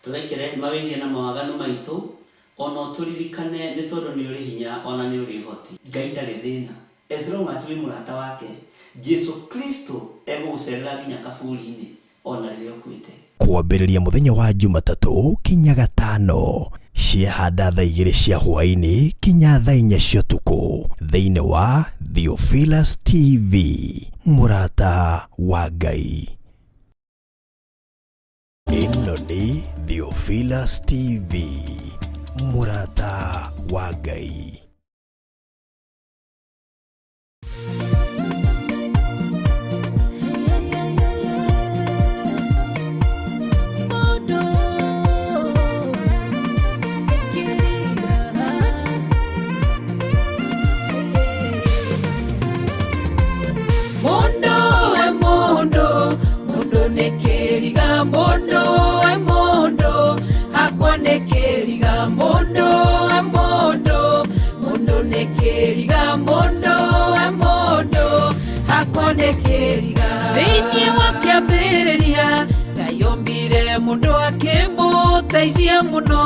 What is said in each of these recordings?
Tũrekere mawĩhia na mawaganu maitũ, ona ũtũririkane nĩ tondũ nĩ ũrĩ hinya ona nĩ ũrĩ ũhoti. Ngai ndarĩ thĩna as long as wĩ mũrata wake, Jesu Kristo egũgũcerera nginya kaburi-inĩ ona rĩrĩa ũkuĩte. Kwambĩrĩria mũthenya wa Jumatatũ kinya Gatano ciehanda thaa 2 cia hwaĩ-inĩ kinya thaa 4 cia ũtukũ thĩinĩ wa Theophilus TV, mũrata wa Ngai. Ĩno nĩ Theophilus TV, mũrata wa Ngai. Mundu we mundu, mundu nĩ kĩriga, mundu we mundu, hakwa nĩ kĩriga, mundu we mundu, mundu nĩ kĩriga, mundu we mundu, hakwa nĩ kĩriga. Thĩinĩ wa kĩambĩrĩria Ngai ombire mũndũ akĩmũteithia mũno,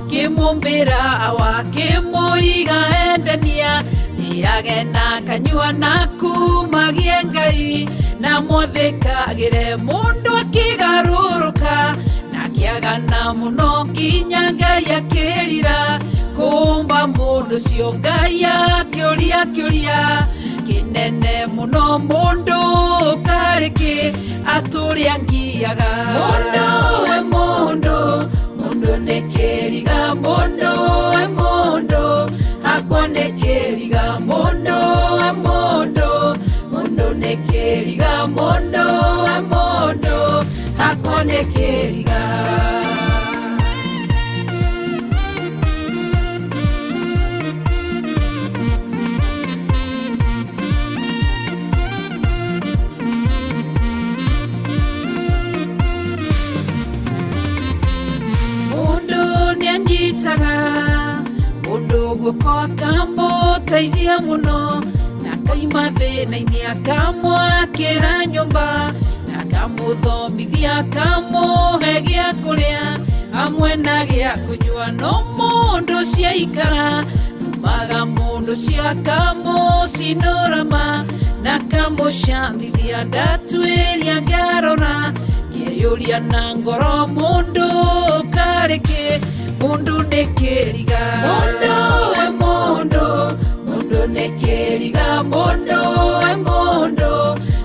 kĩmũmbĩra awa kĩmũiga endania, nĩage na kanyua na kumagie Ngai, na mwathĩkagĩre mũndũ akĩgarũrũka, na akĩagana mũno kinya Ngai akĩrira, kũmba mũndũ ũcio Ngai akĩũria kĩũria kĩnene mũno, mũndũ karĩ kĩ atũrĩa ngiaga. Mũndũ we mũndũ, mũndũ nĩ kĩriga, mũndũ we mũndũ, hakwa nĩ kĩriga, mũndũ we mũndũ, mũndũ nĩ kĩriga, mũndũ we mũndũ, hakwa nĩ kĩriga. Mundu nĩanyitaga mundu guoko akamũteithia mũno, na akaima thĩna-inĩ akamwakĩra nyũmba, na akamũthomithia akamũhe gĩa kũrĩa hamwe na gĩa kũnyua, no mũndũ ũcio aikara umaga mũndũ ũcio akamũcinũrama na akamũcamithia, ndatuĩria ngarora ngeyũria na ngoro, mũndũ karĩ kĩ, mũndũ nĩ kĩriga, mũndũ we mũndũ, mũndũ nĩ kĩriga, mũndũ we mũndũ,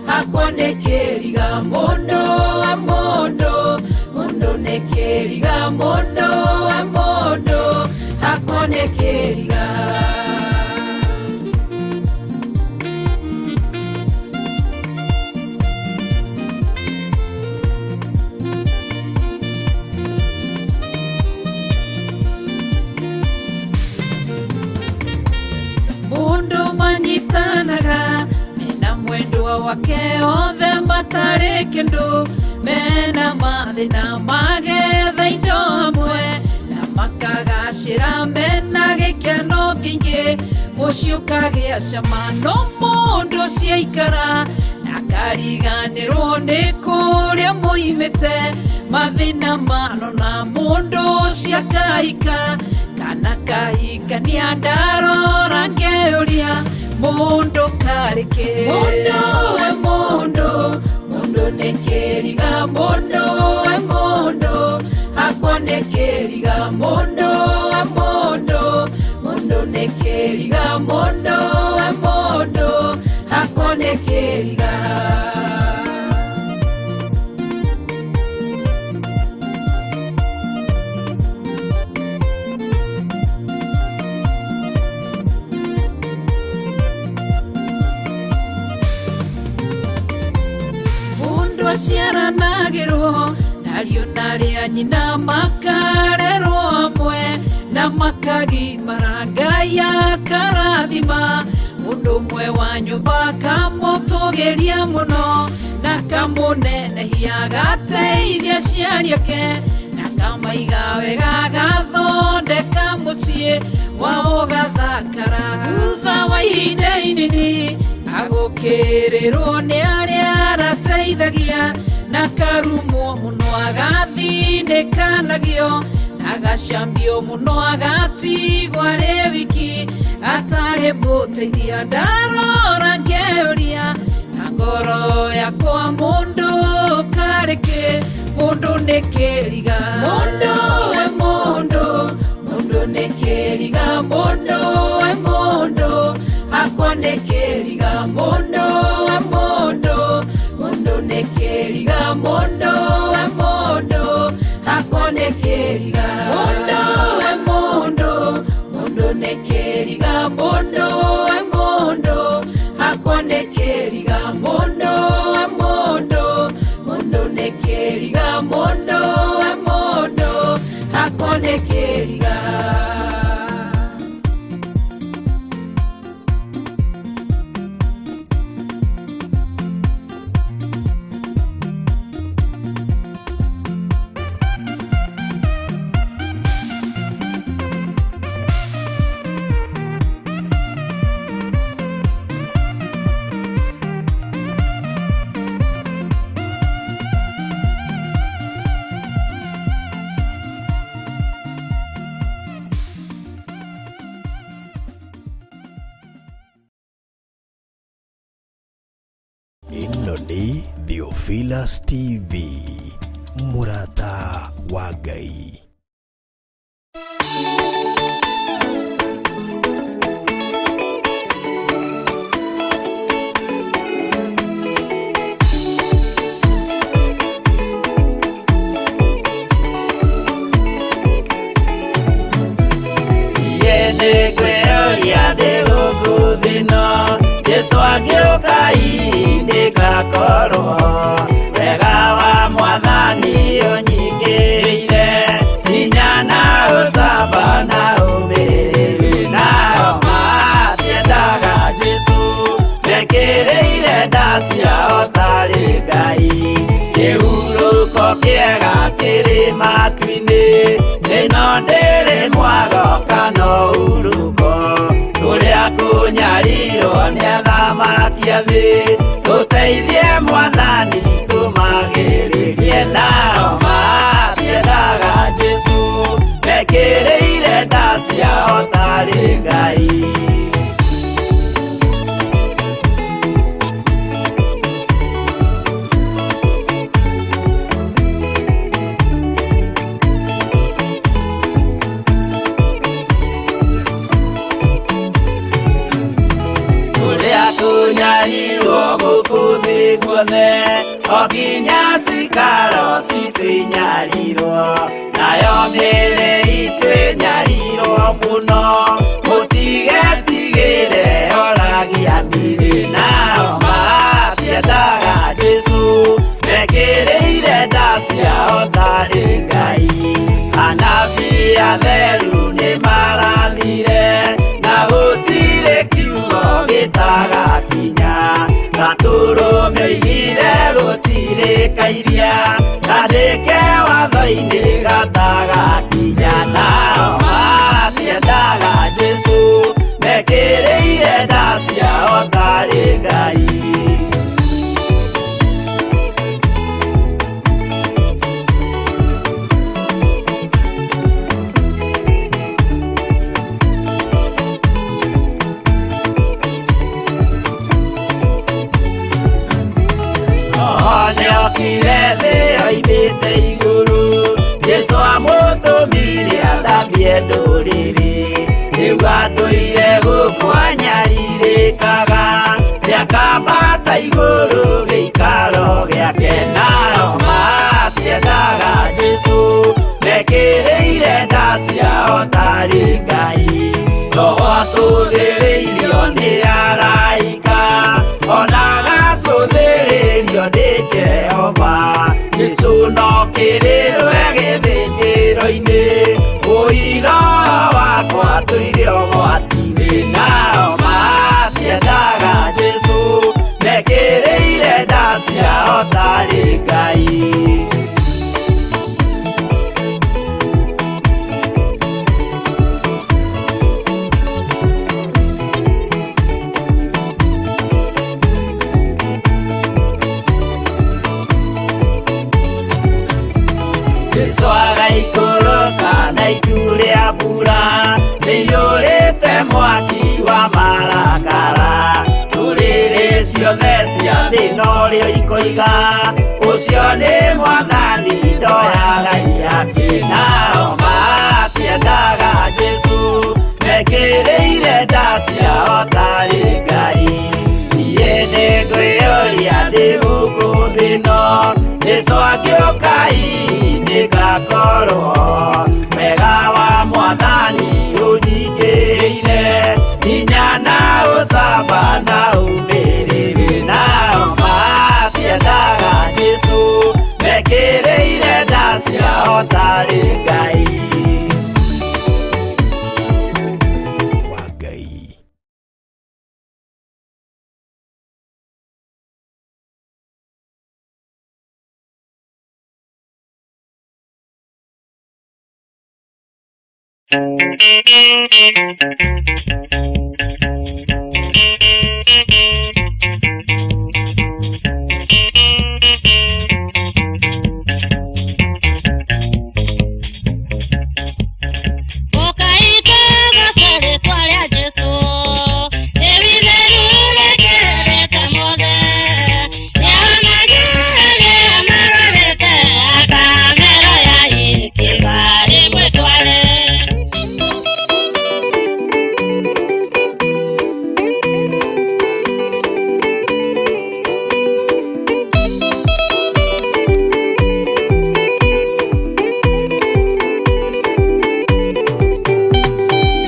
hakwa nĩ kĩriga, mũndũ we mũndũ, mũndũ nĩ kĩriga, mũndũ we mũndũ, hakwa nĩ kĩriga. Mundu manyitanaga mena mwendwa wake othe matarĩ kĩndũ, mena mathĩna magetha indo hamwe, na makagacĩra mena gĩkeno kĩingĩ, mũciĩ ũkagĩa cama, no mũndũ ũcio aikara na akariganĩrwo nĩ kũrĩa moimĩte, mathĩna manona mũndũ ũcio akahika kana kahikania, ndarora ngeyũria mũndũ karĩ kĩ, mũndũ we mũndũ, mũndũ nĩ kĩriga, mũndũ we mũndũ, hakwa nĩ kĩriga, mũndũ we mũndũ, mũndũ nĩ kĩriga, mũndũ we mũndũ, hakwa nĩ kĩriga. Mundu aciaranagĩrwo nariũ narĩa nyina makarerwo hamwe, na makagimara Ngai akarathima, mũndũ ũmwe wa nyũmba akamũtũgĩria mũno, na akamũnenehia agateithia aciari ake, na akamaiga wega agathondeka mũciĩ wao ũgathakara. Thutha wa ihinda inini agũkĩrĩrwo nĩ arĩa arateithagia, na karumwo Akaremwo mũno agathinĩkanagio agacambio mũno agatigwo arĩ wiki atarĩ mũteithia ndarora ngeuria na ngoro yakwa mũndũ karĩ kĩ mũndũ nĩ kĩriga mũndũ we mũndũ mũndũ nĩ kĩriga mũndũ we mũndũ hakwa nĩ kĩriga mũndũ we mũndũ mũndũ nĩ kĩriga mũndũ we mũndũ hakwa nĩ kĩriga mũndũ we mũndũ mũndũ nĩ kĩriga mũndũ we mũndũ hakwa nĩ kĩriga mũndũ we mũndũ mũndũ nĩ kĩriga mũndũ we mũndũ hakwa nĩ kĩriga. Ĩno nĩ Theophilus TV, mũrata wa Ngai. Nĩngwĩyũria ndĩ gũkũ thĩ ĩno Jesũ angĩũka hihi ndĩgakorwo wega wa mwathani ũnyingĩrĩire hinya na ũcamba na ũmĩrĩru nao matiendaga Jesũ mekĩrĩire nda ciao tarĩ Ngai kĩhurũko kĩega kĩrĩ matu-inĩ ĩno ndĩrĩ mwago kana ũhurũko tũrĩa kũnyarirwo nĩ athamaki a thĩ tũteithie mwathani tũmagĩrĩrie nao matiendaga Jesũ mekĩrĩire nda ciao tarĩ Ngai. Kũnyarirwo gũkũ thĩ guothe o nginya cikaro citũ inyarirwo nayo mĩĩrĩ itũ ĩnyarirwo mũno mũtigetigĩre oragia mĩĩrĩ nao matiendaga Jesũ mekĩrĩire nda ciao tarĩ Ngai anabii atheru nĩmarathire na gũtirĩ kiugo gĩtagakinya gatũrũmĩire gũtirĩ kairia kandĩke watho-inĩ gatagakinya nao matiendaga Jesũ mekĩrĩire nda ciao tarĩ Ngai. Nĩokire thĩ oimĩte igũrũ Jesũ amũtũmire athambie ndũrĩrĩ rĩu atũire gũkũ anyarirĩkaga nĩakambata igũrũ gĩikaro gĩake nao matiendaga Jesũ mekĩrĩire nda ciao tarĩ Ngai Roho atũthĩrĩirio nĩ araika ona agacũthĩrĩrio nĩ Jehova Jesũ no kĩrĩrwe gĩthĩnjĩro-inĩ ũira wakwa tũire ũgwati-inĩ nao matiendaga Jesũ mekĩrĩire nda ciao tarĩ Ngai. Nĩkũiga ũcio nĩ mwathani ndoyaga ihaki nao matiendaga Jesũ mekĩrĩire nda ciao tarĩ Ngai. Niĩ nĩngwĩyũria ndĩ gũkũ thĩ ĩno Jesũ angĩũka hihi nĩngakorwo wega wa mwathani ũnyingĩrĩire hinya na ũcamba na ũmĩrĩru nao matiendaga Jesũ mekĩrĩire nda ciao tarĩ Ngai. Wa Ngai.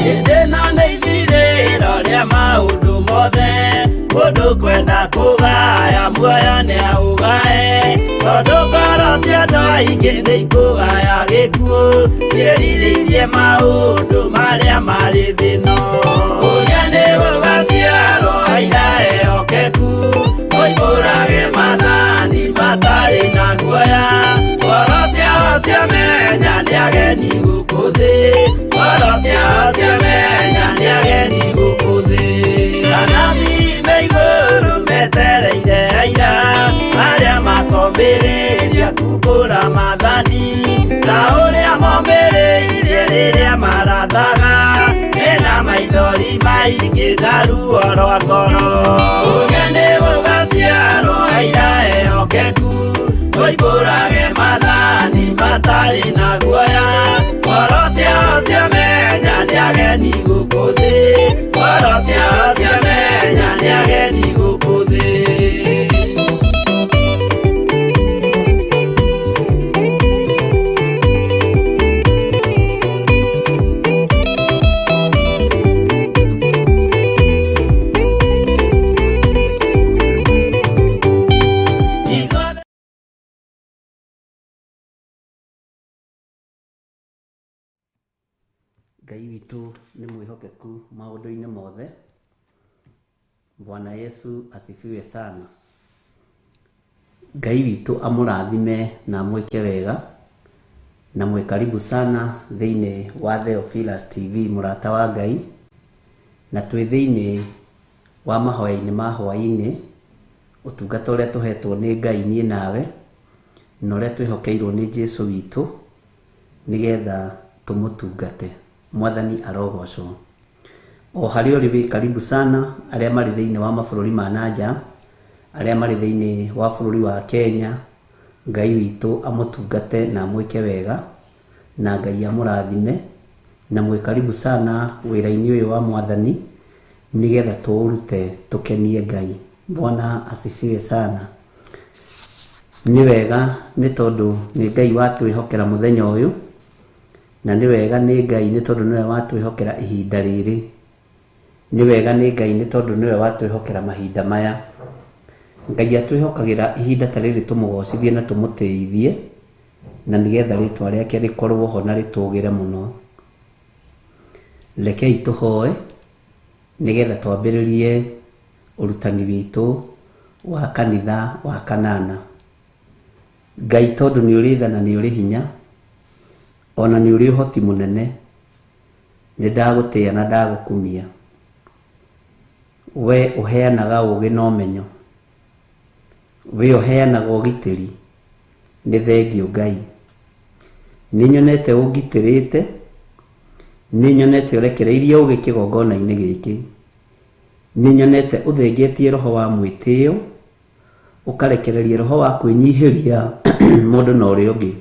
Hĩndĩ ĩno nĩ ithirĩro rĩa maũndũ mothe mũndũ kwenda kũgaya muoyo nĩaũgae tondũ ngoro cia andũ aingĩ nĩikũgaya gĩkuũ ciĩrirĩirie maũndũ marĩa marĩ thĩ ĩno. Ũrĩa nĩ gũgaciarwo aira ehokeku moimbũrage maathani matarĩ na guoya ngoro ciao ciamenya nĩ ageni gũkũ thĩ ngoro ciao ciamenya nĩ ageni gũkũ thĩ. Anabii me igũrũ metereire aira arĩa makombĩrĩria kumbũra maathani ta ũrĩa mombĩrĩirie rĩrĩa marathaga mena maithori maingĩ na ruo rwa ngoro. Ũrĩa nĩ gũgaciarwo aira ehokeku moimbũrage maathani matarĩ na guoya ngoro ciao ciamenya nĩ ageni gũkũ thĩ ngoro ciao ciamenya nĩ ageni gũkũ thĩ. Ngai witũ nĩ mwĩhokeku maũndũ-inĩ mothe. Bwana Yesu asifiwe sana. Ngai witũ amũrathime na amwĩke wega na mwĩ karibu sana thĩinĩ wa Theophilus TV mũrata wa Ngai, na twĩ thĩinĩ wa mahoya-inĩ ma hwaĩ-inĩ, ũtungata ũrĩa tũhetwo nĩ Ngai niĩ nawe na ũrĩa twĩhokeirwo nĩ Jesũ witũ nĩgetha tũmũtungate. Mwathani arogocwo. O harĩa ũrĩ wĩ karibu sana, arĩa marĩ thĩinĩ wa mabũrũri ma nanja, arĩa marĩ thĩinĩ wa bũrũri wa Kenya, Ngai witũ amũtungate na amwĩke wega na Ngai amũrathime na mwĩ karibu sana wĩra-inĩ ũyũ wa Mwathani nĩgetha tũũrute tũkenie Ngai. Bwana asifiwe sana. Nĩ wega nĩ tondũ nĩ Ngai watwĩhokera mũthenya ũyũ, na nĩ wega nĩ Ngai nĩ tondũ nĩwe watwĩhokera ihinda rĩrĩ. Nĩ wega nĩ Ngai nĩ tondũ nĩwe watwĩhokera mahinda maya. Ngai atwĩhokagĩra ihinda ta rĩrĩ tũmũgocithie na tũmũtĩithie na nĩgetha rĩtwa rĩake rĩkorwo ho na rĩtũgĩre mũno. Rekei tũhoe nĩgetha twambĩrĩrie ũrutani witũ wa kanitha wa kanana. Ngai tondũ nĩ ũrĩ tha na nĩ ũrĩ hinya ona nĩ ũrĩ ũhoti mũnene, nĩ ndagũtĩĩa na ndagũkumia. We ũheanaga ũũgĩ na ũmenyo, we ũheanaga ũgitĩri, nĩ thengiũ Ngai. Nĩ nyonete ũngitĩrĩte, nĩ nyonete ũrekereirie ũũgĩ kĩgongona-inĩ gĩkĩ, nĩ nyonete ũthengetie roho wa mwĩtĩo, Ũkarekereria roho wa kwĩnyihĩria mũndũ na ũrĩa ũngĩ.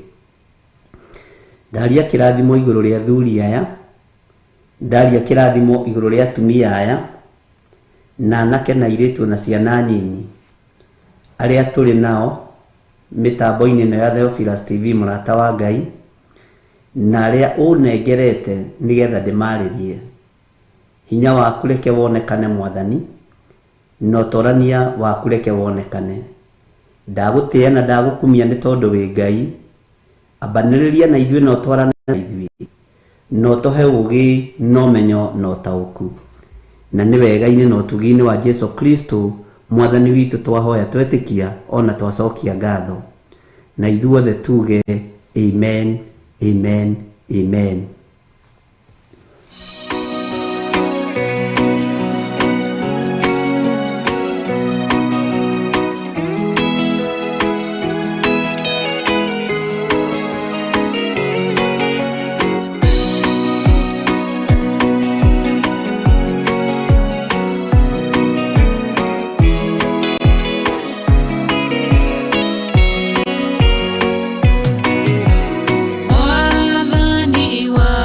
Ndaria kĩrathimo igũrũ rĩa athuri aya, ndaria kĩrathimo igũrũ rĩa atumia aya, na anake na airĩtu na ciana nyinyi arĩa tũrĩ nao mĩtambo-inĩ ĩno ya Theophilus TV mũrata wa Ngai, na arĩa ũnengerete nĩgetha ndĩmarĩrie. Hinya waku reke wonekane Mwathani, na ũtorania waku reke wonekane. Ndagũtĩĩa na ndagũkumia nĩ tondũ wĩ Ngai. Ambanĩrĩria na ithuĩ na ũtwarane na ithuĩ, na ũtũhe ũũgĩ na ũmenyo na ũtaũku. Na nĩ wega-inĩ na ũtugi-inĩ wa Jesu Kristo Mwathani witũ twahoya twetĩkia o na twacokia ngatho. Na ithuothe tuge amen, amen, amen. Mwathani wa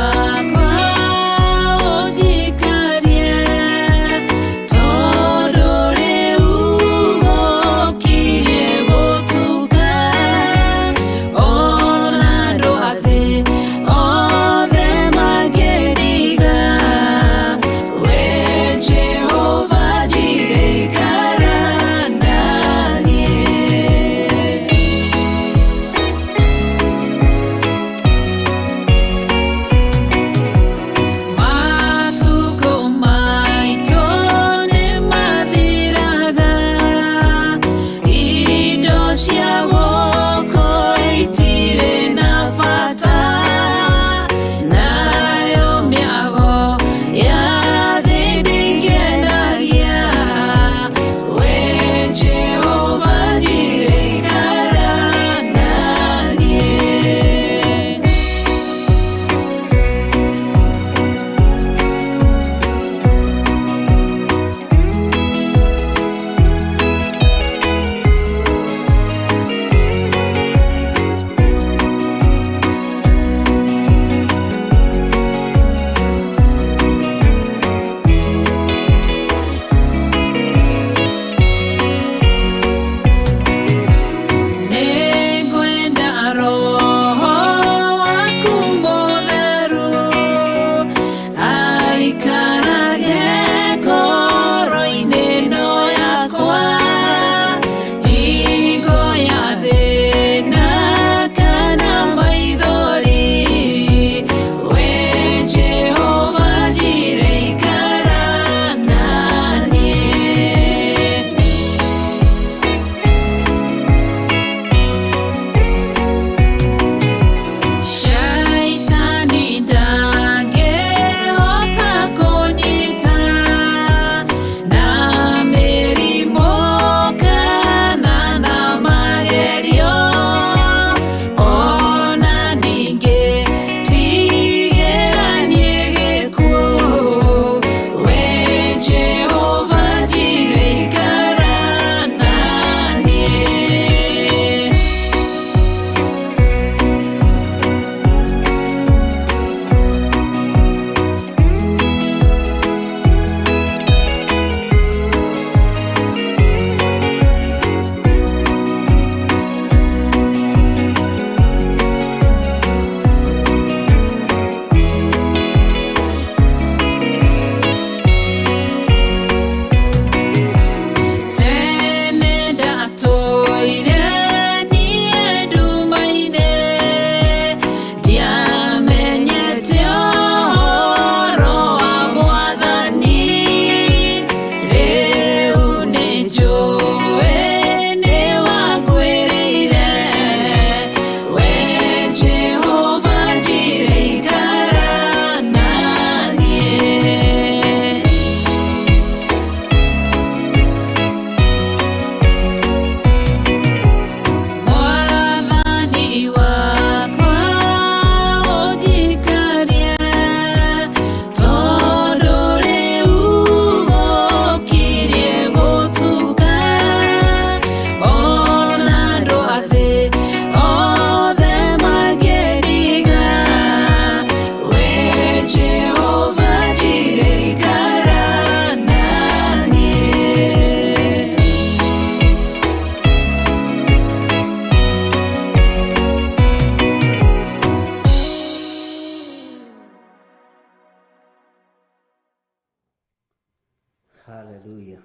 Hallelujah.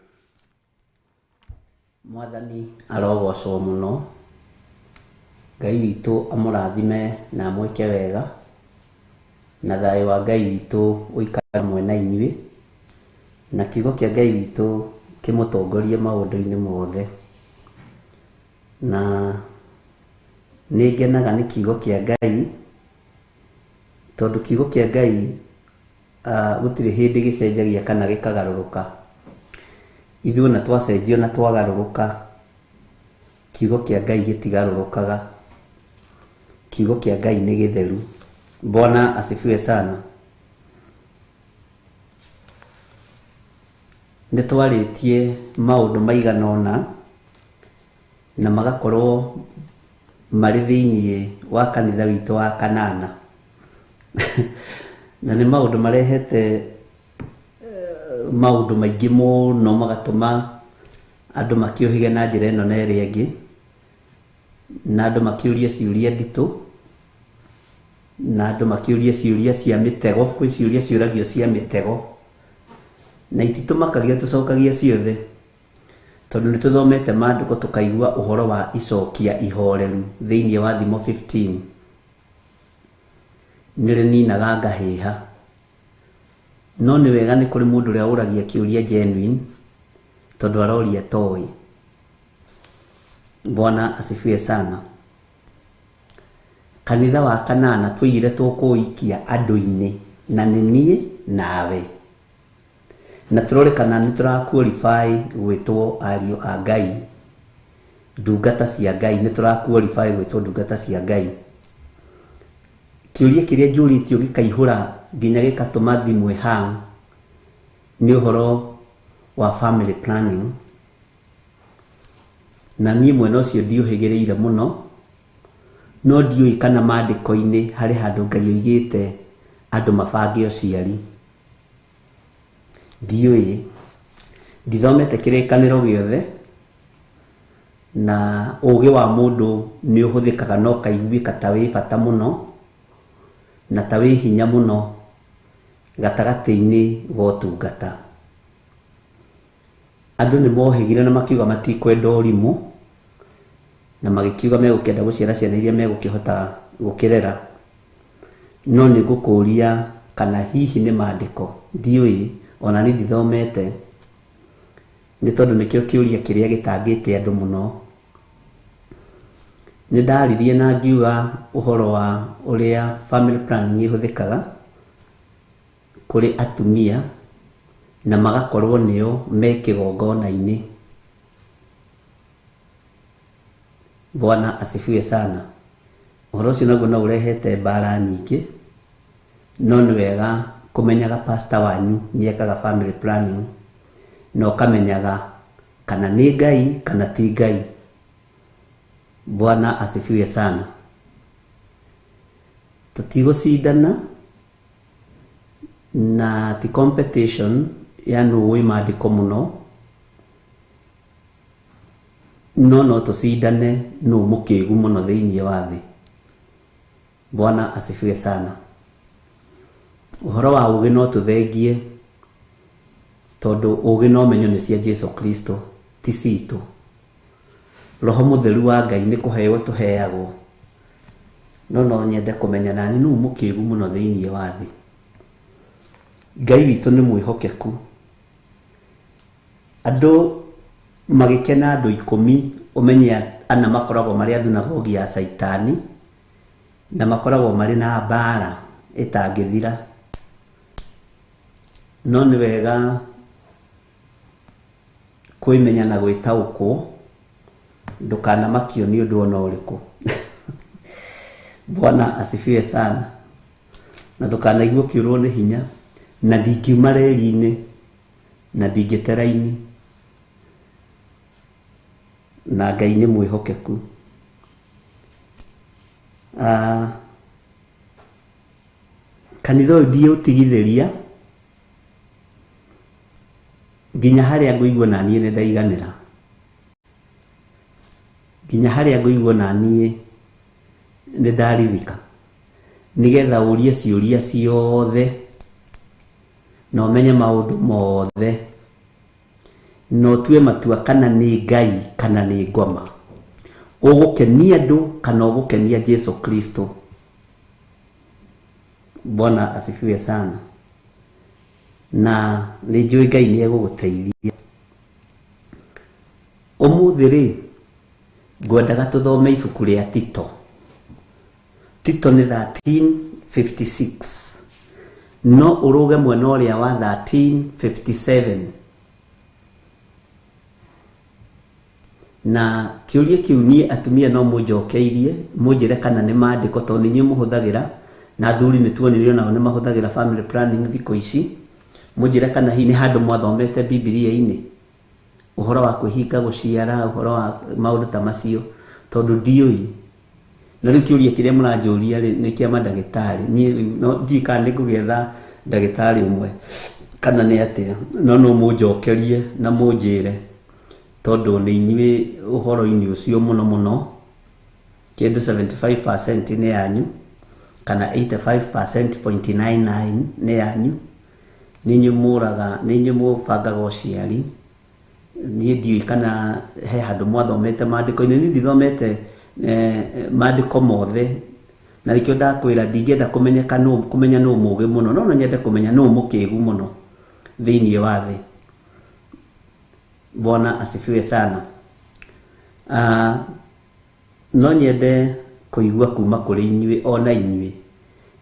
Mwathani arogocwo mũno. Ngai witũ amũrathime na amwĩke wega, na thayũ wa Ngai witũ ũikare hamwe na inyuĩ, na kiugo kĩa Ngai witũ kĩmũtongorie maũndũ-inĩ mothe. Na nĩ ngenaga nĩ kiugo kĩa Ngai, tondũ kiugo kĩa Ngai gũtirĩ hĩndĩ gĩcenjagia kana gĩkagarũrũka. Ithuĩ ona twacenjio na twagarũrũka, kiugo kĩa Ngai gĩtigarũrũkaga. Kiugo kĩa Ngai nĩ gĩtheru. Bwana asifiwe sana. Nĩ twarĩtie maũndũ maigana ũna na magakorwo marĩ thĩiniĩ wa kanitha witũ wa Kanana. Na nĩ maũndũ marehete maũndũ maingĩ mũno, magatũma andũ makĩũhĩge na njĩra ĩno na ĩrĩa ĩngĩ, na andũ makĩũrie ciũria nditũ, na andũ makĩũrie ciũria cia mĩtego. Kwĩ ciũria ciũragio cia mĩtego na ititũmakagia, tũcokagia ciothe, tondũ nĩ tũthomete maandĩko tũkaigua ũhoro wa icokia ihoreru thĩiniĩ wa Thimo 15. Nĩ rĩninaga ngahĩha. No nĩ wega nĩ kũrĩ mũndũ ũrĩa ũragia kĩũria genuine, tondũ aroria toĩ. Bwana asifiwe sana. Kanitha wa Kanana tũigire tũkũikia andũ-inĩ, na nĩ niĩ nawe, na tũrore kana nĩ tũra qualify gwĩtwo ariũ a Ngai, ndungata cia Ngai. Nĩ tũra qualify gwĩtwo ndungata cia Ngai. Kĩũria kĩrĩa njũrĩtio gĩkaihũra nginya gĩkatũma thimũ ĩhang nĩ ũhoro wa family planning, na niĩ mwena ũcio ndiũhĩgĩrĩire mũno, no ndiũĩ kana maandĩko-inĩ harĩ handũ Ngai oigĩte andũ mabange ũciari. Ndiũĩ, ndithomete kĩrĩkanĩro gĩothe, na ũgĩ wa mũndũ nĩ ũhũthĩkaga na ũkaiguĩka ta wĩ bata mũno na ta wĩ hinya mũno gatagatĩ-inĩ ga ũtungata. Andũ nĩ mohĩgire na makiuga matikwenda ũrimũ, na magĩkiuga megũkĩenda gũciara ciana iria megũkĩhota gũkĩrera. No nĩ ngũkũria kana hihi nĩ maandĩko, ndiũĩ, ona niĩ ndithomete, nĩ tondũ nĩkĩo kĩũria kĩrĩa gĩtangĩte andũ mũno. Nĩ ndaririe na ngiuga ũhoro wa ũrĩa family planning ĩhũthĩkaga kũrĩ atumia, na magakorwo nĩo me kĩgongona-inĩ. Bwana asifiwe sana. Ũhoro ũcio naguo no ũrehete mbara nyingĩ, no nĩ wega kũmenyaga pastor wanyu nĩ ekaga family planning, na ũkamenyaga kana nĩ Ngai kana ti Ngai. Bwana asifiwe sana. Tũtigũcindana na ti competition ya nũ ũĩ maandĩko mũno, no no tũcindane nũ mũkĩgu mũno thĩiniĩ wa thĩ. Bwana asifiwe sana. Ũhoro wa ũgĩ no tũthengie, tondũ ũgĩ na ũmenyo nĩ cia Jesu Kristo, ti citũ. Roho mũtheru wa Ngai nĩ kũheo tũheagwo. No no nyende kũmenya nani nũ mũkĩgu mũno thĩiniĩ wa thĩ. Ngai witũ nĩ mwĩhokeku. Andũ magĩkena andũ 10, ũmenye ana makoragwo marĩ a thunagogi ya Caitani, na makoragwo marĩ na mbara ĩtangĩthira. No nĩ wega kwĩmenya na gwĩtaũkwo, ndũkanamakio nĩ ũndũ ona ũrĩkũ. Bwana asifiwe sana. Na ndũkanaigue ũkĩũrwo nĩ hinya, na ndingiuma reri-inĩ, na ndingĩte raini, na Ngai nĩ mwĩhokeku. Kanitha ũyũ ndiũtigithĩria nginya harĩa ngũigua na niĩ nĩ ndaiganĩra, nginya harĩa ngũigua na niĩ nĩ ndarithika, nĩgetha ũrie ciũria ciothe na ũmenye maũndũ mothe. Na ũtue matua kana nĩ Ngai kana nĩ ngoma. Ũgũkenia andũ kana ũgũkenia Jesu Kristo. Bwana asifiwe sana. Na nĩ njũĩ Ngai nĩ egũgũteithia. Ũmũthĩ rĩ, ngwendaga tũthome ibuku rĩa Tito. Tito nĩ 13:56. No ũrũge mwena ũrĩa wa 13:57. Na kĩũria kĩu niĩ atumia no mũnjokeirie, mũnjĩre kana nĩ maandĩko tondũ nĩ inyuĩ mũhũthagĩra, na athuri nĩ tuonirio nao nĩ mahũthagĩra family planning thikũ ici. Mũnjĩre kana hihi nĩ handũ mwathomete Bibilia-inĩ ũhoro wa kwĩhinga gũciara, ũhoro wa maũndũ ta macio, tondũ ndiũĩ. Na rĩu kĩũria kĩrĩa mũranjũria rĩ nĩ kĩa mandagĩtarĩ. Niĩ rĩu no ndiũĩ kana nĩ ngũgĩetha ndagĩtarĩ ũmwe kana nĩ atĩa, no no mũnjokerie na mũnjĩre, tondũ nĩ inyuĩ ũhoro-inĩ ũcio mũno mũno. Kĩndũ 75% nĩ yanyu kana 85.99 nĩ yanyu. Nĩ inyuĩ mũraga, nĩ inyuĩ mũbangaga ũciari. Niĩ ndiũĩ kana he handũ mwathomete maandĩko-inĩ. Niĩ ndithomete maandĩko mothe, na nĩkĩo ndakwĩra ndingĩenda kũmenyeka nũ, kũmenya nũ mũũgĩ mũno, no no nyende kũmenya nũ mũkĩgu mũno thĩinĩ wa thĩ. Bwana asifiwe sana. No nyende kũigua kuma kũrĩ inyuĩ ona inyuĩ,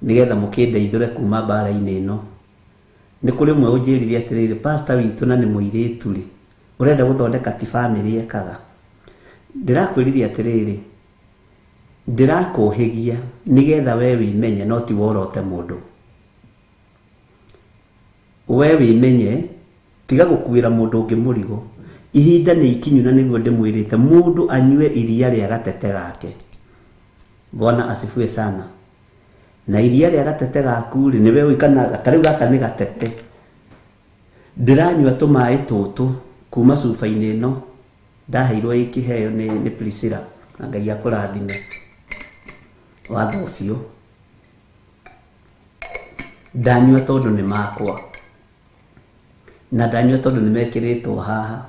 nĩgetha mũkĩndeithũre kuma mbara-inĩ ĩno. Nĩ kũrĩ ũmwe ũnjĩrire atĩrĩrĩ, pastor witũ na nĩ mũirĩtu rĩ, ũrenda gũthondeka ti bamĩrĩ ekaga. Ndĩrakwĩrire atĩrĩrĩ, ndĩrakũhĩgia nĩgetha we wĩmenye, no ti worote mũndũ. We wĩmenye, tiga gũkuĩra mũndũ ũngĩ mũrigo. Ihinda nĩ ikinyu na nĩguo ndĩmwĩrĩte, mũndũ anyue iria rĩa gatete gake. Bwana asifiwe sana. Na iria rĩa gatete gaku rĩ, nĩwe ũĩ kana ta rĩu gaka nĩ gatete. Ndĩranyua tũmaĩ tũtũ kuma cuba-inĩ ĩno ndaheirwo ĩ kĩheo nĩ Priscilla, na Ngai akũrathime. Watho biũ. Ndanyua tondũ nĩ makwa, na ndanyua tondũ nĩ mekĩrĩtwo haha,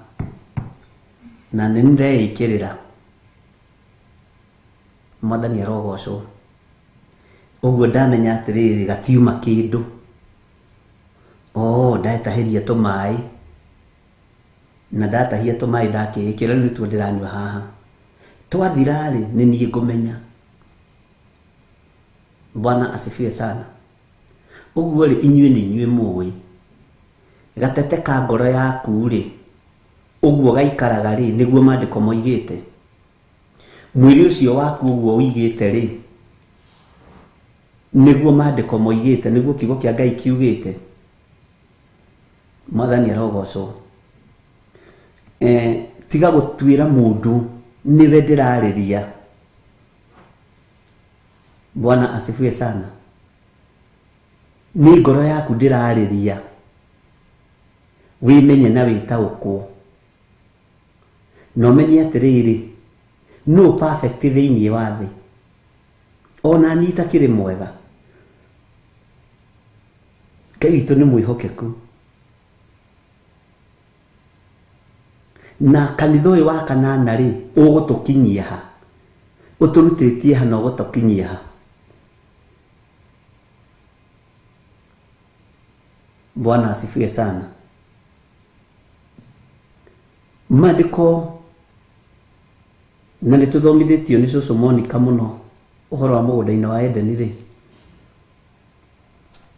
na nĩ ndĩreĩkĩrĩra. Mwathani arogocwo. Ũguo ndamenya atĩrĩrĩ, gatiuma kĩndũ. Oh, ndetahĩria tũmaĩ, na ndatahia tũmaĩ ndakĩĩkĩra, rĩu nĩtuo ndĩranyua haha. Twathira rĩ, nĩ niĩ ngũmenya. Bwana asifiwe sana. Ũguo rĩ, inyuĩ nĩ inyuĩ mũĩ. Gatete ka ngoro yaku rĩ, ũguo gaikaraga rĩ, nĩguo maandĩko moigĩte. Mwĩrĩ ũcio waku ũguo ũigĩte rĩ, nĩguo maandĩko moigĩte, nĩguo kiugo kĩa Ngai kiugĩte. Mwathani arogocwo. Tiga gũtuĩra mũndũ nĩwe ndĩrarĩria. Bwana asifiwe sana. Nĩ ngoro yaku ndĩrarĩria. Wĩmenye na wĩtaũkwo. Na ũmenye atĩrĩrĩ, no perfect thĩinĩ wa thĩ. Ona niĩ itakĩrĩ mwega. Ngai witũ nĩ mwĩhokeku. Na kanitha ũyũ wa kanana rĩ, ũgũtũkinyia ha? Ũtũrutĩtie ha na ũgũtũkinyia ha? Bwana asifiwe sana. Maandĩko na nĩ tũthomithĩtio nĩ cũcũ Monica mũno ũhoro wa mũgũnda-inĩ wa Edeni rĩ,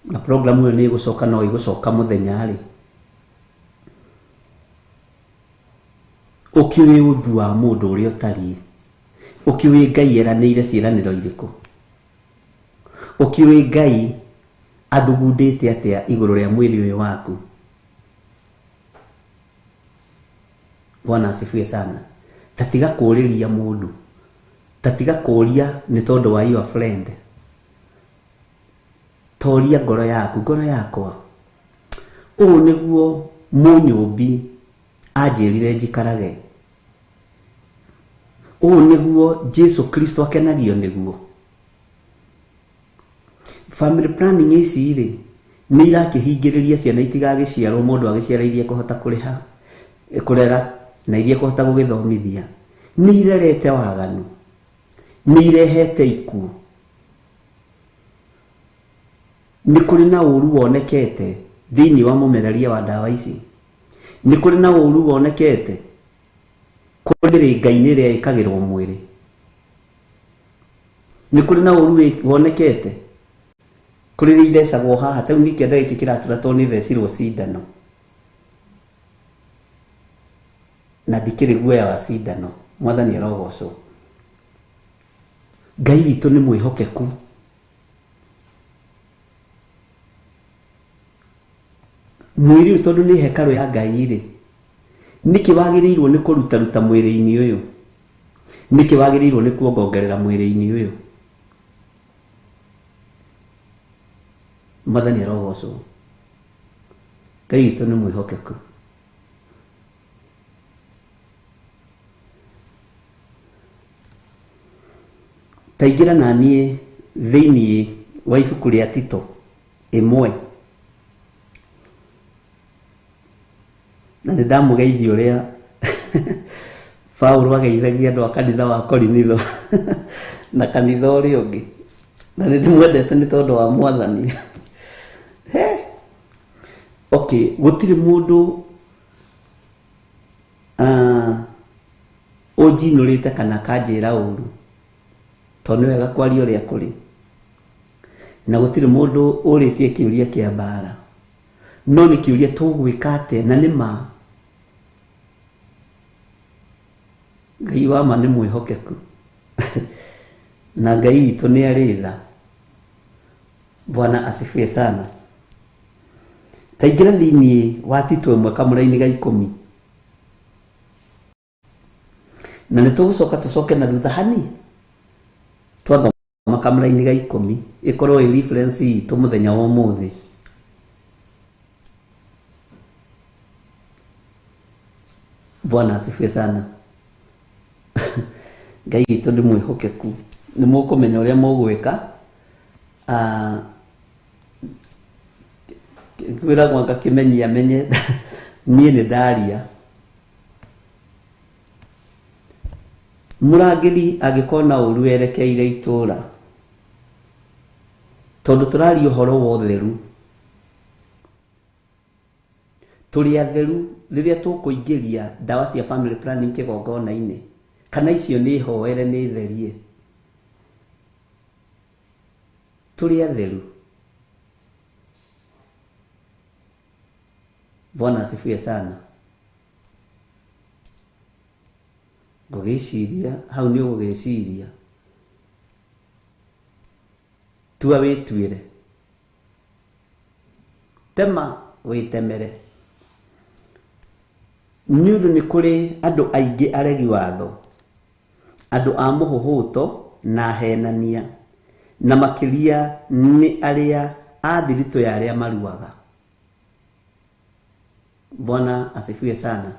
na program ĩyo nĩ ĩgũcoka, no ĩgũcoka mũthenya rĩ. Ũkĩũĩ ũmbi wa mũndũ ũrĩa ũtariĩ, ũkĩũĩ Ngai eranĩire ciĩranĩro irĩkũ, ũkĩũĩ Ngai athugundĩte atĩa igũrũ rĩa mwĩrĩ ũyũ waku. Bwana asifiwe sana. Tatiga kũũrĩria mũndũ, tatiga kũũria nĩ tondũ wa your friend. Toria ngoro yaku, ngoro yakwa, ũũ nĩguo mũnyũmbi anjĩrire njikarage, ũũ nĩguo Jesu Kristo akenagio nĩguo. Family planning ici rĩ, nĩ irakĩhingĩrĩria ciana itigagĩciarwo mũndũ agĩciarĩirie kũhota kũrĩha kũrera na iria ĩkũhota gũgĩthomithia nĩ irerete waganu, nĩ irehete ikuũ, nĩ kũrĩ na ũru wonekete thĩinĩ wa mũmereria wa ndawa ici, nĩ kũrĩ na ũru wonekete kũrĩ mĩrĩnga-inĩ ĩrĩa ĩkagĩrwo mwĩrĩ, nĩ kũrĩ na ũru wonekete kũrĩ iria ithecagwo haha. Ta rĩu niĩ kĩanda gĩkĩ kĩratura tondũ nĩ thecirwo cindano na ndikĩrĩ guoya wa cindano. Mwathani arogocwo. Ngai witũ nĩ mwĩhokeku. Mwĩrĩ ũyũ tondũ nĩ hekarũ ya Ngai rĩ, nĩkĩ wagĩrĩirwo nĩ kũrutaruta mwĩrĩ-inĩ ũyũ? Nĩkĩ wagĩrĩirwo nĩ kuongongerera mwĩrĩ-inĩ ũyũ? Mwathani arogocwo. Ngai witũ nĩ mwĩhokeku. Taingĩra na niĩ thĩinĩ wa ibuku rĩa Tito 1, na nĩ ndamũgeithia ũrĩa Paulo ageithagia andũ a kanitha wa Korinitho na kanitha ũrĩa ũngĩ, na nĩ ndĩmwendete nĩ tondũ wa Mwathani. Okay, gũtirĩ mũndũ ũnjinũrĩte kana akanjĩra ũru, tondũ nĩ wega kwaria ũrĩa kũrĩ, na gũtirĩ mũndũ ũrĩtie kĩũria kĩa mbara, no nĩ kĩũria tũgwĩka atĩa, na nĩ ma Ngai wa ma nĩ mwĩhokeku na Ngai witũ nĩ arĩ tha. Bwana asifiwe sana. Taingĩra thĩinĩ wa Tito 1 kamũraini ga 10, na nĩ tũgũcoka tũcoke na thutha hani twathoma kamũraini ga 10 ĩkorwo ĩ reference itũ mũthenya wa ũmũthĩ. Bwana asifiwe sana. Ngai witũ nĩ mwĩhokeku, nĩ mũkũmenya ũrĩa mũgwĩka. Kwĩragwo ngakĩmenyia menye niĩ nĩ ndaria. Mũrangĩri angĩkona ũru erekeire itũra, tondũ tũraria ũhoro wa ũtheru, tũrĩ atheru rĩrĩa tũkũingĩria ndawa cia family planning kĩgongona-inĩ, kana icio nĩ hoere nĩ therie, tũrĩ atheru. Bwana asifiwe sana. Ngũgĩciria hau nĩ ũgũgĩciria, tua wĩtuĩre, tema wĩtemere, nĩ ũndũ nĩ kũrĩ andũ aingĩ aregi watho, andũ a mũhũhũto na ahenania, na makĩria nĩ arĩa a thiritũ ya arĩa maruaga. Bwana asifiwe sana.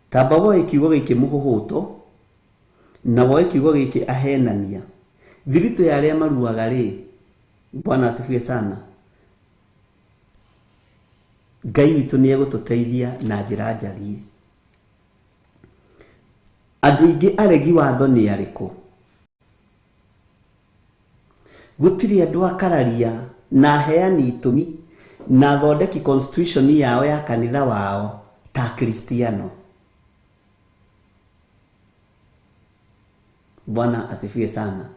Tamba woe kiugo gĩkĩ mũhũhũto na woe kiugo gĩkĩ ahenania, thiritũ ya arĩa maruaga rĩ, Bwana asifiwe sana, Ngai witũ nĩ egũtũteithia na njĩra njariĩ. Andũ aingĩ aregi watho nĩ arĩkũ? Gũtirĩ andũ akararia na aheani itũmi na athondeki constitution yao ya kanitha wao ta Kristiano. Bwana asifiwe sana.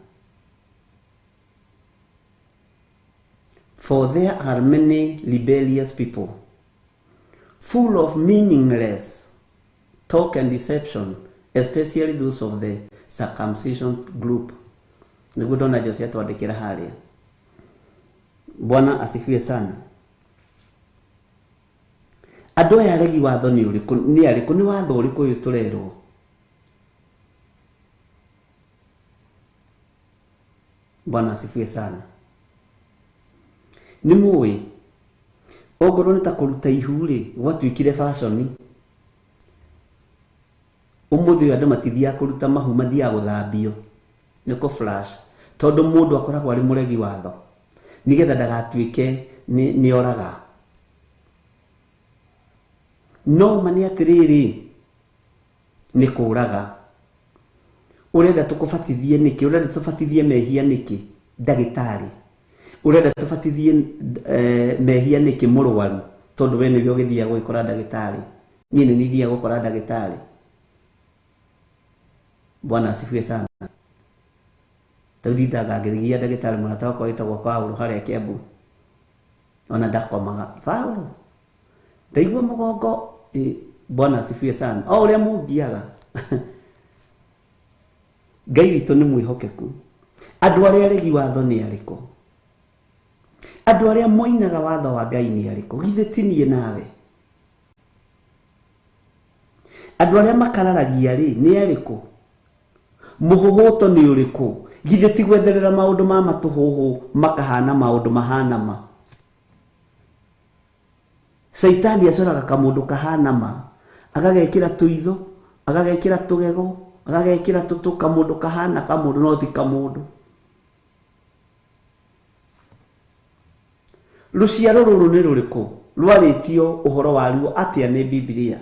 For there are many rebellious people, full of meaningless talk and deception, especially those of the circumcision group. Nĩguo ndona Jose atwandĩkĩra harĩa. Bwana asifiwe sana. Andũ aya aregi watho nĩ ũrĩkũ? Nĩ arĩkũ? Nĩ watho ũrĩkũ ũyũ tũrerwo? Bwana asifiwe sana. Nĩ mũĩ ongorwo nĩ ta kũruta ihu rĩ, gwatuĩkire fashion. Ũmũthĩ ũyũ andũ matithiaga kũruta mahu, mathiaga gũthambio nĩ kũ flash, tondũ mũndũ akoragwo arĩ mũregi watho nĩgetha ndagatuĩke nĩ oraga. No ma nĩ atĩrĩrĩ, nĩ kũraga. Ũrenda tũkũbatithie nĩkĩ? Ũrenda tũbatithie mehia nĩkĩ? Ndagĩtarĩ. Ũrenda tũbatithie mehia nĩkĩ mũrwaru? Tondũ we nĩwe ũgĩthiaga gũgĩkora ndagĩtarĩ. Niĩ nĩ nithiaga gũkora ndagĩtarĩ. Bwana asifiwe sana. Rĩu ndindaga ngĩgiria ndagĩtarĩ mũrata wakwa wĩtagwo Paulo harĩa Kiambu. Ona ndakomaga. Paulo, ndaigua mũgongo. Bwana asifiwe sana. O ũrĩa mũngiaga. Ngai witũ nĩ mwĩhokeku. Andũ arĩa aregi watho nĩ arĩkũ? Andũ arĩa moinaga watho wa Ngai nĩ arĩkũ? Githĩ ti niĩ nawe? Andũ arĩa makararagia rĩ nĩ arĩkũ? Mũhũhũto nĩ ũrĩkũ? Githĩ ti gwetherera maũndũ ma matũhũhũ makahana maũndũ mahana ma? Caitani acoraga kamũndũ kahana ma, agagekĩra tũitho, agagekĩra tũgego, agagekĩra tũtũ, kamũndũ kahana kamũndũ no ti kamũndũ. Rũciaro rũrũ nĩ rũrĩkũ? Rwarĩtio ũhoro waruo atĩa nĩ Bibilia?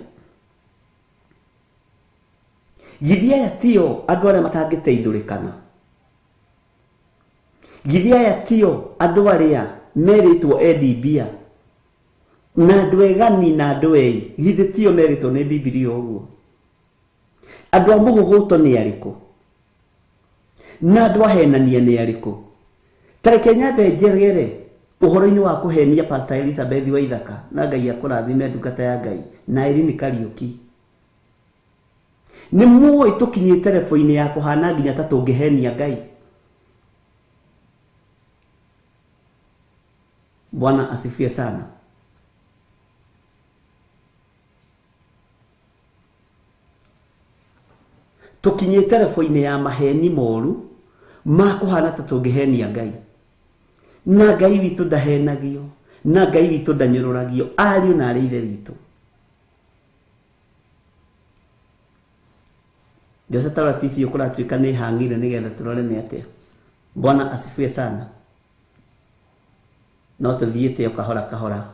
Githĩ aya tio andũ arĩa matangĩteithũrĩkana? Githĩ aya tio andũ arĩa merĩtwo endi mbia na andũ egani na andũ ei? Githĩ tio merĩtwo nĩ Bibilia ũguo? Andũ a mũhũhũto nĩ arĩkũ? Na andũ ahenania nĩ arĩkũ? Ta reke nyambe njegere ũhoro-inĩ wa kũhenia Pastor Elizabeth Waithaka, na Ngai akũrathime ndungata ya Ngai, na Irene Kariuki. Nĩ muoĩ tũkinyĩte rebo-inĩ ya kũhana nginya ta tũngĩhenia Ngai. Bwana asifiwe sana. Tũkinyĩte rebo-inĩ ya maheni moru ma kũhana ta tũngĩhenia Ngai. Na Ngai witũ ndahenagio, na Ngai witũ ndanyũrũragio, ariũ na arĩ ithe witũ. Jose Taura TV ũkũratuĩka nĩ hang'ire nĩgetha tũrore nĩ atĩa. Bwana asifiwe sana. No tũthiĩte o kahora kahora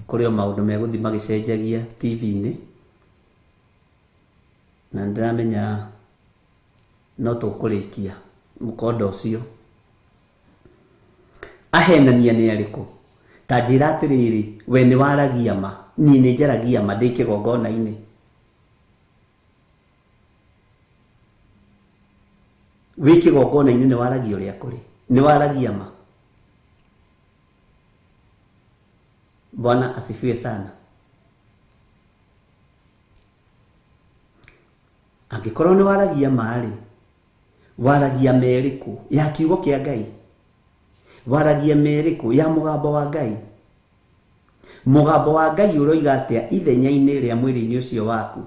kũrĩ o maũndũ megũthiĩ magĩcenjagia TV-inĩ, na nĩndĩramenya no tũkũrĩkia mũkonda ũcio. Ahenania nĩ arĩkũ? Ta njĩra atĩrĩrĩ, we nĩ waragia ma, niĩ nĩ njaragia ma ndĩ kĩgongona-inĩ. Wĩ kĩgongona-inĩ nĩ waragia ũrĩa kũrĩ, nĩ waragia ma. Bwana asifiwe sana. Angĩkorwo nĩ waragia ma-rĩ, waragia merĩkũ? Ya kiugo kĩa Ngai. Waragia merĩkũ? Ya mũgambo wa Ngai. Mũgambo wa Ngai ũroiga atĩa ithenya-inĩ rĩa mwĩrĩ-inĩ ũcio waku?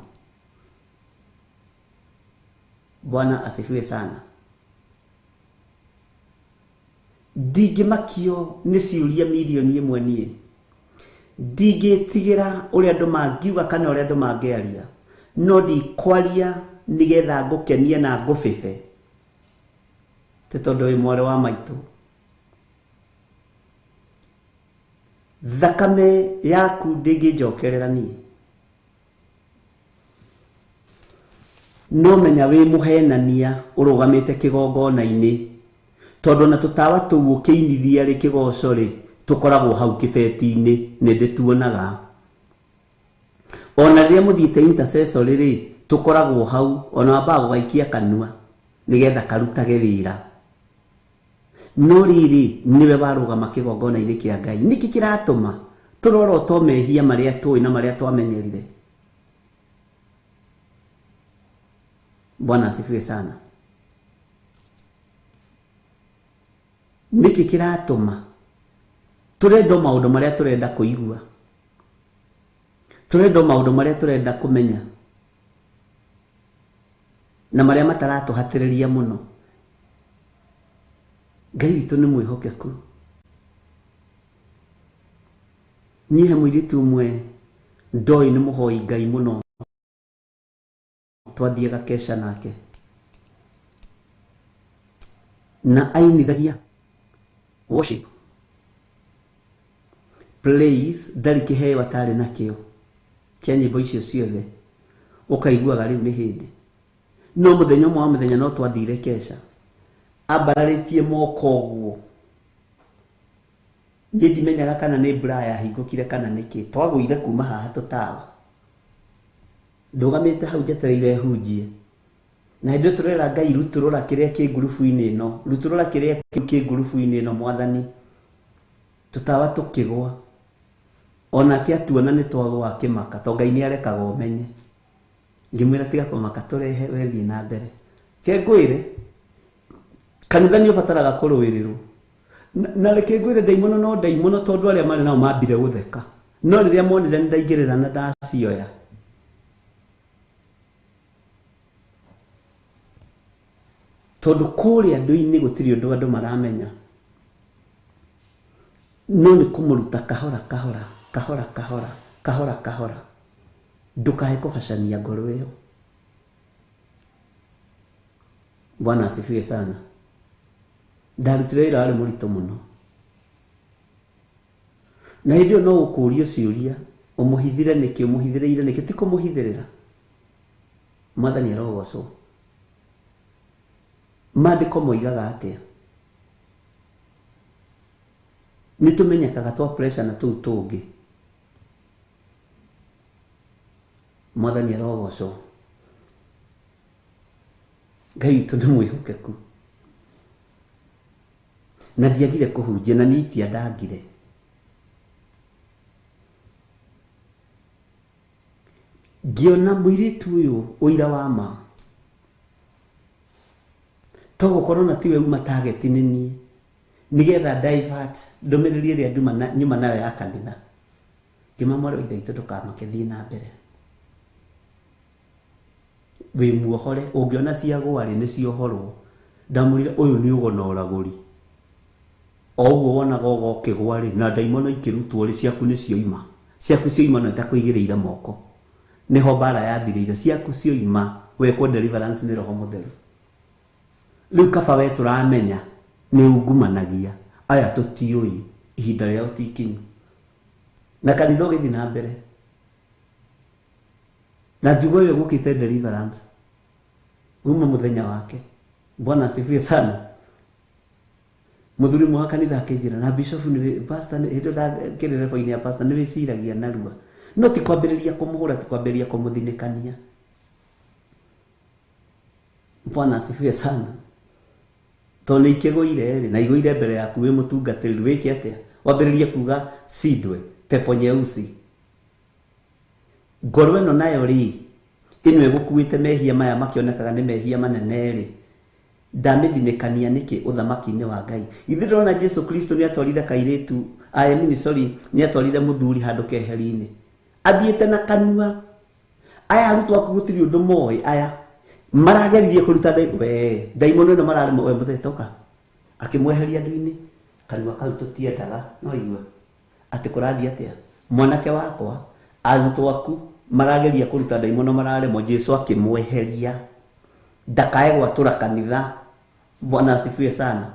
Bwana asifiwe sana. Ndingĩmakio nĩ ciũria mirioni ĩmwe niĩ. Ndingĩtigĩra ũrĩa andũ mangiuga kana ũrĩa andũ mangĩaria, no ndikwaria nĩgetha ngũkenie na ngũbĩbe, ti tondũ wĩ mwarĩ wa maitũ. Thakame yaku ndĩngĩnjokerera niĩ. No menya wĩ mũhenania ũrũgamĩte kĩgongona-inĩ, tondũ na tũtawa tũu ũkĩinithia rĩ kĩgoco rĩ tũkoragwo hau kĩbeti-inĩ, nĩ ndĩtuonaga. Ona rĩrĩa mũthiĩte intercessory rĩ tũkoragwo hau, ona wambaga gũgaikia kanua nĩgetha karutage wĩra. No rĩrĩ nĩwe warũgama kĩgongona-inĩ kĩa Ngai. Nĩkĩ kĩratũma tũrorotwo mehia marĩa tũĩ na marĩa twamenyerire? Bwana asifiwe sana. Nĩkĩ kĩratũma tũrenda maũndũ marĩa tũrenda kũigua, tũrenda maũndũ marĩa tũrenda kũmenya, na marĩa mataratũhatĩrĩria mũno? Ngai witũ nĩ mwĩhokeku. Niĩ he mũirĩtu ũmwe ndoĩ nĩ mũhoi Ngai mũno, twathiaga kesha nake, na ainithagia worship praise, ndarĩ kĩheo atarĩ nakĩo. Kĩa nyĩmbo icio ciothe ũkaiguaga rĩu nĩ hĩndĩ. No mũthenya ũmwe wa mũthenya no twathire kesha ambararĩtie moko ũguo, niĩ ndimenyaga kana nĩ mbura yahingũkire kana nĩkĩ. Twagũire kuma haha tũtawa, ndũgamĩte hau njetereire hunjie, na hĩndĩ ĩyo tũrera Ngai, rutũrũra kĩrĩa kĩ ngurubu-inĩ ĩno, rutũrũra kĩrĩa kĩ ngurubu-inĩ ĩno Mwathani. Tũtawa tũkĩgwa, onake atuona nĩ twagwa akĩmaka, to Ngai nĩ arekaga ũmenye. Ngĩmwĩra tiga kũmaka, tũrehe we thiĩ na mbere. Ke ngwĩre, kanitha nĩ ũbataraga kũrũĩrĩrwo. Na reke ngwĩre, ndaimono no ndaimono, tondũ arĩa marĩ nao mambire gũtheka, no rĩrĩa monire nĩ ndaingĩrĩra na ndacioya. Tondũ kũrĩa andũ-inĩ gũtirĩ ũndũ andũ maramenya, no nĩ kũmũruta kahora kahora kahora kahora kahora kahora, ndũkae kũbacania ngoro ĩyo. Bwana asifiwe sana. Ndarutire wĩra warĩ mũritũ mũno, na hĩndĩ ĩyo no ũkũrio ciũria, ũmũhithire nĩkĩ, ũmũhithĩrĩire nĩkĩ? Ti kũmũhithĩrĩra. Mwathani arogocwo. Maandĩko moigaga atĩa? Nĩ tũmenyekaga twa pressure na tũu tũngĩ. Mwathani arogocwo. Ngai witũ nĩ mwĩhokeku, na ndiagire kũhunjia, na niĩ itiandangire. Ngĩona mũirĩtu ũyũ ũira wa ma, to gũkorwo na tiwe uma target nĩ niĩ, nĩgetha divert ndũmĩrĩri ĩrĩa nyuma nayo ya kanitha. Ngĩma mwarĩ wa Ithe witũ, ndũkamake, thiĩ na mbere, wĩ muohore, ũngĩona ciagwa rĩ, nĩ ciohorwo. Ndamwĩrire ũyũ nĩ ũgo na ũragũri, o ũguo wonaga ũgo ũkĩgwa rĩ, na ndaimono ikĩrutwo rĩ, ciaku nĩ cioima, ciaku cioima, no itakũigĩrĩire moko. Nĩho mbara yathirĩire. Ciaku cioima, wekwo deliverance nĩ Roho Mũtheru. Rĩu kaba we tũramenya nĩ ungumanagia, aya tũtiũĩ, ihinda rĩao ti ikinyu. Na kanitha ũgĩthiĩ na mbere, na ngiuga ũyũ gũkĩte deliverance uma mũthenya wake. Bwana asifiwe sana. Mũthuri mwa kanitha akĩnjĩra, na bishop nĩ pastor, nĩ hĩndĩ ndakĩrĩ level-inĩ ya pastor, nĩ wĩciragia narua, no ti kwambĩrĩria kũmũhũra, ti kwambĩrĩria kũmũthinĩkania. Bwana asifiwe sana. Tondũ nĩ ikĩgũire rĩ, na igũire mbere yaku wĩ mũtungatĩri, wĩke atĩa? Wambĩrĩrie kuga sindwe pepo nyeusi, ngoro ĩno nayo rĩ, ĩno ĩgũkuĩte mehia maya makĩonekaga nĩ mehia manene rĩ, ndamĩthinĩkania nĩkĩ ũthamaki-inĩ wa Ngai? Ithuĩ ndĩrona Jesu Kristo nĩ atwarire kairĩtu, I mean, sorry, nĩ atwarire mũthuri handũ keheri-inĩ, athiĩte na kanua. Aya arutwo aku gũtirĩ ũndũ moĩ, aya marageririe kũruta we ndaimono ĩno mararemwo, we mũthee toka. Akĩmweheria andũ-inĩ, kanua kau tũtiendaga. No igua atĩ kũrathiĩ atĩa, mwanake wakwa? Arutwo aku marageria kũruta ndaimono mararemwo. Jesu akĩmweheria ndakae gwatũra kanitha. Bwana asifiwe sana.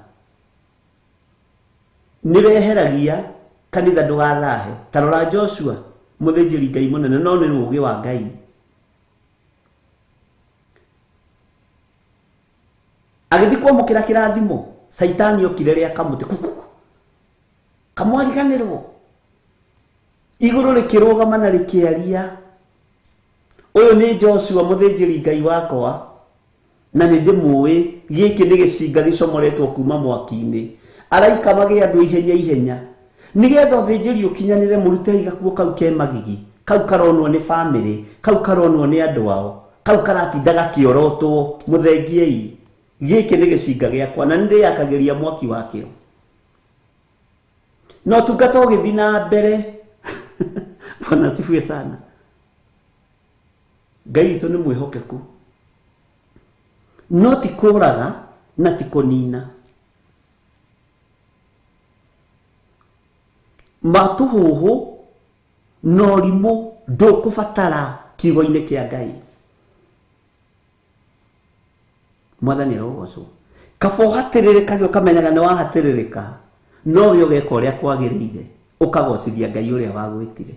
Nĩ weheragia kanitha ndũgathahe. Ta rora Joshua mũthĩnjĩri Ngai mũnene, no nĩ ũũgĩ wa Ngai. Agĩthiĩ kwamũkĩra kĩrathimo, Caitani okire rĩa kamũtĩ kukuku kamwariganĩrwo, igũrũ rĩkĩrũgama na rĩkĩaria, ũyũ nĩ Joshua mũthĩnjĩri Ngai wakwa, na nĩ ndĩmũĩ, gĩkĩ nĩ gĩcinga gĩcomoretwo kuma mwaki-inĩ. Araika magĩa andũ ihenya ihenya, nĩgetha ũthĩnjĩri ũkinyanĩre. Mũrutei gakuo kau ke magigi, kau karonwo nĩ bamĩrĩ, kau karonwo nĩ andũ ao, kau karatinda gakĩorotwo, mũthengiei. Gĩkĩ nĩ gĩcinga gĩakwa, na nĩ ndĩyakagĩria mwaki wakĩo. Na ũtungata ũgĩthiĩ na mbere. Bwana asifiwe sana. Ngai witũ nĩ mwĩhokeku, no ti kũraga na ti kũnina matũhũhũ na ũrimũ ndũkũbatara kiugo-inĩ kĩa Ngai. Mwathani arogocwo. Kaba ũhatĩrĩrĩkage, ũkamenyaga nĩ wahatĩrĩrĩka, no we ũgeka ũrĩa kwagĩrĩire, ũkagocithia Ngai ũrĩa wagwĩtire.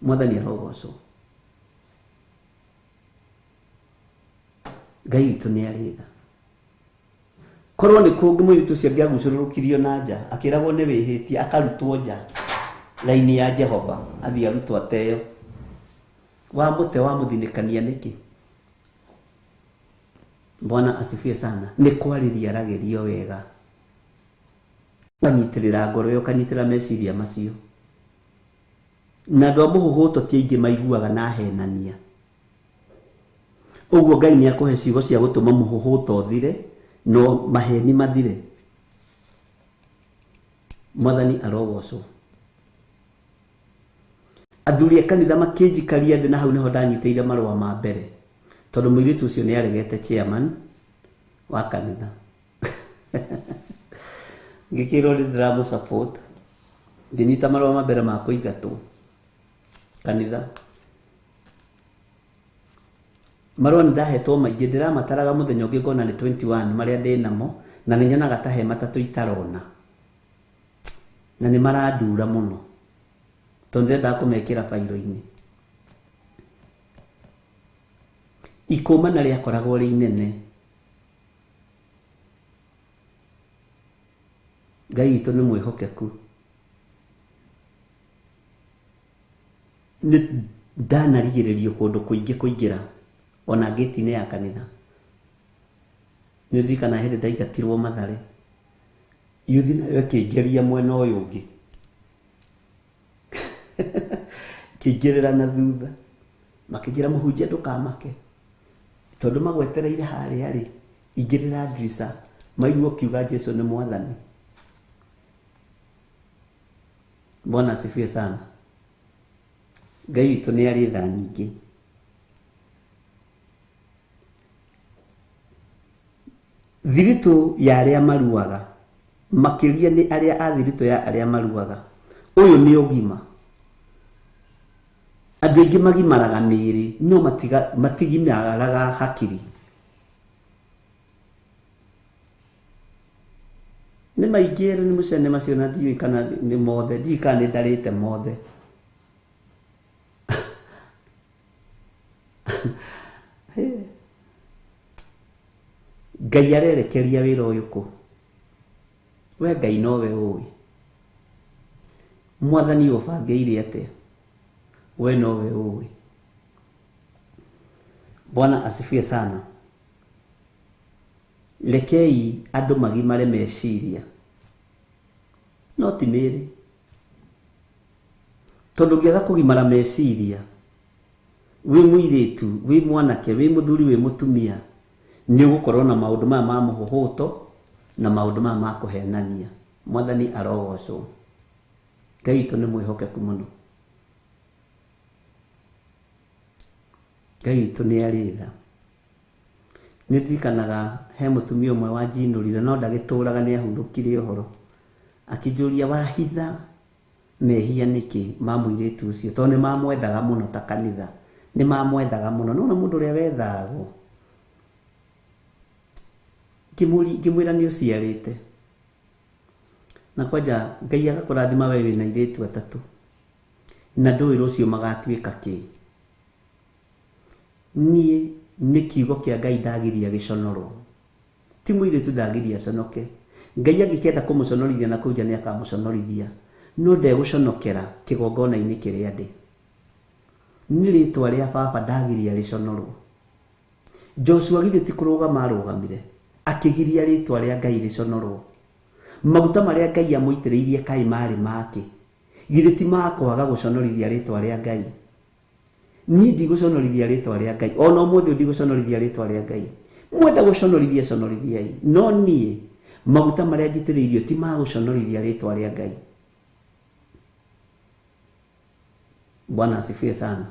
Mwathani arogocwo. Ngai witũ nĩ arĩ tha. Korwo nĩ kũngĩ mũirĩtu ũcio angĩagucũrũrũkirio na nja, akĩragwo nĩ wĩhĩtie, akarutwo nja raini ya Jehova, athiĩ arutwo ateo. Wamũte wamũthinĩkania nĩkĩ? Bwana asifiwe sana. Nĩ kwarĩria aragĩrio wega. Ũkanyitĩrĩra ngoro ĩyo, ũkanyitĩrĩra meciria macio. Na andũ a mũhũhũto ti aingĩ maiguaga na ahenania. Ũguo Ngai nĩ akũhe ciugo cia gũtũma mũhũhũto ũthire, no maheni mathire. Mwathani arogocwo. Athuri a kanitha makĩnjikaria thĩ, na hau nĩho ndanyitĩire marũa ma mbere, tondũ mũirĩtu ũcio nĩ aregete chairman wa kanitha. Ngĩkĩrwo nĩ ndĩramũ support, ngĩnyita marũa ma mbere ma kũingatwo kanitha. Marũa nĩ ndahetwo maingĩ, ndĩramataraga mũthenya ũngĩ ngona nĩ 21 marĩa ndĩ namo, na nĩ nyonaga ta he matatũ itarona, na nĩ marandura mũno tondũ ndĩrendaga kũmekĩra bairo-inĩ. Ikũmana rĩakoragwo rĩ inene. Ngai witũ nĩ mwĩhokeku. Nĩ ndanarigĩrĩrio kũndũ kũingĩ kũingĩra ona ngĩti-inĩ ya kanitha. Nĩ ndirikanaga hĩndĩ ndaingatirwo Mathare, yuthi nayo ĩkĩingĩria mwena ũyũ ũngĩ, kĩingĩrĩra na thutha, makĩnjĩra mũhunjia ndũkamake, tondũ magwetereire harĩa rĩ, ingĩrĩra ndirica, maigua ũkiuga Jesu nĩ mwathani. Bwana asifiwe sana. Ngai witũ nĩ arĩ tha nyingĩ. Thiritũ ya arĩa maruaga, makĩria nĩ arĩa a thiritũ ya arĩa maruaga. Ũyũ nĩ ũgima. Andũ aingĩ magimaraga mĩĩrĩ, no matigimaraga hakiri. Nĩ maingĩ nĩ mũcene macio na ndiũĩ kana nĩ mothe, ndiũĩ kana nĩ ndarĩte mothe. Ngai arerekeria wĩra ũyũ kũ? We Ngai nowe ũĩ. Mwathani ũbangĩire atĩa? We nowe ũĩ. Bwana asifiwe sana. Rekei andũ magimare meciria, no ti mĩĩrĩ. Tondũ ũngĩaga kũgimara meciria, wĩ mũirĩtu, wĩ mwanake, wĩ mũthuri, wĩ mũtumia, nĩ ũgũkorwo na maũndũ maya ma mũhũhũto na maũndũ maya ma kũhenania. Mwathani arogocwo. Ngai witũ nĩ mwĩhokeku mũno. Ngai witũ nĩ arĩ tha. Nĩ ndirikanaga he mũtumia ũmwe wanjinũrire, no ndagĩtũraga, nĩ ahurũkire ũhoro. Akĩnjũria wahitha mehia nĩkĩ ma mũirĩtu ũcio, tondũ nĩ mamwethaga mũno ta kanitha, nĩ mamwethaga mũno. Nĩwona mũndũ ũrĩa wethagwo, ngĩmwĩra nĩ ũciarĩte, na kwanja Ngai agakũrathima we wĩna airĩtu atatũ, na ndũĩ rũciũ magatuĩka kĩ. Niĩ nĩ kiugo kĩa Ngai ndagiria gĩconorwo, ti mũirĩtu ndagiria aconoke. Ngai angĩkĩenda kũmũconorithia na kũu nja nĩ akamũconorithia, no ndegũconokera kĩgongona-inĩ kĩrĩa ndĩ. Nĩ rĩtwa rĩa baba ndagiria rĩconorwo. Joshua githĩ ti kũrũgama arũgamire, akĩgiria rĩtwa rĩa Ngai rĩconorwo. Maguta marĩa Ngai amũitĩrĩirie kaĩ marĩ make, githĩ ti ma kwaga gũconorithia rĩtwa rĩa Ngai? Niĩ ndigũconorithia rĩtwa rĩa Ngai, ona ũmũthĩ ndigũconorithia rĩtwa rĩa Ngai. Mwenda gũconorithia, conorithiai, no niĩ maguta marĩa njitĩrĩirio ti ma gũconorithia rĩtwa rĩa Ngai. Bwana asifiwe sana.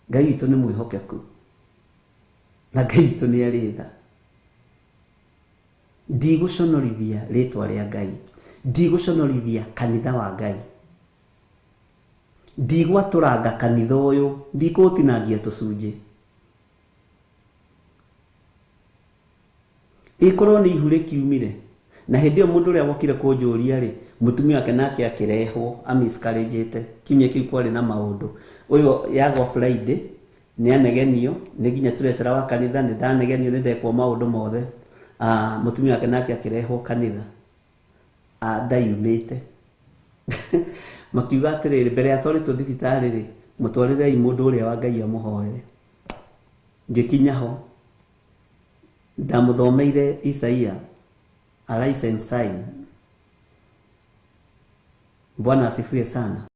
Ngai witũ nĩ mwĩhokeku, na Ngai witũ nĩ arĩ tha. Ndigũconorithia rĩtwa rĩa Ngai, ndigũconorithia kanitha wa Ngai, ndigwatũranga kanitha ũyũ, ndikũũtinangia tũcunjĩ. Ĩkorwo nĩ ihu rĩkiumire, Na hĩndĩ ĩyo mũndũ ũrĩa wokire kũnjũria rĩ, mũtumia wake nake akĩrehwo amiscarĩnjĩte. Kiumia kĩu kwarĩ na maũndũ. Ũyũ yagwa Friday nĩ anegenio, nĩ nginya tũrecera wa kanitha, nĩ ndanegenio, nĩ ndekwo maũndũ mothe. Mũtumia wake nake akĩrehwo kanitha. Ndaiumĩte. Makiuga atĩrĩrĩ, mbere ya atwarĩtwo thibitarĩ rĩ, mũtwarĩrei mũndũ ũrĩa wa Ngai amũhoere. Ngĩkinya ho, ndamũthomeire Isaia, arise and shine. Bwana asifiwe sana.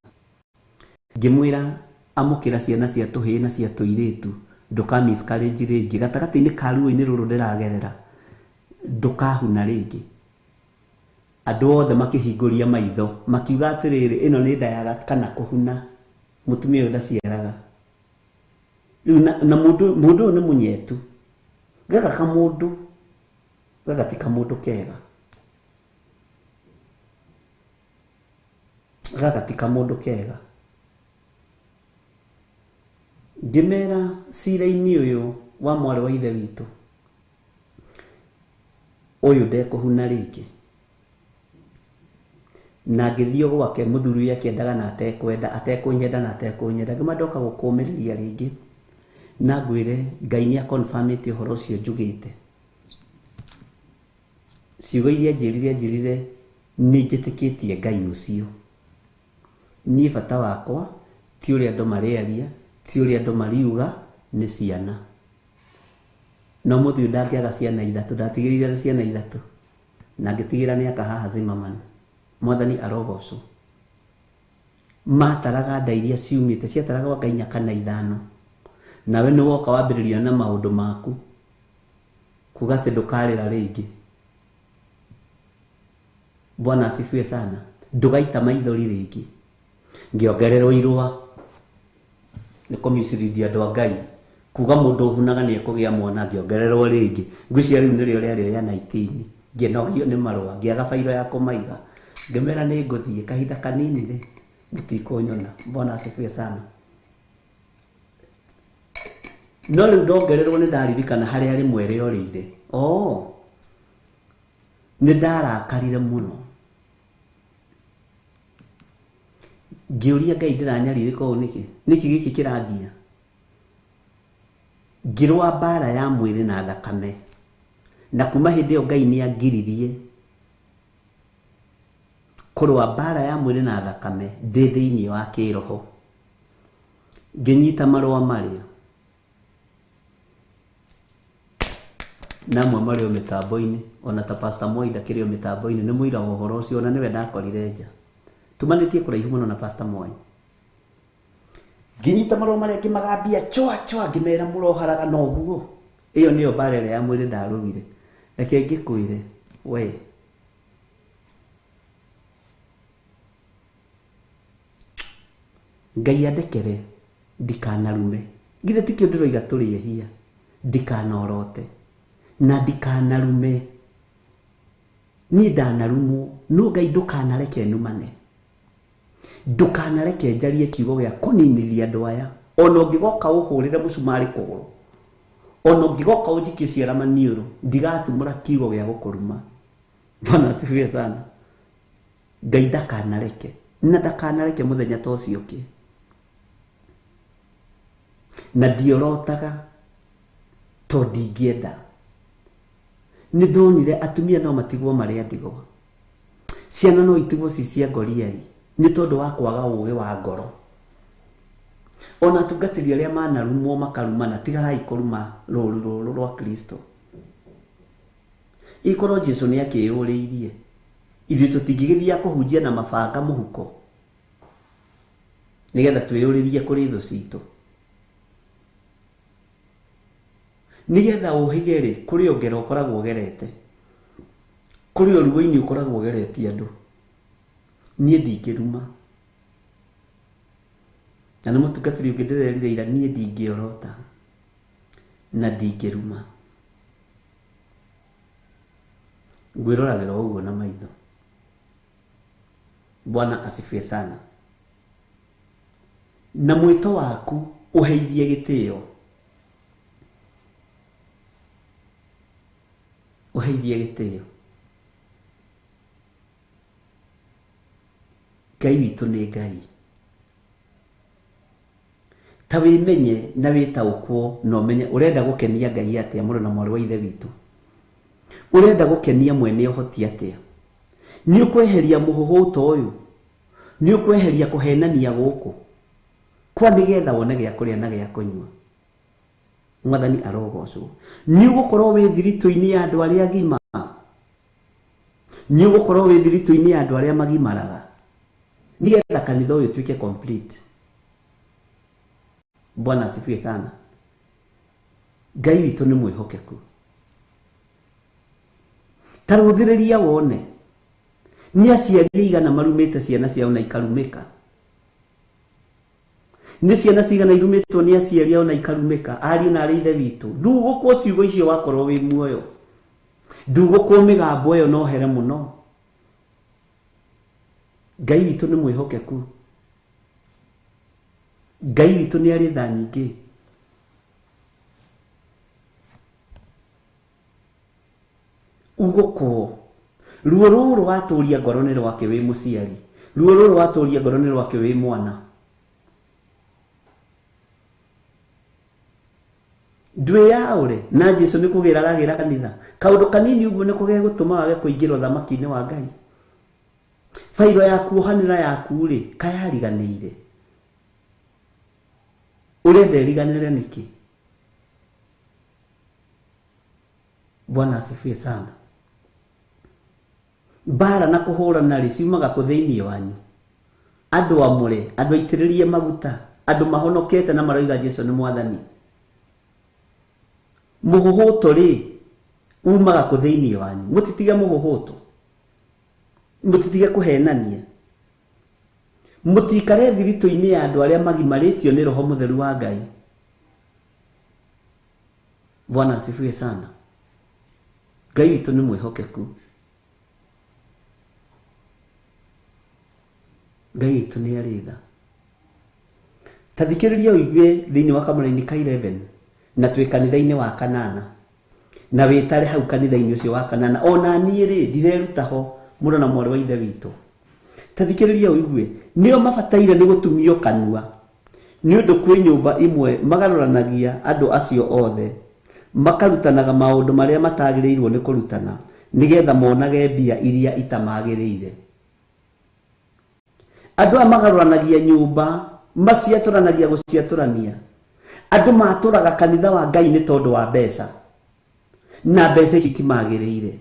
Ngĩmwĩra amũkĩra ciana cia tũhĩĩ na cia tũirĩtu, ndũka miscarriage rĩngĩ, gatagatĩ-inĩ ka ruo-inĩ rũrũ ndĩragerera, ndũkahuna rĩngĩ. Andũ othe makĩhingũria maitho, makiuga atĩrĩrĩ, ĩno nĩ nda ya kana kũhuna, mũtumia ũyũ ndaciaraga. Rĩu na mũndũ ũyũ nĩ mũnyetu, gaka kamũndũ, gaka ti kamũndũ kega. Gaka ti kamũndũ kega. Ngĩmera cira-inĩ ũyũ wa mwarĩ wa ithe witũ, ũyũ ndekũhuna rĩngĩ. Na ngĩthiĩ gwake mũthuri ũyũ akĩendaga na atekwenda, atekũnyenda na atekũnyenda. Ngĩmwĩra ndoka gũkũmĩrĩria rĩngĩ, na ngwĩre Ngai nĩ akonfirmĩte ũhoro ũcio njugĩte. Ciugo iria njĩrire njĩrire nĩ njĩtĩkĩtie Ngai ũcio. Niĩ bata wakwa ti ũrĩa andũ marĩaria, ti ũrĩa andũ mariuga, nĩ ciana. No mũthuri ũyũ ndangĩaga ciana ithatũ, ndatigĩrĩire na ciana ithatũ. Na ngĩtigĩra nĩ aka haha Zimmerman. Mwathani arogocwo. Mataraga nda iria ciumĩte, ciataragwo anga inya kana ithano. Nawe nĩ woka wambĩrĩria na maũndũ maku, kuga atĩ ndũkarĩra rĩngĩ. Bwana asifiwe sana. Ndũgaita maithori rĩngĩ. Ngĩongererwo irũa nĩ kũmicirithia andũ a Ngai, kuga mũndũ ũhunaga nĩ ekũgĩa mwana, ngĩongererwo rĩngĩ. Ngwĩciria rĩu nĩrĩo rĩarĩ rĩa 19. Ngĩnogio nĩ marũa, ngĩaga bairo ya kũmaiga. Ngĩmera nĩ ngũthiĩ kahinda kanini rĩ, mũtikũnyona. Bwana asifiwe sana. No rĩu ndongererwo nĩ ndaririkana harĩa rĩmwe rĩorĩire. Oh, nĩ ndarakarire mũno. Ngĩũria Ngai ndĩranyarirĩka ũũ nĩkĩ? Nĩkĩ gĩkĩ kĩrangia? Ngĩrũa mbara ya mwĩrĩ na thakame. Na kuma hĩndĩ ĩyo Ngai nĩ angiririe kũrũa mbara ya mwĩrĩ na thakame ndĩ thĩinĩ wa kĩroho. Ngĩnyita marũa marĩa, na amwe marĩ o mĩtambo-inĩ, ona ta Pastor Moi ndakĩrĩ o mĩtambo-inĩ, nĩ mũira wa ũhoro ũcio, ona nĩwe ndakorire nja. Tumanĩtie kũraihu mũno na Pastor Moi. Ngĩnyita marũa marĩa ngĩmagambia chwa chwa, ngĩmera mũroharaga na ũguo. Ĩyo nĩyo mbara ĩrĩa ya mwĩrĩ ndarũire. Reke ngĩkwĩre, we. Ngai andekere ndikanarume. Githĩ tikĩo ndĩroiga tũrĩ ehia, ndikanorote na ndikanarume. Niĩ ndanarumwo, no Ngai ndũkanareke numane. Ndũkanareke njarie kiugo gĩa kũninithia andũ aya. Ona ũngĩgoka ũhũrĩre mũcumarĩ kũgũrũ, ona ũngĩgoka ũnjikie ciara maniũrũ, ndigatumũra kiugo gĩa gũkũruma. Bwana asifiwe sana. Ngai ndakanareke, na ndakanareke mũthenya ta ũcio ũke. Na ndiorotaga to ndingĩenda. Nĩ ndonire atumia no matigwo marĩ a ndigwa, ciana no itigwo ci cia ngoriai nĩ tondũ wa kwaga ũũgĩ wa ngoro. Ona atungatĩri arĩa manarumwo makarumana, tigagai kũruma rũũru rũrũ rwa Kristo. Ikorwo Jesu nĩ akĩyũrĩirie, ithuĩ tũtingĩgĩthiĩ kũhunjia na mabanga mũhuko nĩgetha twĩyũrĩrie kũrĩ thũ citũ. Nĩgetha ũhĩge rĩ, kũrĩ o ngero ũkoragwo ũgerete, kũrĩ o ruo-inĩ ũkoragwo ũgeretie andũ. Niĩ ndingĩruma. Na nĩ mũtungatĩri ũngĩ ndĩrerire ira, niĩ ndingĩorota na ndingĩruma. Ngwĩroragĩra o ũguo na maitho. Bwana asifiwe sana. Na mwĩto waku ũheithie gĩtĩo. Ũheithie gĩtĩo. Ngai witũ nĩ Ngai. Ta wĩmenye na wĩtaũkwo na ũmenye ũrenda gũkenia Ngai atĩa, mũrũ na mwarĩ wa ithe witũ. Ũrenda gũkenia mwene ũhoti atĩa? Nĩ ũkweheria mũhũhũto ũyũ, nĩ ũkweheria kũhenania gũkũ kwa nĩgetha wone gĩa kũrĩa na gĩa kũnyua. Mwathani arogocwo. Nĩ ũgũkorwo wĩ thiritũ-inĩ ya andũ arĩa agima, nĩ ũgũkorwo wĩ thiritũ-inĩ ya andũ arĩa magimaraga, nĩgetha kanitha ũyũ ũtuĩke complete. Bwana asifiwe sana. Ngai witũ nĩ mwĩhokeku. Ta rũthĩrĩria wone nĩ aciari aigana marumĩte ciana ciao na ikarumĩka. Nĩ ciana cigana irumĩtwo nĩ aciari ao na ikarumĩka, ariũ na arĩ ithe witũ. Ndugũkwo ciugo icio wakorwo wĩ muoyo, ndugũkwo mĩgambo ĩyo no here mũno. Ngai witũ nĩ mwĩhokeku. Ngai witũ nĩ arĩ tha nyingĩ. Ugũkwo ruo rũrũ watũria ngoro nĩ rwake wĩ mũciari, ruo rũrũ watũria ngoro nĩ rwake wĩ mwana. Ndwĩyaũre na Jesu nĩ kũgĩra aragĩra kanitha. Kaũndũ kanini ũguo nĩko gegũtũma wage kũingĩra ũthamaki-inĩ wa Ngai. Bairo ya kuohanĩra yaku rĩ, kayariganĩire. Ũrenda ĩriganĩre nĩkĩ? Bwana asifiwe sana. Mbara na kũhũrana rĩ ciumaga kũ thĩinĩ wanyu. Andũ amũre, andũ aitĩrĩrie maguta, andũ mahonokete na maroiga Jesu nĩ mwathani. Mũhũhũto rĩ umaga kũ thĩinĩ wanyu. Mũtitige mũhũhũto, mũtitige kũhenania, mũtikare thiritũ-inĩ ya andũ arĩa magimarĩtio nĩ Roho Mũtheru wa Ngai. Bwana asifiwe sana. Ngai witũ nĩ mwĩhokeku. Ngai witũ nĩ arĩ tha. Ta thikĩrĩria ũigue thĩinĩ wa kamũraini ka 11 na twĩ kanitha-inĩ wa kanana, na wĩtare hau kanitha-inĩ ũcio wa kanana. Ona niĩ rĩ ndireruta ho, mũrũ na mwarĩ wa ithe witũ. Ta thikĩrĩria ũigue, nĩo mabataire nĩ gũtumio kanua, nĩ ũndũ kwĩ nyũmba imwe magarũranagia andũ acio othe, makarutanaga maũndũ marĩa matagĩrĩirwo nĩ kũrutana, nĩgetha monage mbia iria itamagĩrĩire. Andũ aya magarũranagia nyũmba, maciatũranagia gũciatũrania. Andũ matũraga kanitha wa Ngai nĩ tondũ wa mbeca, na mbeca ici itimagĩrĩire.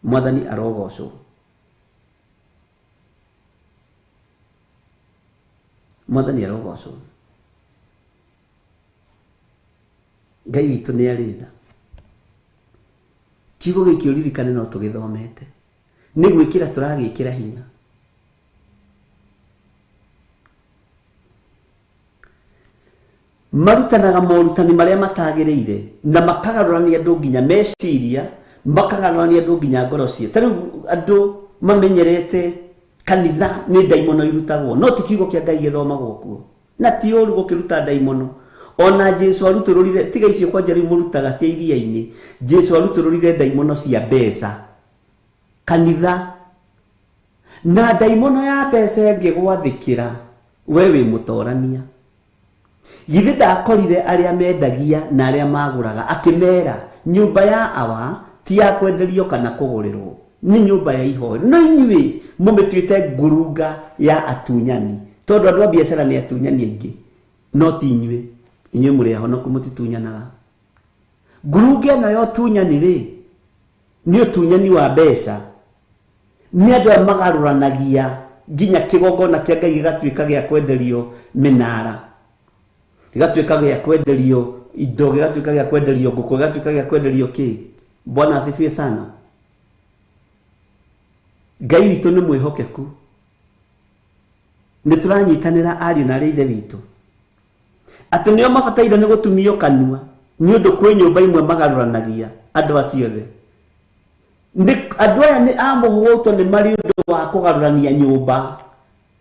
Mwathani arogocwo. Mwathani arogocwo. Ngai witũ nĩ arĩ tha. Kiugo gĩkĩ ũririkane no tũgĩthomete, nĩ gwĩkĩra tũragĩkĩra hinya. Marutanaga morutani marĩa matagĩrĩire na makagarũrania andũ nginya meciria, makagarũrania andũ nginya ngoro ciao. Ta rĩu andũ mamenyerete kanitha nĩ ndaimono irutagwo, no ti kiugo kĩa Ngai gĩthomagwo kuo. Na ti ũru gũkĩruta ndaimono. Ona Jesu arutũrũrire, tiga icio kwanja rĩu mũrutaga cia iria-inĩ, Jesu arutũrũrire ndaimono cia mbeca kanitha, na ndaimono ya mbeca ĩngĩgwathĩkĩra we wĩ mũtorania. Githĩ ndakorire arĩa mendagia na arĩa magũraga, akĩmera nyũmba ya awa ti ya kwenderio kana kũgũrĩrwo, nĩ nyũmba ya ihoero. No inyuĩ mũmĩtuĩte ngurunga ya atunyani, tondũ andũ a biacara nĩ atunyani aingĩ, no ti inyuĩ. Inyuĩ mũrĩ ahonoku, mũtitunyanaga. Ngurunga ĩno ya ũtunyani rĩ, nĩ ũtunyani wa mbeca. Nĩ andũ aya magarũranagia nginya kĩgongona kĩa Ngai gĩgatuĩka gĩa kwenderio mĩnara, gĩgatuĩka gĩa kwenderio indo, gĩgatuĩka gĩa kwenderio ngũkũ, gĩgatuĩka gĩa kwenderio kĩ. Bwana asifiwe sana. Ngai witũ nĩ mwĩhokeku. Nĩ tũranyitanĩra ariũ na arĩ ithe witũ, atĩ nĩo mabataire nĩ gũtumio kanua, nĩ ũndũ kwĩ nyũmba imwe magarũranagia andũ acio othe. Andũ aya nĩ a mũhũhũto, nĩ marĩ ũndũ wa kũgarũrania nyũmba,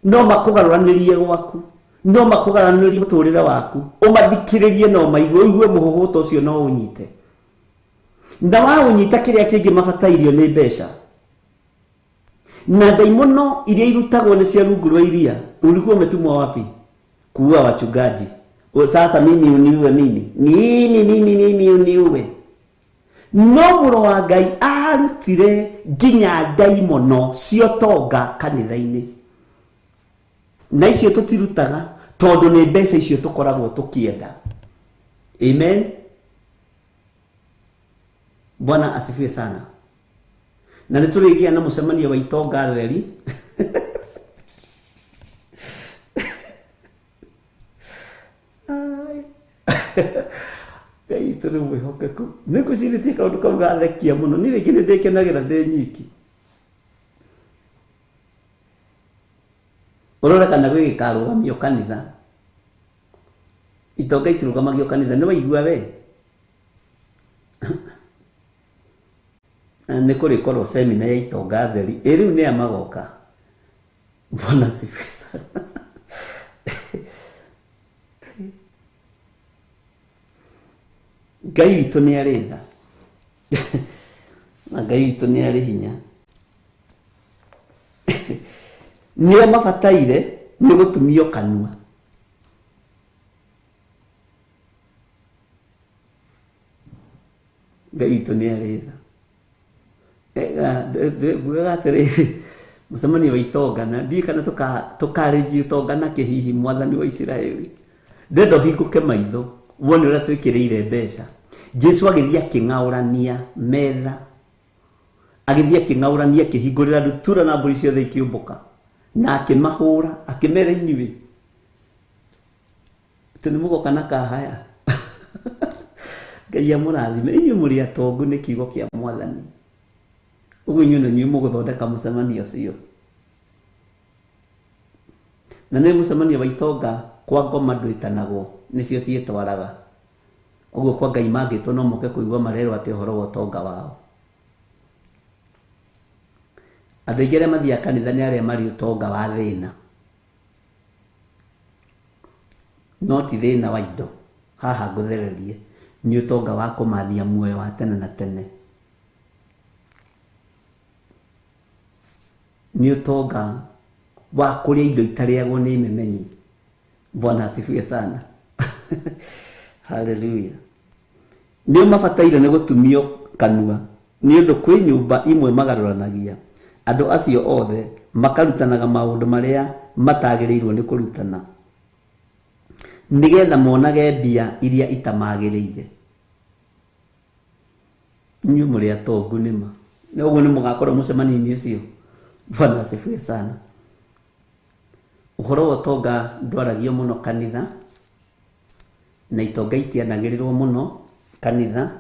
no makũgarũranĩrie gwaku, no makũgarũranĩrie mũtũrĩre waku, ũmathikĩrĩrie no maigue, ũigue mũhũhũto ũcio no ũnyite. Na waũnyita kĩrĩa kĩngĩ mabatairio nĩ mbeca. Na ndaimono iria irutagwo nĩ cia rungu rwa iria. Ulikuwa umetumwa wapi? Kuua wachungaji. Sasa mimi uniue mimi. Nini nini mimi uniue? No mũrũ wa Ngai arutire nginya ndaimono ciotonga kanitha-inĩ. Na icio tũtirutaga tondũ nĩ mbeca icio tũkoragwo tũkĩenda. Amen. Bwana asifiwe sana. Na nĩ tũrĩgĩa na mũcemanio wa itonga theri. Ngai witũ nĩ mwĩhokeku. Nĩ ngwĩcirĩtie kaũndũ kau gathekia mũno. Niĩ rĩngĩ nĩ ndĩkenagĩra ndĩ nyiki. Ũrore kana gwĩ gĩkarũgamio kanitha. Itonga itirũgamagio kanitha. Nĩ waigua we? Nĩ kũrĩkorwo semina ya itonga theri. Ĩ rĩu nĩa magoka. Bwana asifiwe sana. Ngai witũ nĩ arĩ tha. Na Ngai witũ nĩ arĩ hinya. Nĩo mabataire nĩ gũtumio kanua. Ngai witũ nĩ arĩ tha. Ngugaga atĩrĩrĩ, mũcemanio wa itonga na ndiũĩ kana tũkarĩnjia ũtonga na kĩ hihi mwathani wa Isiraeli. Ndĩrenda ũhingũke maitho wone ũrĩa twĩkĩrĩire mbeca. Jesu agĩthiĩ akĩng'aũrania metha, agĩthiĩ akĩng'aũrania akĩhingũrĩra ndutura na mbũri ciothe ikĩũmbũka, na akĩmahũra akĩmera inyuĩ atĩ nĩ mũgoka na kahaya. Ngai amũrathime. Inyuĩ mũrĩ atongu nĩ kiugo kĩa mwathani. Ũguo inyuĩ na inyuĩ mũgũthondeka mũcemanio ũcio. Na nĩ mũcemanio wa itonga kwa ngoma ndwĩtanagwo, nĩcio ciĩtwaraga. Ũguo kwa Ngai mangĩtwo no moke kũigua marerwo atĩ ũhoro wa ũtonga wao. Andũ aingĩ arĩa mathiaga kanitha nĩ arĩa marĩ ũtonga wa thĩna. No ti thĩna wa indo. Haha ngũthererie nĩ ũtonga wa kũmathia muoyo wa tene na tene. Nĩ ũtonga wa kũrĩa indo itarĩagwo nĩ memenyi. Bwana asifiwe sana. Hallelujah. Nĩ mabataire nĩ gũtumio kanua nĩ ũndũ kwĩ nyũmba imwe magarũranagia. Andũ acio othe makarutanaga maũndũ marĩa matagĩrĩirwo nĩ kũrutana, nĩgetha monage mbia iria itamagĩrĩire. Inyuĩ mũrĩ atongu nĩma. Na ũguo nĩ mũgakorwo mũcemanio-inĩ ũcio. Bwana asifiwe sana. Ũhoro wa ũtonga ndwaragio mũno kanitha, na itonga itianagĩrĩrwo mũno kanitha,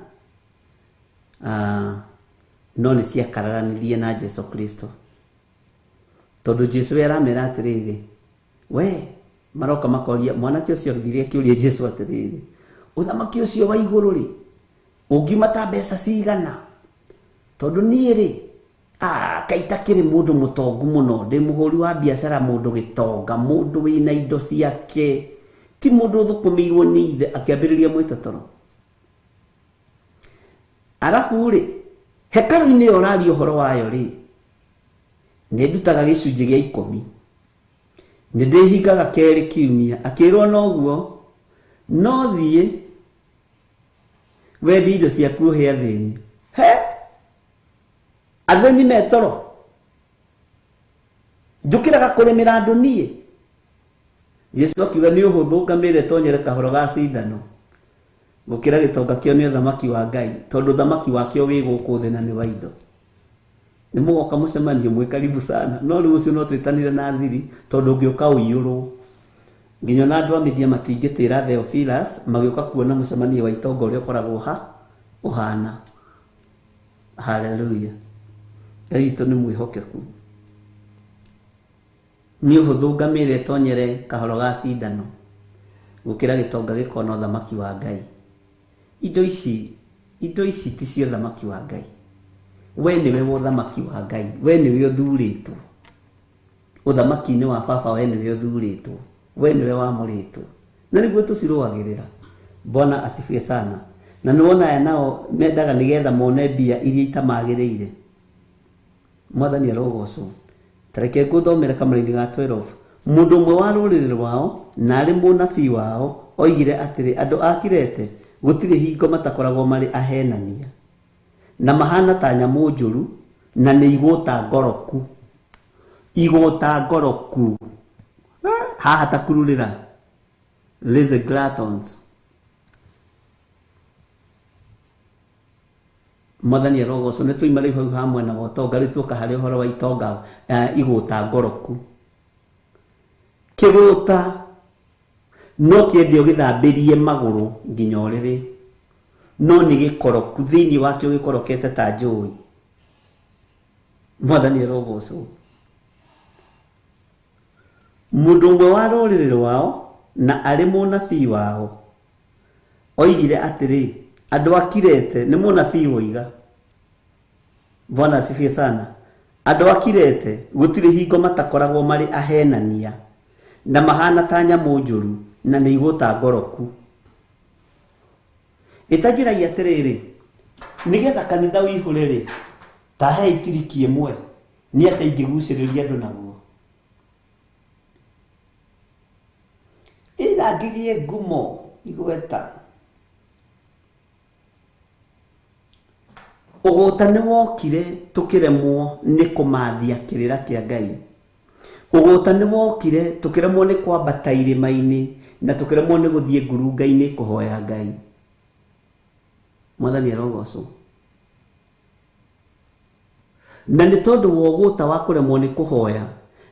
no nĩ ciakararanirie na Jesu Kristo. Tondũ Jesu we aramera atĩrĩrĩ, we maroka makoria mwanake ũcio athire akĩũria Jesu atĩrĩrĩ, ũthamaki ũcio wa igũrũ rĩ ũngiuma ta mbeca cigana? Tondũ niĩ rĩ, kaĩ itakĩrĩ mũndũ mũtongu mũno, ndĩ mũhũri wa biacara, mũndũ gĩtonga, mũndũ wĩna indo ciake, ti mũndũ ũthũkũmĩirwo nĩ ithe. Akĩambĩrĩria mwĩtotoro. Arabu rĩ, hekarũ-inĩ ĩyo ũraria ũhoro wayo rĩ, nĩ ndutaga gĩcunjĩ gĩa 10, nĩ ndĩhingaga kerĩ kiumia. Akĩrwo noguo, no thiĩ wendie indo ciaku ũhe athĩni. He, athĩni metoro, njũkĩraga kũrĩmĩra andũ niĩ. Jesu akiuga nĩ ũhũthũ ngamĩre tonyere kahoro ga cindano gũkĩra gĩtonga kĩo nĩ ũthamaki wa Ngai, tondũ ũthamaki wakĩo wĩ gũkũ thĩ na nĩ wa indo. Nĩ mũgoka mũcemanio mwĩ karibu sana. No rĩu ũcio no twĩtanire na thiri, tondũ ũngĩũka ũiyũrwo. Nginya ona andũ a media matingĩtĩra Theophilus magĩũka kuona mũcemanio wa itonga ũrĩa ũkoragwo ha ũhana. Hallelujah. Ngai witũ nĩ mwĩhokeku. Nĩ ũhũthũ ngamĩre ĩtonyere kahoro ga cindano gũkĩra gĩtonga gĩkona ũthamaki wa Ngai. Indo ici ti cia ũthamaki wa Ngai. We nĩwe wa ũthamaki wa Ngai, we nĩwe ũthurĩtwo. Ũthamaki-inĩ wa baba we nĩwe ũthurĩtwo, we nĩwe wamũrĩtwo. Na nĩguo tũcirũagĩrĩra. Bwana asifiwe sana. Na nĩ wona aya nao mendaga nĩgetha mone mbia iria itamagĩrĩire. Mwathani arogocwo. Tareke ngũthomere kamũraini ga 12. Mũndũ ũmwe wa rũrĩrĩ rwao na arĩ mũnabii wao oigire atĩrĩ, andũ a Kirete gũtirĩ hingo matakoragwo marĩ ahenania na mahana ta nyamũ njũru na nĩ igũta ngoroku. Igũta ngoroku haha ta kururĩra, lazy gluttons. Mwathani arogocwo. Nĩ twaima rĩu hau ha mwena wa ũtonga, rĩu tuoka harĩ ũhoro wa itonga, igũta ngoroku. Kĩgũta no kĩendio gĩthambĩrie magũrũ nginya ũrĩrĩ, no nĩ gĩkoroku thĩinĩ wakĩo gĩkorokete ta njũĩ. Mwathani arogocwo. Mũndũ ũmwe wa rũrĩrĩ rwao na arĩ mũnabii wao oigire atĩrĩ, andũ a Kirete, nĩ mũnabii woiga. Bwana asifiwe sana. Andũ a Kirete gũtirĩ hingo matakoragwo marĩ ahenania na mahana ta nyamũ njũru na nĩ igũta ngoroku. Ĩtanjĩragia atĩrĩrĩ, nĩgetha kanitha ũihũre rĩ, ta he itiriki ĩmwe nĩ atĩa ingĩgucĩrĩria andũ naguo? Ĩra ngĩgĩe ngumo igweta. Ũgũta nĩ wokire tũkĩremwo nĩ kũmathia kĩrĩra kĩa Ngai. Ũgũta nĩ wokire tũkĩremwo nĩ kwambata irĩma-inĩ na tũkĩremwo nĩ gũthiĩ ngurunga-inĩ kũhoya Ngai. Mwathani arogocwo. Na nĩ tondũ wa ũgũta wa kũremwo nĩ kũhoya,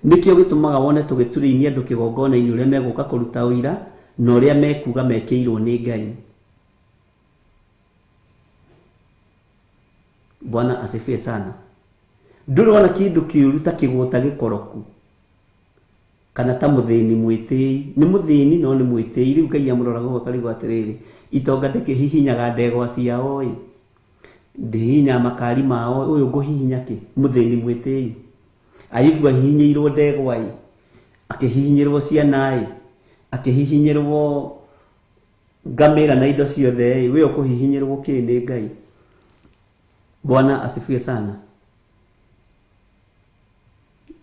nĩkĩo gĩtũmaga wone tũgĩturĩinie andũ kĩgongona-inĩ ũrĩa megũka kũruta ũira na ũrĩa mekuga mekĩirwo nĩ Ngai. Bwana asifiwe sana. Ndũrĩ wona kĩndũ kĩũru ta kĩgũta gĩkoroku kana ta mũthĩni mwĩtĩi. Nĩ mũthĩni no nĩ mwĩtĩi. Rĩu Ngai amũroraga ũguo akarigwo atĩrĩrĩ, itonga ndĩkĩhihinyaga ndegwa ciao ĩ, ndĩhihinyaga makari mao, ũyũ ngũhihinya kĩ? Mũthĩni mwĩtĩi. Ayubu ahihinyĩirwo ndegwa ĩ, akĩhihinyĩrwo ciana ĩ, akĩhihinyĩrwo ngamĩra na indo ciothe ĩ, we ũkũhihinyĩrwo kĩ nĩ Ngai? Bwana asifiwe sana.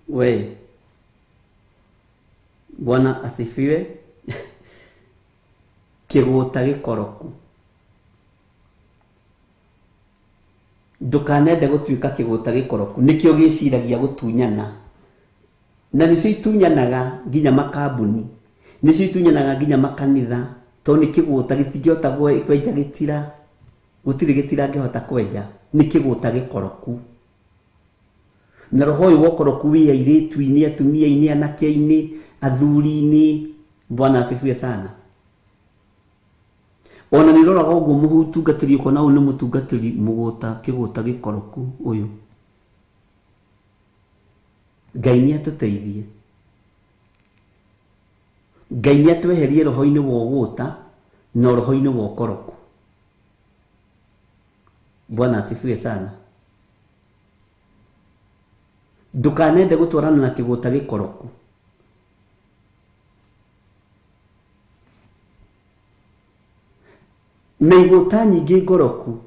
We Bwana asifiwe. Kĩgũta gĩkoroku. Ndũkanende gũtuĩka kĩgũta gĩkoroku, nĩkĩo gĩciragia gũtunyana. Na nĩcio itunyanaga nginya makambuni, nĩcio itunyanaga nginya makanitha, tondũ nĩ kĩgũta gĩtingĩhota kwenja gĩtira, gũtirĩ gĩtira angĩhota kwenja, nĩ kĩgũta gĩkoroku. Na roho ũyũ wa ũkoroku wĩ airĩtu-inĩ, atumia-inĩ, anake-inĩ, athuri-inĩ. Bwana asifiwe sana. Ona nĩ roraga ũguo mũtungatĩri ũkona ũyũ nĩ mũtungatĩri mũgũta, kĩgũta gĩkoroku ũyũ. Ngai nĩ atũteithie. Ngai nĩ atweherie roho-inĩ wa ũgũta na roho-inĩ wa ũkoroku. Bwana asifiwe sana. Ndũkanende gũtwarana na kĩgũta gĩkoroku. Na igũta nyingĩ ngoroku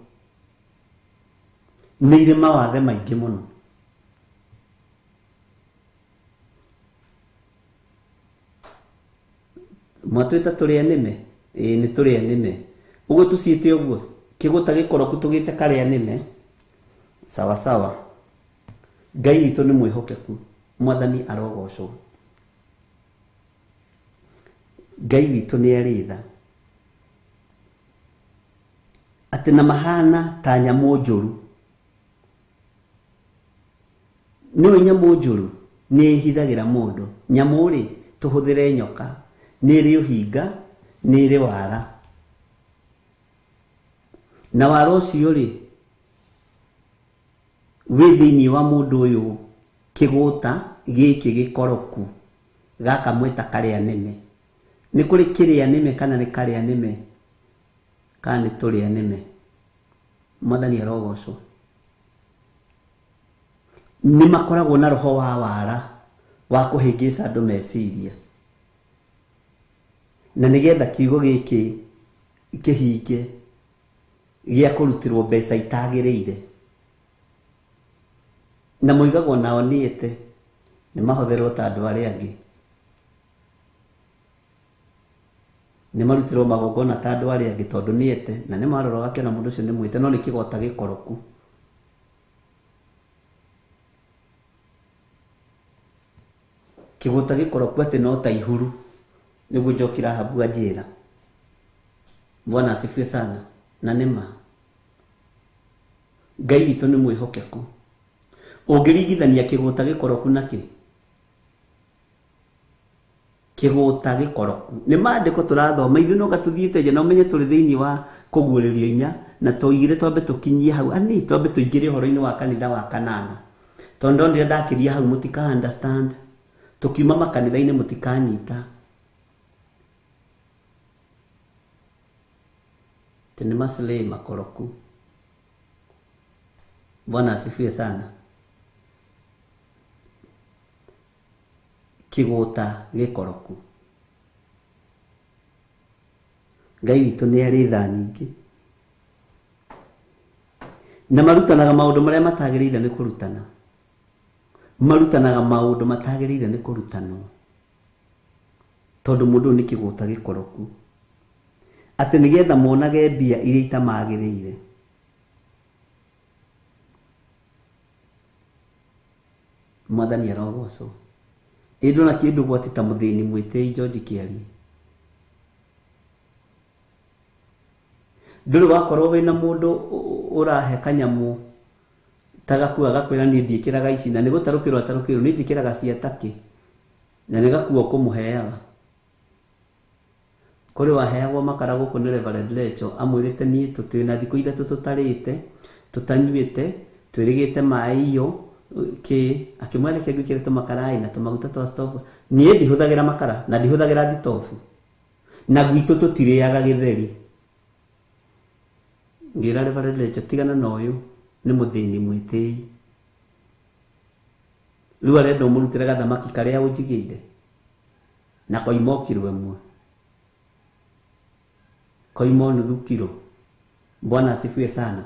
nĩ irĩ mawathe maingĩ mũno. Mwatwĩta tũrĩ nĩme? Ĩĩ nĩ tũrĩ nĩme. Ũguo tũciĩte ũguo, kĩgũta gĩkoroku tũgĩte karĩa nĩme. Sawa sawa. Ngai witũ nĩ mwĩhokeku. Mwathani arogocwo. Ngai witũ nĩ arĩ tha. Atĩ na mahana ta nyamũ njũru. Nĩũĩ nyamũ njũru nĩ ĩhithagĩra mũndũ. Nyamũ rĩ, tũhũthĩre nyoka, nĩ ĩrĩ ũhinga, nĩ ĩrĩ wara. Na wara ũcio rĩ, wĩ thĩinĩ wa mũndũ ũyũ kĩgũta gĩkĩ gĩkoroku, gaka mwĩta karĩa nĩme. Nĩ kũrĩ kĩrĩa nĩme kana nĩ karĩa nĩme, kana nĩ tũrĩa nĩme. Mwathani arogocwo. Nĩ makoragwo na roho wa wara wa kũhĩngĩca andũ meciria. Na nĩgetha kiugo gĩkĩ kĩhinge gĩa kũrutĩrwo mbeca itagĩrĩire. Na moigagwo nao nĩ ete. Nĩ mahotherwo ta andũ arĩa angĩ. Nĩ marutirwo magongona ta andũ arĩa angĩ tondũ nĩ ete na nĩ marora ũgakĩona mũndũ ũcio nĩ mwĩte no nĩ kĩgota gĩkoroku. Kĩgũta gĩkoroku atĩ no ta ihuru nĩguo Njoki Rahabu anjĩra. Bwana asifiwe sana. Na nĩ ma Ngai witũ nĩ mwĩhokeku. Ũngĩringithania kĩgũta gĩkoroku na kĩ? Kĩgũta gĩkoroku. Nĩ maandĩko tũrathoma ithuĩ no gatũthiĩte nja na ũmenye tũrĩ thĩinĩ wa kũguũrĩrio inya na tũigire twambe tũkinyie hau ani twambe tũingĩre ũhoro-inĩ wa kanitha wa kanana. Tondũ ndonire ndakĩria hau mũtika understand. Tũkiuma makanitha-inĩ mũtikanyita. Atĩ nĩ maslay makoroku. Bwana asifiwe sana. Kĩgũta gĩkoroku. Ngai witũ nĩ arĩ tha nyingĩ. Na marutanaga maũndũ marĩa matagĩrĩire nĩ kũrutana. Marutanaga maũndũ matagĩrĩire nĩ kũrutanwo. Tondũ mũndũ ũyũ nĩ kĩgũta gĩkoroku. Atĩ nĩgetha monage mbia iria itamagĩrĩire. Mwathani arogocwo. Ĩ ndona kĩndũ gwati ta mũthĩni mwĩtĩi George Kĩarie. Ndũrĩ wakorwo wĩna mũndũ ũrahe kanyamũ ta gakua agakwĩra niĩ ndiĩkĩraga ici na nĩ gũtarũkĩrwo atarũkĩrwo niĩ njĩkĩraga cia takĩ na nĩ gakuo kũmũheaga. Kũrĩ waheagwo makara gũkũ nĩ Reverend Lecho amwĩrĩte niĩ tũtĩ na thikũ ithatũ tũtarĩte tũtanyuĩte twĩrĩgĩte maĩ iyo kĩ akĩmwĩra reke ngwĩkĩre tũmakara na tũmaguta twa stove. Niĩ ndihũthagĩra makara na ndihũthagĩra thitobu na gwitũ tũtirĩaga gĩtheri. Ngĩra Reverend Lecho tigana na ũyũ nĩ mũthĩni mwĩtĩi. Rĩu arenda ũmũrutĩre gathamaki karĩa ũnjigĩire na koima o kiro ĩmwe. Koima o nuthu kiro. Bwana asifiwe sana.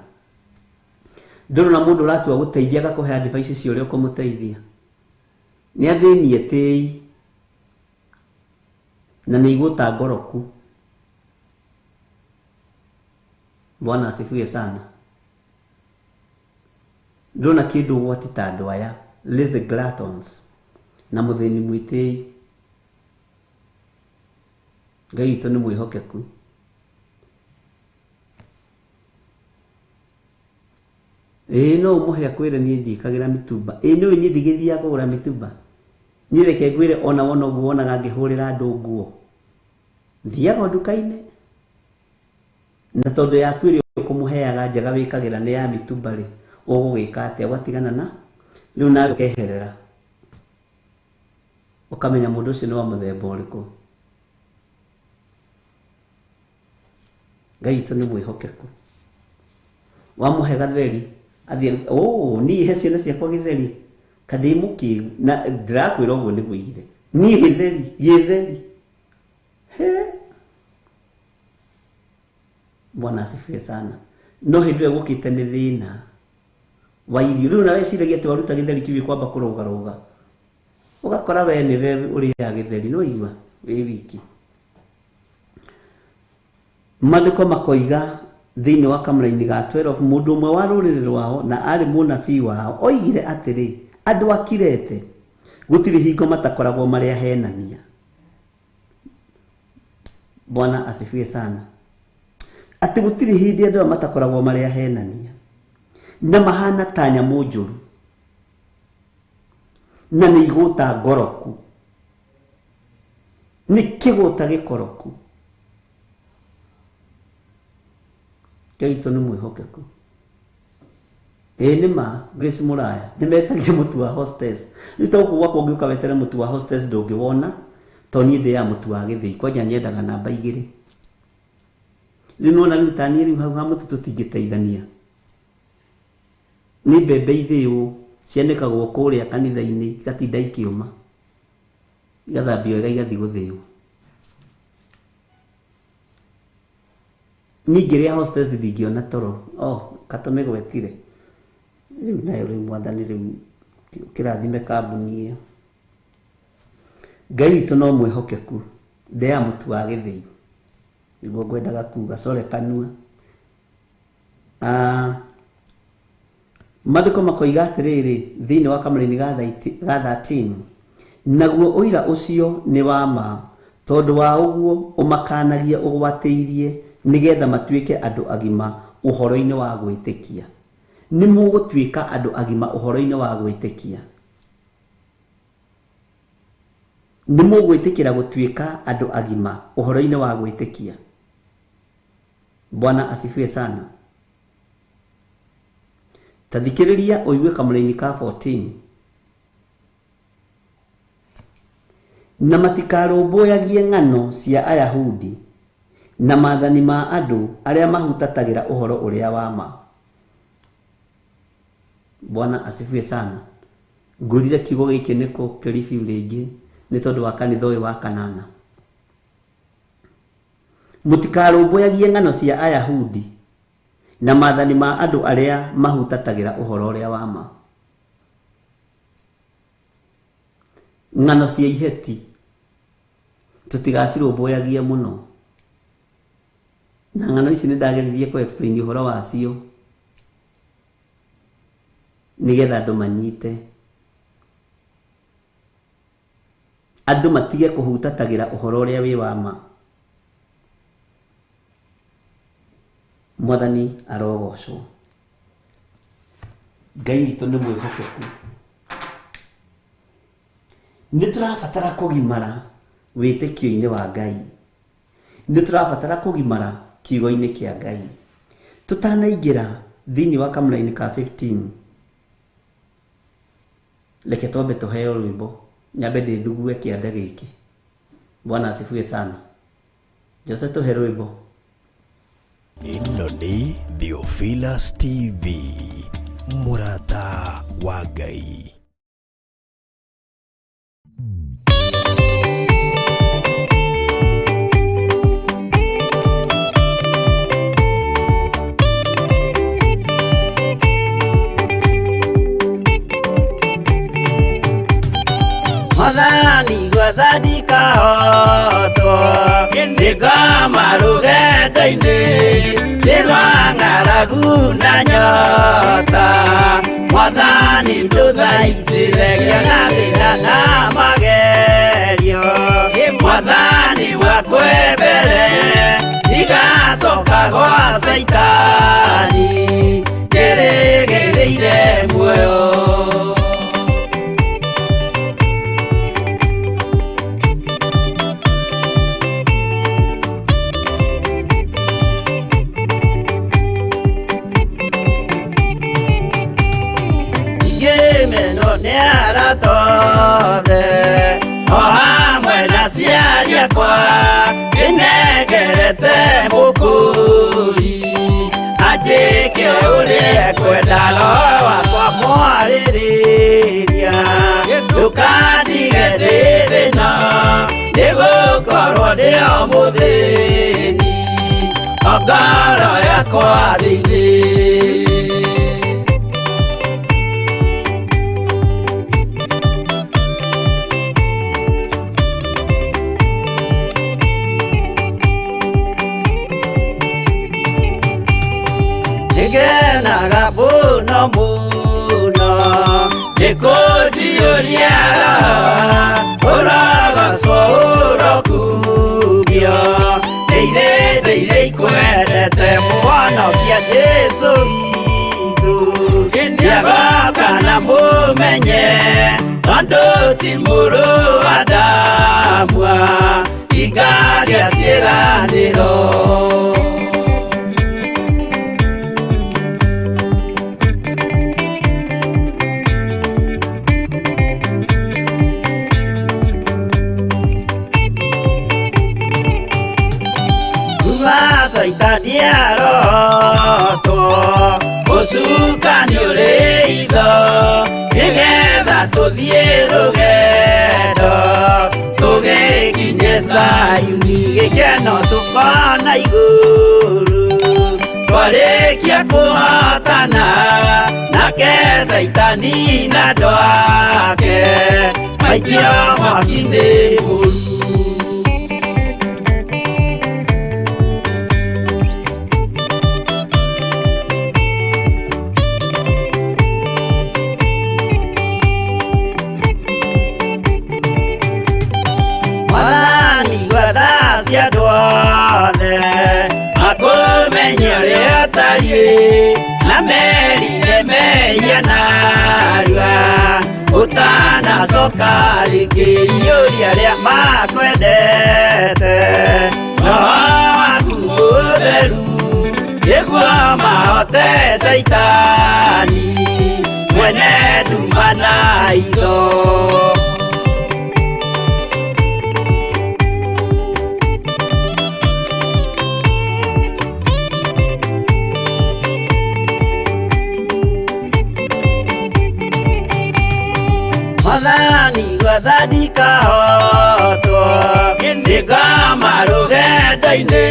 Ndũrona mũndũ ũratua gũteithia agakũhe advice cia ũrĩa ũkũmũteithia. Nĩ athĩni etĩi na nĩ igũta ngoroku. Bwana asifiwe sana. Ndũrona kĩndũ ũgwati ta andũ aya lazy gluttons na mũthĩni mwĩtĩi. Ngai witũ nĩ mwĩhokeku. Ĩĩ no ũmũhe akwĩre niĩ ndiĩkagĩra mĩtumba. Ĩĩ nĩũĩ niĩ ndigĩthiaga kũgũra mĩtumba. Niĩ reke ngwĩre ona wona ũguo wonaga ngĩhũrĩra andũ nguo. Thiaga o nduka-inĩ. Na tondũ yaku ĩrĩa ũkũmũheaga njega wĩkagĩra nĩ ya mĩtumba rĩ, ũgũgĩka atĩa? Ũgatigana na rĩu nawe ũkeherera. Ũkamenya mũndũ ũcio nĩ wa mũthemba ũrĩkũ. Ngai witũ nĩ mwĩhokeku. Wamũhe gatheri athiĩ oh niĩ he ciana ciakwa gĩtheri ka ndĩ mũkĩgu na ndĩrakwĩra ũguo nĩguo igire. Niĩ gĩtheri gĩtheri. He Bwana asifiwe sana. No hĩndĩ ĩyo gũkĩte nĩ thĩna wa irio. Rĩu nawe weciragia atĩ waruta gĩtheri kĩu gĩkwamba kũrũgarũga. Ũgakora we nĩwe ũrĩaga gĩtheri nĩ waigua wĩ wiki. Maandĩko makoiga thĩinĩ wa kamũraini ga 12 mũndũ ũmwe wa rũrĩrĩ rwao na arĩ mũnabii wao oigire atĩrĩ andũ a Kirete gũtirĩ hingo matakoragwo marĩ ahenania. Bwana asifiwe sana. Atĩ gũtirĩ hĩndĩ andũ aya matakoragwo marĩ ahenania na mahana ta nyamũ njũru na nĩ igũta ngoroku. Nĩ kĩgũta gĩkoroku. Ngai witũ nĩ mwĩhokeku. Ĩĩ nĩ ma Grace Mũraya nĩ metagia mũtu wa hostess. Rĩu ta gũkũ gwakwa ũngĩũka wetere mũtu wa hostess ndũngĩwona tondũ niĩ ndĩaga mũtu wa gĩthĩi kwanja nyendaga namba igĩrĩ. Rĩu nĩwona rĩu ta niĩ rĩu hau ha mũtu tũtingĩteithania. Nĩ mbembe ithĩĩo cianĩkagwo kũrĩa kanitha-inĩ igatinda ikĩũma igathambio wega igathiĩ gũthĩo. Niĩ ngĩrĩa hostess ndingĩona toro. Oh, katũmĩgwetire. Rĩu nayo rĩu mwathani rĩu kĩrathime kambuni ĩyo. Ngai witũ no mwĩhokeku. Ndea mũtu wa gĩthĩi, nĩguo ngwendaga kuga, core kanua. Maandĩko makoiga atĩrĩrĩ thĩinĩ wa kamũraini ga 13, naguo ũira ũcio nĩ wa ma, tondũ wa ũguo ũmakanagie ũgwatĩirie, nĩgetha matuĩke andũ agima ũhoro-inĩ wa gwĩtĩkia. Nĩ mũgũtuĩka andũ agima ũhoro-inĩ wa gwĩtĩkia. Nĩ mũgwĩtĩkĩra gũtuĩka andũ agima ũhoro-inĩ wa gwĩtĩkia. Bwana asifiwe sana. Ta thikĩrĩria ũigue kamũraini ka 14. Na matikarũmbũyagie ng'ano cia Ayahudi na maathani ma andũ arĩa mahutatagĩra ũhoro ũrĩa wa ma. Bwana asifiwe sana. Ngũrire kiugo gĩkĩ nĩkũ kĩribĩu rĩngĩ nĩ tondũ wa kanitha ũyũ wa kanana. Mũtikarũmbũyagie ng'ano cia Ayahudi na maathani ma andũ arĩa mahutatagĩra ũhoro ũrĩa wa ma. Ng'ano cia iheti tũtigacirũmbũyagie mũno. Na ng'ano ici nĩ ndageririe kũ explain ũhoro wacio nĩgetha andũ manyite, andũ matige kũhutatagĩra ũhoro ũrĩa wĩ wa ma. Mwathani arogocwo. Ngai witũ nĩ mwĩhokeku. Nĩ tũrabatara kũgimara wĩtĩkio-inĩ wa Ngai. Nĩ tũrabatara kũgimara kiugo-inĩ kĩa Ngai. Tũtanaingĩra thĩinĩ wa kamũraini ka 15, reke twambe tũheo rwĩmbo, nyambe ndĩthugue kĩande gĩkĩ. Bwana asifiwe sana. Jose, tũhe rwĩmbo. Ĩno nĩ Theophilus TV, mũrata wa Ngai. Mwathani gwathandika hotwo nĩngoma rũgendo-inĩ nĩ rwa ng'aragu na nyota. Mwathani ndũthaitĩre ngĩona thĩna na magerio. Mwathani wakwe mbere ndigacoka gwa Caitani njĩrĩgĩrĩire muoyo. O hamwe na aciari akwa nĩnengerete mũkũri anjĩke ũrĩa ekwenda, roho wakwa mwarĩrĩria ndũkandige ndĩ thĩna nĩgũkorwo ndĩ o mũthĩni o ngoro yakwa thĩinĩ. Nĩngenaga mũno mũno nĩkũnjiyũria ũrogocwo ũrokugio ndĩire ndĩire ikwendete mũhonokia Jesũ witũ. Nĩagoka na mũmenye tondũ ti mũrũ wa Adamu ingaria ciĩranĩro. Caitani arotwo ũcukani ũrĩ itho nĩgetha tũthiĩ rũgendo tũgĩkinye Zayuni gĩkeno tũkona igũrũ twarĩkia kũhotana nake Caitani na andũ ake maikio mwaki-inĩ matariĩ na merire mehia narua ũtanacoka rĩngĩ iyũria arĩa makwendete roho waku mũtheru nĩguo mahote Caitani mwene nduma na itho. Mwathani gwathani kahotwo nĩngoma rũgendo-inĩ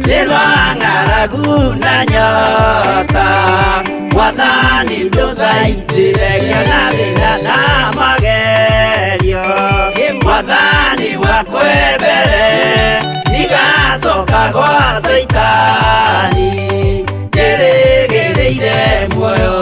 nĩ rwa ng'aragu na nyota Mwathani ndũthaitĩre ngĩona thĩna na magerio Mwathani wakwe mbere ndigacoka gwa Caitani njĩrĩgĩrĩire muoyo.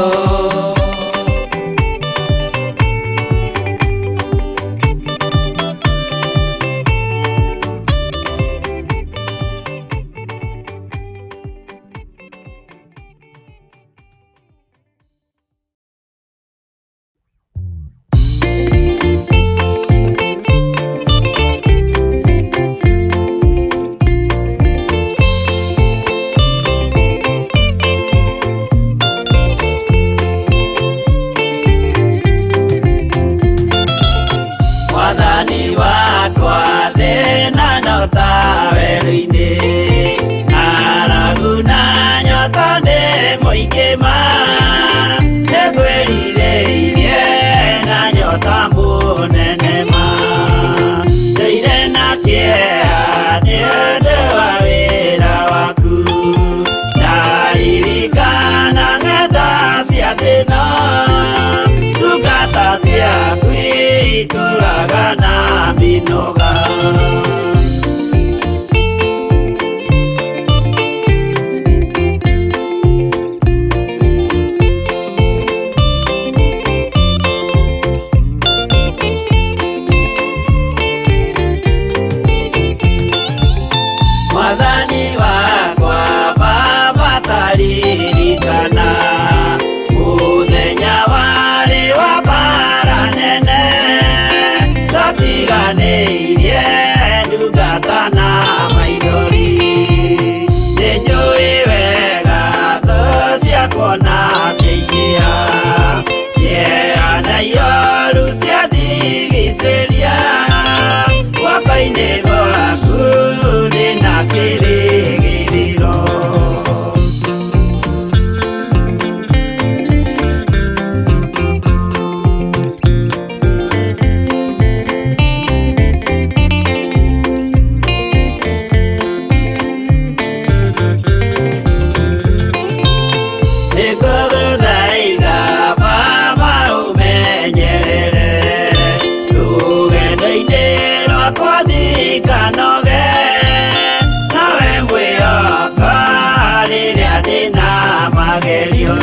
Mwathani wakwa thĩna nyota werũ-inĩ ng'aragu na nyota nĩ mũingĩ ma nĩngwĩrirĩirie na nyota mũnene ma ndũire na kĩeha nĩ ũndũ wa wĩra waku ndaririkana ng'enda cia thĩna ndungata ciaku itũraga na mĩnoga. Mwathani wakwa Baba taririkana mũthenya warĩ wa mbara nene ndatiganĩirie ndungata na maithori nĩnjũĩ wega thũ ciakwa na ciaingĩha kĩeha na ioru ciandigicĩria guoko-inĩ gwaku ndĩna kĩrĩgĩrĩro. Nĩngũgũthaitha Baba ũmenyerere rũgendo-inĩ rwakwa ndikanoge nawe mwĩhoka rĩrĩa ndĩna magerio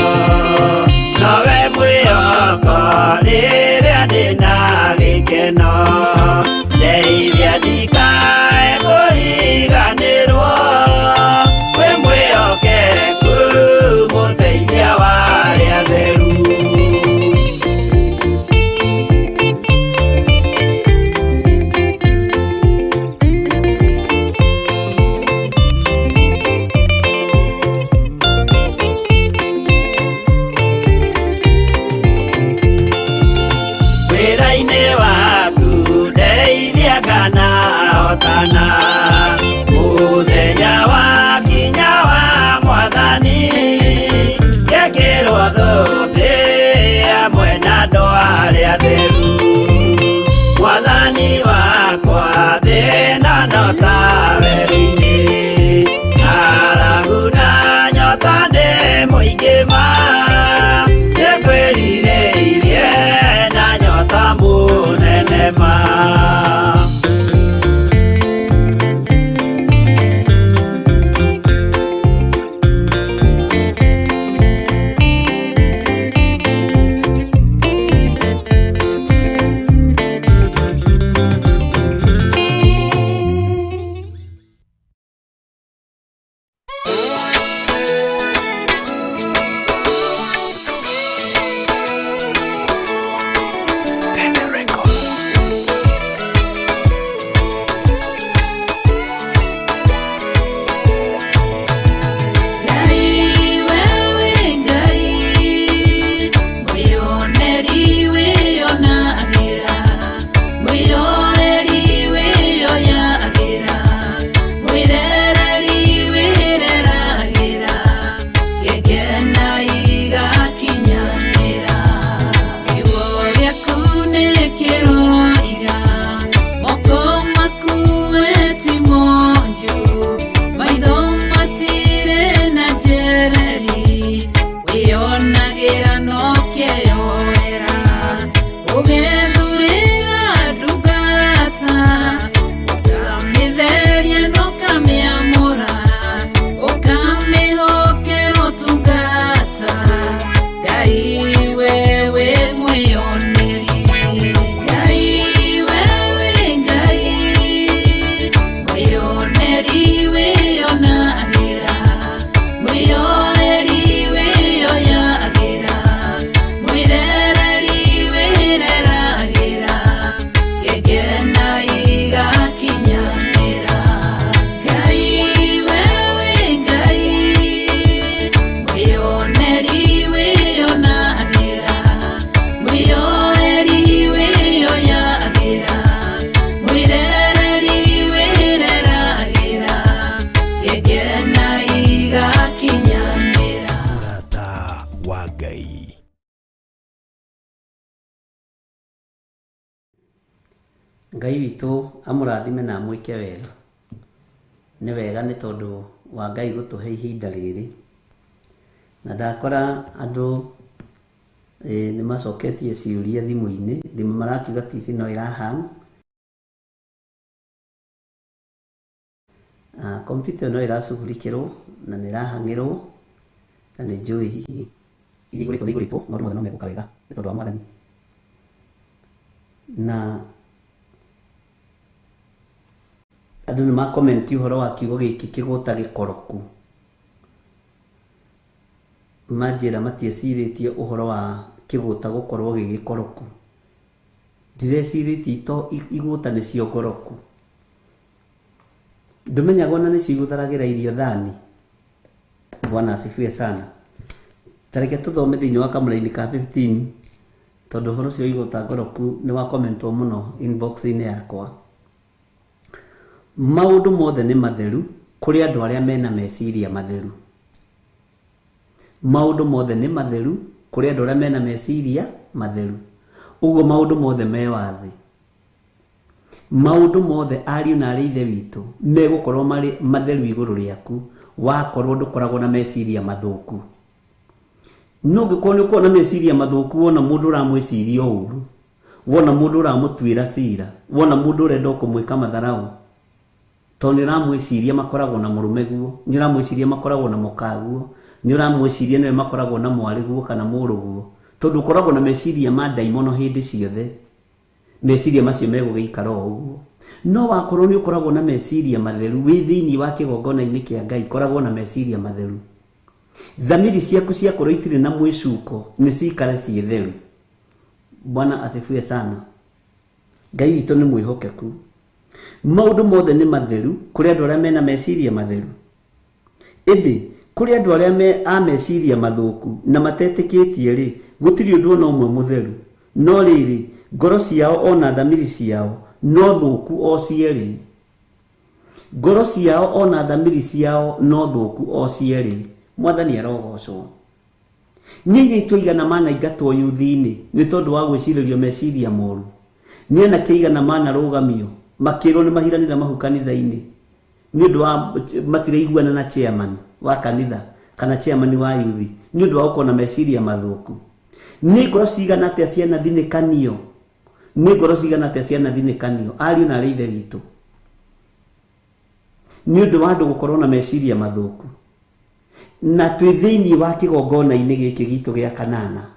nowe mwĩhoko rĩrĩa ndĩna gĩkeno ndeithia ndikae kũriganĩrwo wĩ mwĩhokeku mũteithia wa arĩa atheru. Wĩra-inĩ waku ndeithia kana hotana mũthenya wakinya wa Mwathani ngekĩrwo thũmbĩ hamwe na andũ arĩa atheru Mwathani wakwa thĩna nyota werũ-inĩ ng'aragu na nyota nĩ mũingĩ ma nĩngwĩrirĩirie na nyota mũnene ma. Ngai witũ amũrathime na amwĩke wega. Nĩ wega nĩ tondũ wa Ngai gũtũhe ihinda rĩrĩ. Na ndakora andũ nĩ macoketie ciũria thimũ-inĩ, thimũ marakiuga TV no ĩra hang. Kompiuta no ĩracugurikĩrwo na nĩ ĩrahang'ĩrwo na nĩ njũĩ hihi iria igũrĩtwo nĩ igũrĩtwo, maũndũ mothe no megũka wega nĩ tondũ wa Mwathani. Na andũ nĩ makomenti ũhoro wa kiugo gĩkĩ kĩgũta gĩkoroku. Manjĩra matiecirĩtie ũhoro wa kĩgũta gũkorwo gĩ gĩkoroku. Ndirecirĩtie ito igũta nĩcio ngoroku. Ndũmenyaga ona nĩcio igũtharagĩra irio thani. Bwana asifiwe sana. Ta reke tũthome thĩinĩ wa kamũraini ka 15 tondũ ũhoro ũcio wa igũta ngoroku nĩ wa commentwo mũno inbox-inĩ yakwa. Maũndũ mothe nĩ matheru kũrĩ andũ arĩa mena meciria matheru. Maũndũ mothe nĩ matheru kũrĩ andũ arĩa mena meciria matheru. Ũguo maũndũ mothe me wazi. Maũndũ mothe ariũ na arĩ ithe witũ megũkorwo marĩ matheru igũrũ rĩaku wakorwo ndũkoragwo na meciria mathũku. No ũngĩkorwo nĩ ũkoragwo na meciria mathũku wona mũndũ ũramwĩciria ũru, wona mũndũ ũramũtuĩra cira, wona mũndũ ũrenda kũmwĩka matharau, tondũ nĩ ũramwĩciria makoragwo na mũrũme guo, nĩ ũramwĩciria makoragwo na mũkaguo, nĩ ũramwĩciria nĩwe makoragwo na mwarĩ guo kana mũrũ guo, tondũ ũkoragwo na meciria ma ndaimono hĩndĩ ciothe. Meciria macio megũgĩikara o ũguo. No wakorwo nĩ ũkoragwo na meciria matheru wĩ thĩinĩ wa kĩgongona-inĩ kĩa Ngai, koragwo na meciria matheru. Thamiri ciaku ciakorwo itirĩ na mwĩcuko, nĩ cikare ciĩ theru. Bwana asifiwe sana. Ngai witũ nĩ mwĩhokeku. Maũndũ mothe nĩ matheru kũrĩ andũ arĩa mena meciria matheru. Ĩndĩ kũrĩ andũ arĩa me a meciria mathũku na matetĩkĩtie rĩ, gũtirĩ ũndũ ona ũmwe mũtheru. No rĩrĩ, ngoro ciao ona thamiri ciao no thũku o cierĩ. Ngoro ciao ona thamiri ciao no thũku o cierĩ. Mwathani arogocwo. Nĩ airĩtu aigana manaingatwo yuthi-inĩ nĩ tondũ wa gwĩcirĩrio meciria moru. Nĩ anake aigana manarũgamio makĩrwo nĩ mahiranĩra mahu kanitha-inĩ nĩ ũndũ wa matiraiguana na chairman wa kanitha kana chairman wa yuthi nĩ ũndũ wa gũkorwo na meciria mathũku. Nĩ ngoro cigana atĩa cianathinĩkanio? Nĩ ngoro cigana atĩa cianathinĩkanio ariũ na arĩ ithe witũ nĩ ũndũ wa andũ gũkorwo na meciria mathũku. Na twĩ thĩinĩ wa kĩgongona-inĩ gĩkĩ gitũ gĩa kanana,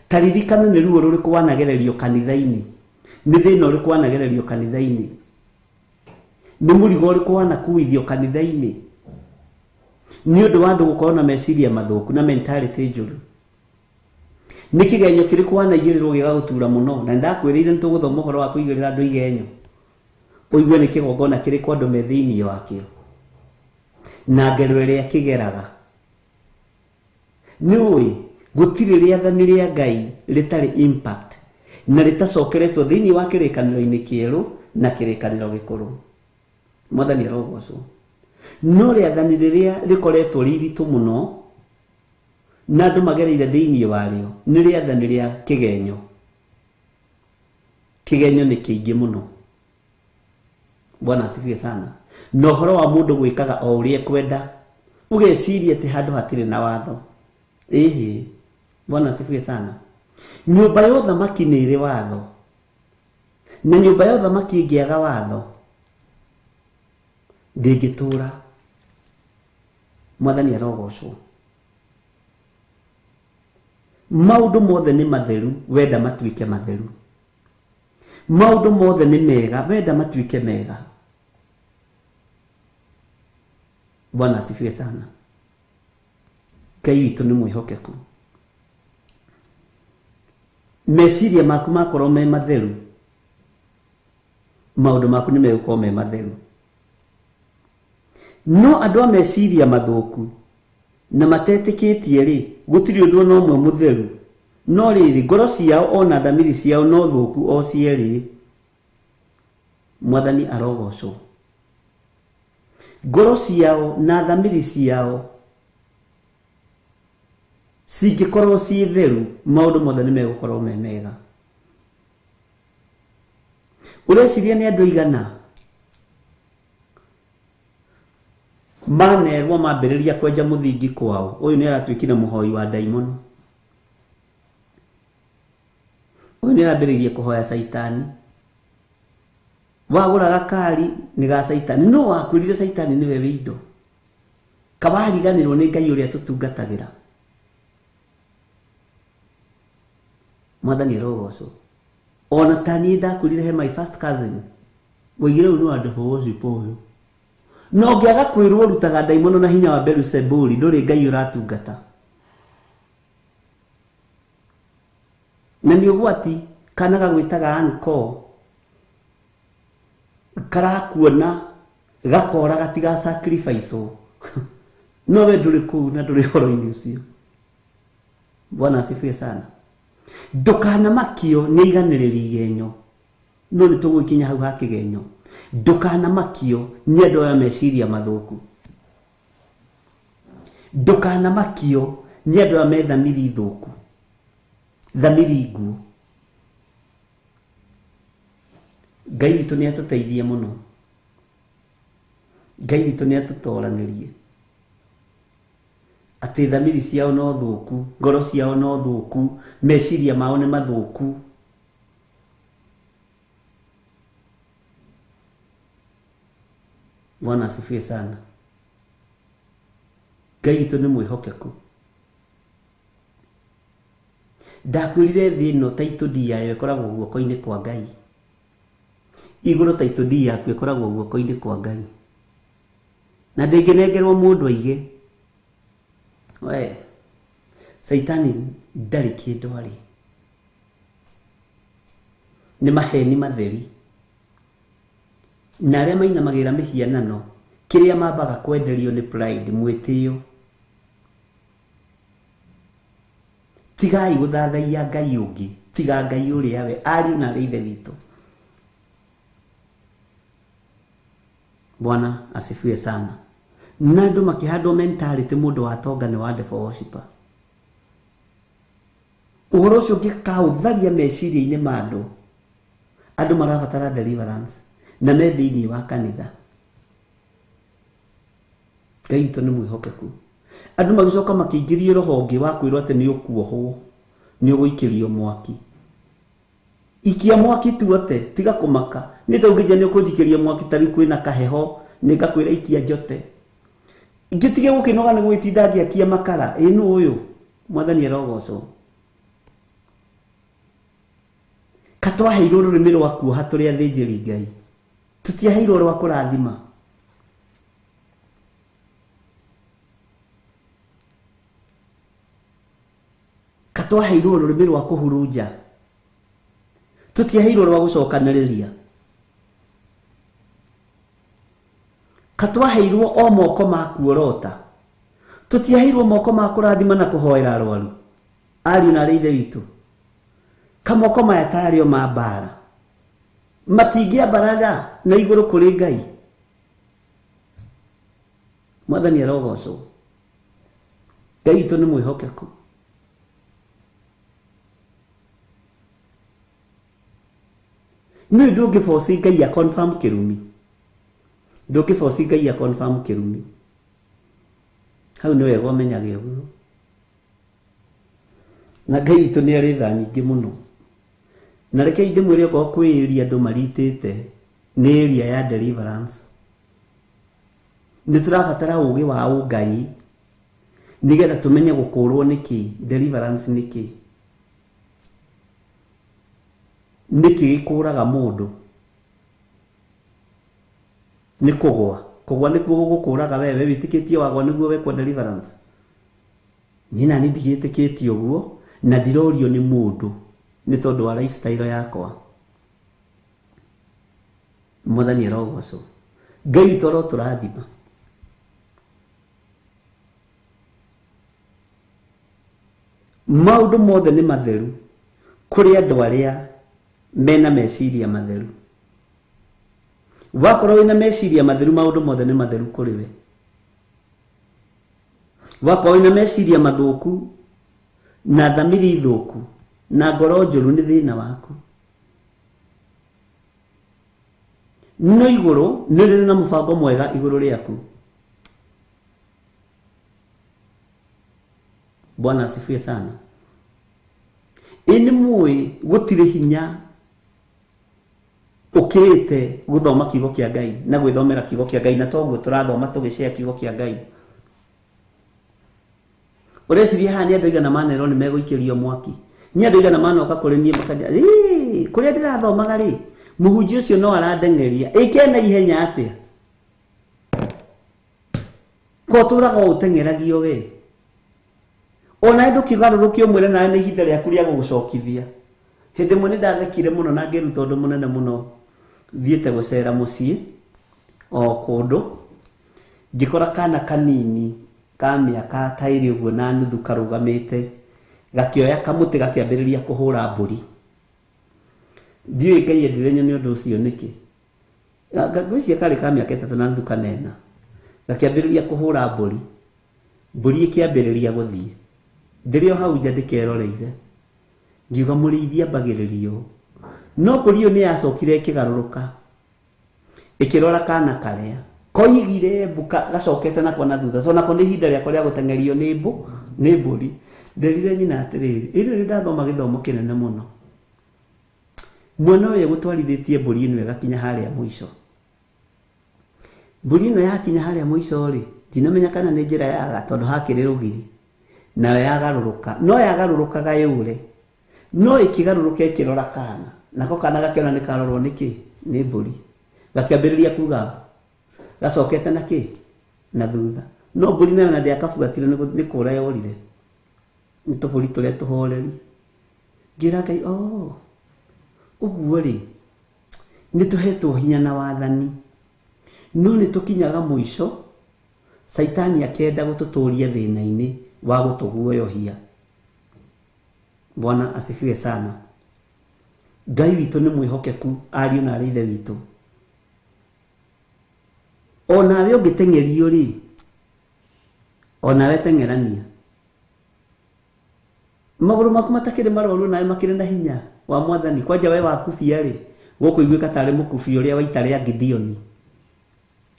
ta ririkana nĩ ruo rũrĩkũ wanagererio kanitha-inĩ, nĩ thĩna ũrĩkũ wanagererio kanitha-inĩ, nĩ mũrigo ũrĩkũ wanakuithio kanitha-inĩ nĩ ũndũ wa andũ gũkorwo na meciria mathũku na mentality njũru. Nĩ kĩgenyo kĩrĩkũ wanaigĩrĩrwo gĩgagũtura mũno? Na nĩndakwĩrĩire nĩ tũgũthoma ũhoro wa kũigĩrĩra andũ igenyo, ũigue nĩ kĩgongona kĩrĩkũ andũ me thĩinĩ wakĩo na ngero ĩrĩa kĩgeraga. Nĩ ũĩ gũtirĩ rĩathani rĩa Ngai rĩtarĩ impact na rĩtacokeretwo thĩinĩ wa kĩrĩkanĩro-inĩ kĩerũ na kĩrĩkanĩro gĩkũrũ. Mwathani arogocwo. No rĩathani rĩrĩa rĩkoretwo rĩ iritũ mũno na andũ magereire thĩinĩ warĩo nĩ rĩathani rĩa kĩgenyo. Kĩgenyo nĩ kĩingĩ mũno. Bwana asifiwe sana. Na ũhoro wa mũndũ gwĩkaga o ũrĩa ekwenda, ũgeciria atĩ handũ hatirĩ na watho. Ĩhĩ, Bwana asifiwe sana. Nyũmba ya ũthamaki nĩ ĩrĩ watho, na nyũmba ya ũthamaki ĩngĩaga watho ndĩngĩtũra. Mwathani arogocwo. Maũndũ mothe nĩ matheru wenda matuĩke matheru. Maũndũ mothe nĩ mega wenda matuĩke mega. Bwana asifiwe sana. Ngai witũ nĩ mwĩhokeku. Meciria maku makorwo me matheru, maũndũ maku nĩ megũkorwo me matheru. No andũ a meciria mathũku na matetĩkĩtie rĩ, gũtirĩ ũndũ ona ũmwe mũtheru. No rĩrĩ, ngoro ciao ona thamiri ciao no thũku o cierĩ. Mwathani arogocwo. Ngoro ciao na thamiri ciao cingĩkorwo ciĩ theru, maũndũ mothe nĩ megũkorwo me mega. Ũreciria nĩ andũ aigana manerwo mambĩrĩria kwenja mũthingi kwao, ũyũ nĩ aratuĩkire mũhoi wa ndaimono, ũyũ nĩ arambĩrĩirie kũhoya caitani, wagũra gakari nĩ ga caitani, no wakwĩrire caitani nĩwe wĩ indo, kawariganĩrwo nĩ Ngai ũrĩa tũtungatagĩra. Mwathani arogocwo. Ona ta niĩ ndakwĩrire he my first cousin woigire ũyũ nĩ wa devil worship ũyũ, no ũngĩaga kwĩrwo ũrutaga ndaimono na hinya wa Beelzebuli, ndũrĩ Ngai ũratungata. Na nĩ ũgwati kana gagwĩtaga uncle, karakuona gakora gatiga sacrifice no we ndũrĩ kũu na ndũrĩ ũhoro-inĩ ũcio. Bwana asifiwe sana. Ndũkanamakio nĩ iganĩrĩri igenyo, no nĩ tũgũgĩkinya hau ha kĩgenyo. Ndũkanamakio nĩ andũ aya meciria mathũku, ndũkanamakio nĩ andũ aya me thamiri thũku, thamiri nguũ. Ngai witũ nĩ atũteithie mũno, Ngai witũ nĩ atũtoranĩrie atĩ thamiri ciao no thũku, ngoro ciao no thũku, meciria mao nĩ mathũku. Bwana asifiwe sana. Ngai witũ nĩ mwĩhokeku. Ndakwĩrire thĩ ĩno title deed yayo ĩkoragwo guoko-inĩ kwa Ngai, igũrũ title deed yaku ĩkoragwo guoko-inĩ kwa Ngai, na ndĩngĩnengerwo mũndũ aige. We caitani ndarĩ kĩndũ arĩ, nĩ maheni matheri, na arĩa mainamagĩrĩra mĩhianano kĩrĩa mambaga kwenderio nĩ pride, mwĩtĩo. Tigai gũthathaiya Ngai ũngĩ, tiga Ngai ũrĩa we, ariũ na arĩ ithe witũ. Bwana asifiwe sana. Na andũ makĩhandwo mentality mũndũ wa tonga nĩ wa devil worshiper. Ũhoro ũcio ũngĩkaũtharia meciria-inĩ ma andũ, andũ marabatara deliverance na me thĩinĩ wa kanitha. Ngai witũ nĩ mwĩhokeku. Andũ magĩcoka makĩingĩrio roho ũngĩ wa kwĩrwo atĩ nĩ ũkuohwo, nĩ ũgũikĩrio mwaki. Ikia mwaki tuote, tiga kũmaka. Nĩ ta ũngĩnjia nĩ ũkũnjikĩria mwaki ta rĩu kwĩna kaheho, nĩ ngakwĩra ikia njote. Ngĩtige gũkĩnoga nĩ gwĩtinda ngĩakia makara, ĩ nũ ũyũ? Mwathani arogocwo. Katwaheirwo rũrĩmĩ rwa kuoha tũrĩ athĩnjĩri Ngai, tũtiaheirwo rwa kũrathima. Katwaheirwo rũrĩmĩ rwa kũhurunja, tũtiaheirwo rwa gũcokanĩrĩria. Katwaheirwo o moko ma kuorota, tũtiaheirwo moko ma kũrathima na kũhoera arwaru. Ariũ na arĩ ithe witũ, kamoko maya tarĩ o ma mbara, matingĩambarara na igũrũ kũrĩ Ngai. Mwathani arogocwo. Ngai witũ nĩ mwĩhokeku. Nĩ ndũngĩboci Ngai a confirm kĩrumi, ndũngĩboci Ngai a confirm kĩrumi. Hau nĩ wega ũmenyage ũguo. Na Ngai witũ nĩ arĩ tha nyingĩ mũno. Na reke ndĩmwĩre okorwo kwĩ area andũ maritĩte, nĩ area ya deliverance. Nĩ tũrabatara ũgĩ wa ũngai nĩgetha tũmenye gũkũrwo nĩkĩ, deliverance nĩkĩ, nĩkĩ gĩkũraga mũndũ. Nĩ kũgwa, kũgwa nĩkuo gũgũkũraga wewe, wĩtĩkĩtie wagwa nĩguo wekwo deliverance. Niĩ nani ndigĩtĩkĩtie ũguo na ndirorio nĩ mũndũ nĩ tondũ wa lifestyle yakwa. Mwathani arogocwo. Ngai witũ arotũrathima. Maũndũ mothe nĩ matheru kũrĩ andũ arĩa mena meciria matheru. Wakorwo wĩna meciria matheru, maũndũ mothe nĩ matheru kũrĩ we. Wakorwo wĩna meciria mathũku na thamiri thũku na ngoro njũru, nĩ thĩna waku. No igũrũ nĩ rĩrĩ na mũbango mwega igũrũ rĩaku. Bwana asifiwe sana. Ĩ nĩ mũĩ gũtirĩ hinya ũkĩrĩte gũthoma kiugo kĩa Ngai na gwĩthomera kiugo kĩa Ngai, na toguo tũrathoma tũgĩcea kiugo kĩa Ngai. Ũreciria haha nĩ andũ aigana manerwo nĩ megũikĩrio mwaki? Nĩ andũ aigana manoka kũrĩ niĩ makanja, "Ĩĩ, kũrĩa ndĩrathomaga rĩ, mũhunjia ũcio no arandeng'eria." Ĩke na ihenya atĩa? Ko ũtũraga o ũteng'eragio we? Ona ndũkĩgarũrũke ũmwĩre nawe nĩ ihinda rĩaku rĩa gũgũcokithia. Hĩndĩ ĩmwe nĩ ndathekire mũno na ngĩruta ũndũ mũnene mũno, thiĩte gũcera mũciĩ o kũndũ, ngĩkora kana kanini ka mĩaka ta ĩrĩ ũguo na nuthu karũgamĩte, gakĩoya kamũtĩ gakĩambĩrĩria kũhũra mbũri. Ndiũĩ Ngai endire nyone ũndũ ũcio nĩkĩ. Ngwĩciria karĩ ka mĩaka 3 na nuthu kana 4. Gakĩambĩrĩria kũhũra mbũri. Mbũri ĩkĩambĩrĩria gũthiĩ. Ndĩrĩ o hau nja ndĩkeroreire. Ngiuga mũrĩithi ambagĩrĩria ũũ. No mbũri ĩyo nĩ yacokire ĩkĩgarũrũka. Ĩkĩrora kana karĩa. Koigire mbu gacokete nako na thutha. Tondũ nako nĩ ihinda rĩako rĩa gũteng'erio nĩ mbũri. Nderire nyina atĩrĩrĩ, ĩno nĩ ndathoma gĩthomo kĩnene mũno. Mwana ũyũ egũtwarithĩtie mbũri ĩno ĩgakinya harĩa mũico. Mbũri ĩno yakinya harĩa mũico rĩ, ndinamenya kana nĩ njĩra yaga tondũ hakĩrĩ rũgiri. Nayo yagarũrũka. No yagarũrũkaga yũre. No ĩkĩgarũrũka ĩkĩrora kana. Nako kana gakĩona nĩ karorwo nĩ kĩ? Nĩ mbũri. Gakĩambĩrĩria kuga mbu. Gacokete na kĩ? Na thutha. No mbũri nayo na ndĩakabuatire nĩ kũra yorire. Nĩ tũbũri tũrĩa tũhoreri. Ngĩra Ngai, oh, ũguo rĩ, nĩ tũhetwo hinya na wathani. No nĩ tũkinyaga mũico, Caitani akĩenda gũtũtũria thĩna-inĩ wa gũtũguoyohia. Bwana asifiwe sana. Ngai witũ nĩ mwĩhokeku, ariũ na arĩ ithe witũ. O nawe ũngĩteng'erio rĩ, o nawe teng'erania. Magũrũ maku matakĩrĩ marwaru nawe makĩrĩ na hinya wa mwathani. Kwanja we wakubia rĩ, gũkũ iguĩka tarĩ mũkubi ũrĩa wa ita rĩa Gideoni.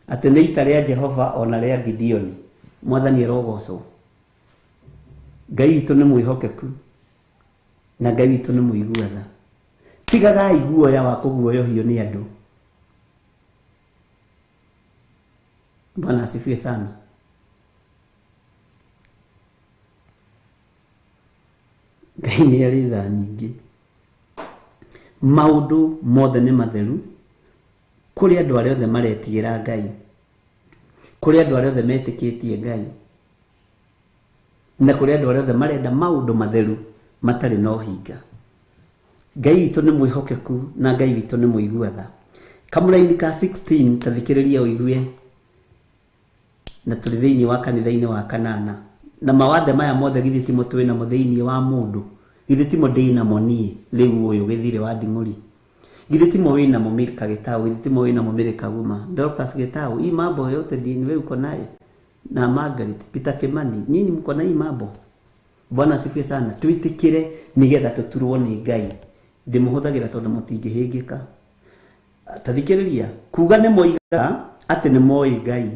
Atĩ nĩ ita rĩa Jehova ona rĩa Gideoni. Mwathani arogocwo. Ngai witũ nĩ mwĩhokeku na Ngai witũ nĩ mũigua tha. Tigagai guoya wa kũguoyohio nĩ andũ. Bwana asifiwe sana. Ngai nĩ arĩ tha nyingĩ. Maũndũ mothe nĩ matheru kũrĩ andũ arĩa othe maretigĩra Ngai, kũrĩ andũ arĩa othe metĩkĩtie Ngai, na kũrĩ andũ arĩa othe marenda maũndũ matheru matarĩ na ũhinga. Ngai witũ nĩ mwĩhokeku na Ngai witũ nĩ mũigua tha. Kamũraini ka 16 ta thikĩrĩria ũigue, na tũrĩ thĩinĩ wa kanitha-inĩ wa kanana. Na mawathe maya mothe githĩ timo twĩ namo thĩinĩ wa mũndũ, githĩ timo ndĩ namo niĩ rĩu ũyũ gĩthirĩ wa nding'ũri, githĩ timo wĩ namo Milka Gĩtaũ, githĩ timo wĩ namo Mary Kaguma, Dorcas Gĩtaũ, hii mambo yote ndiye wewe uko naye, na Margaret Peter Kimani, nyinyi mko na hii mambo. Bwana asifiwe sana. Twĩtĩkĩre nĩgetha tũturwo nĩ Ngai. Ndĩmũhũthagĩra tondũ mũtingĩhĩngĩka. Ta thikĩrĩria, kuga nĩ moigaga atĩ nĩ moĩ Ngai,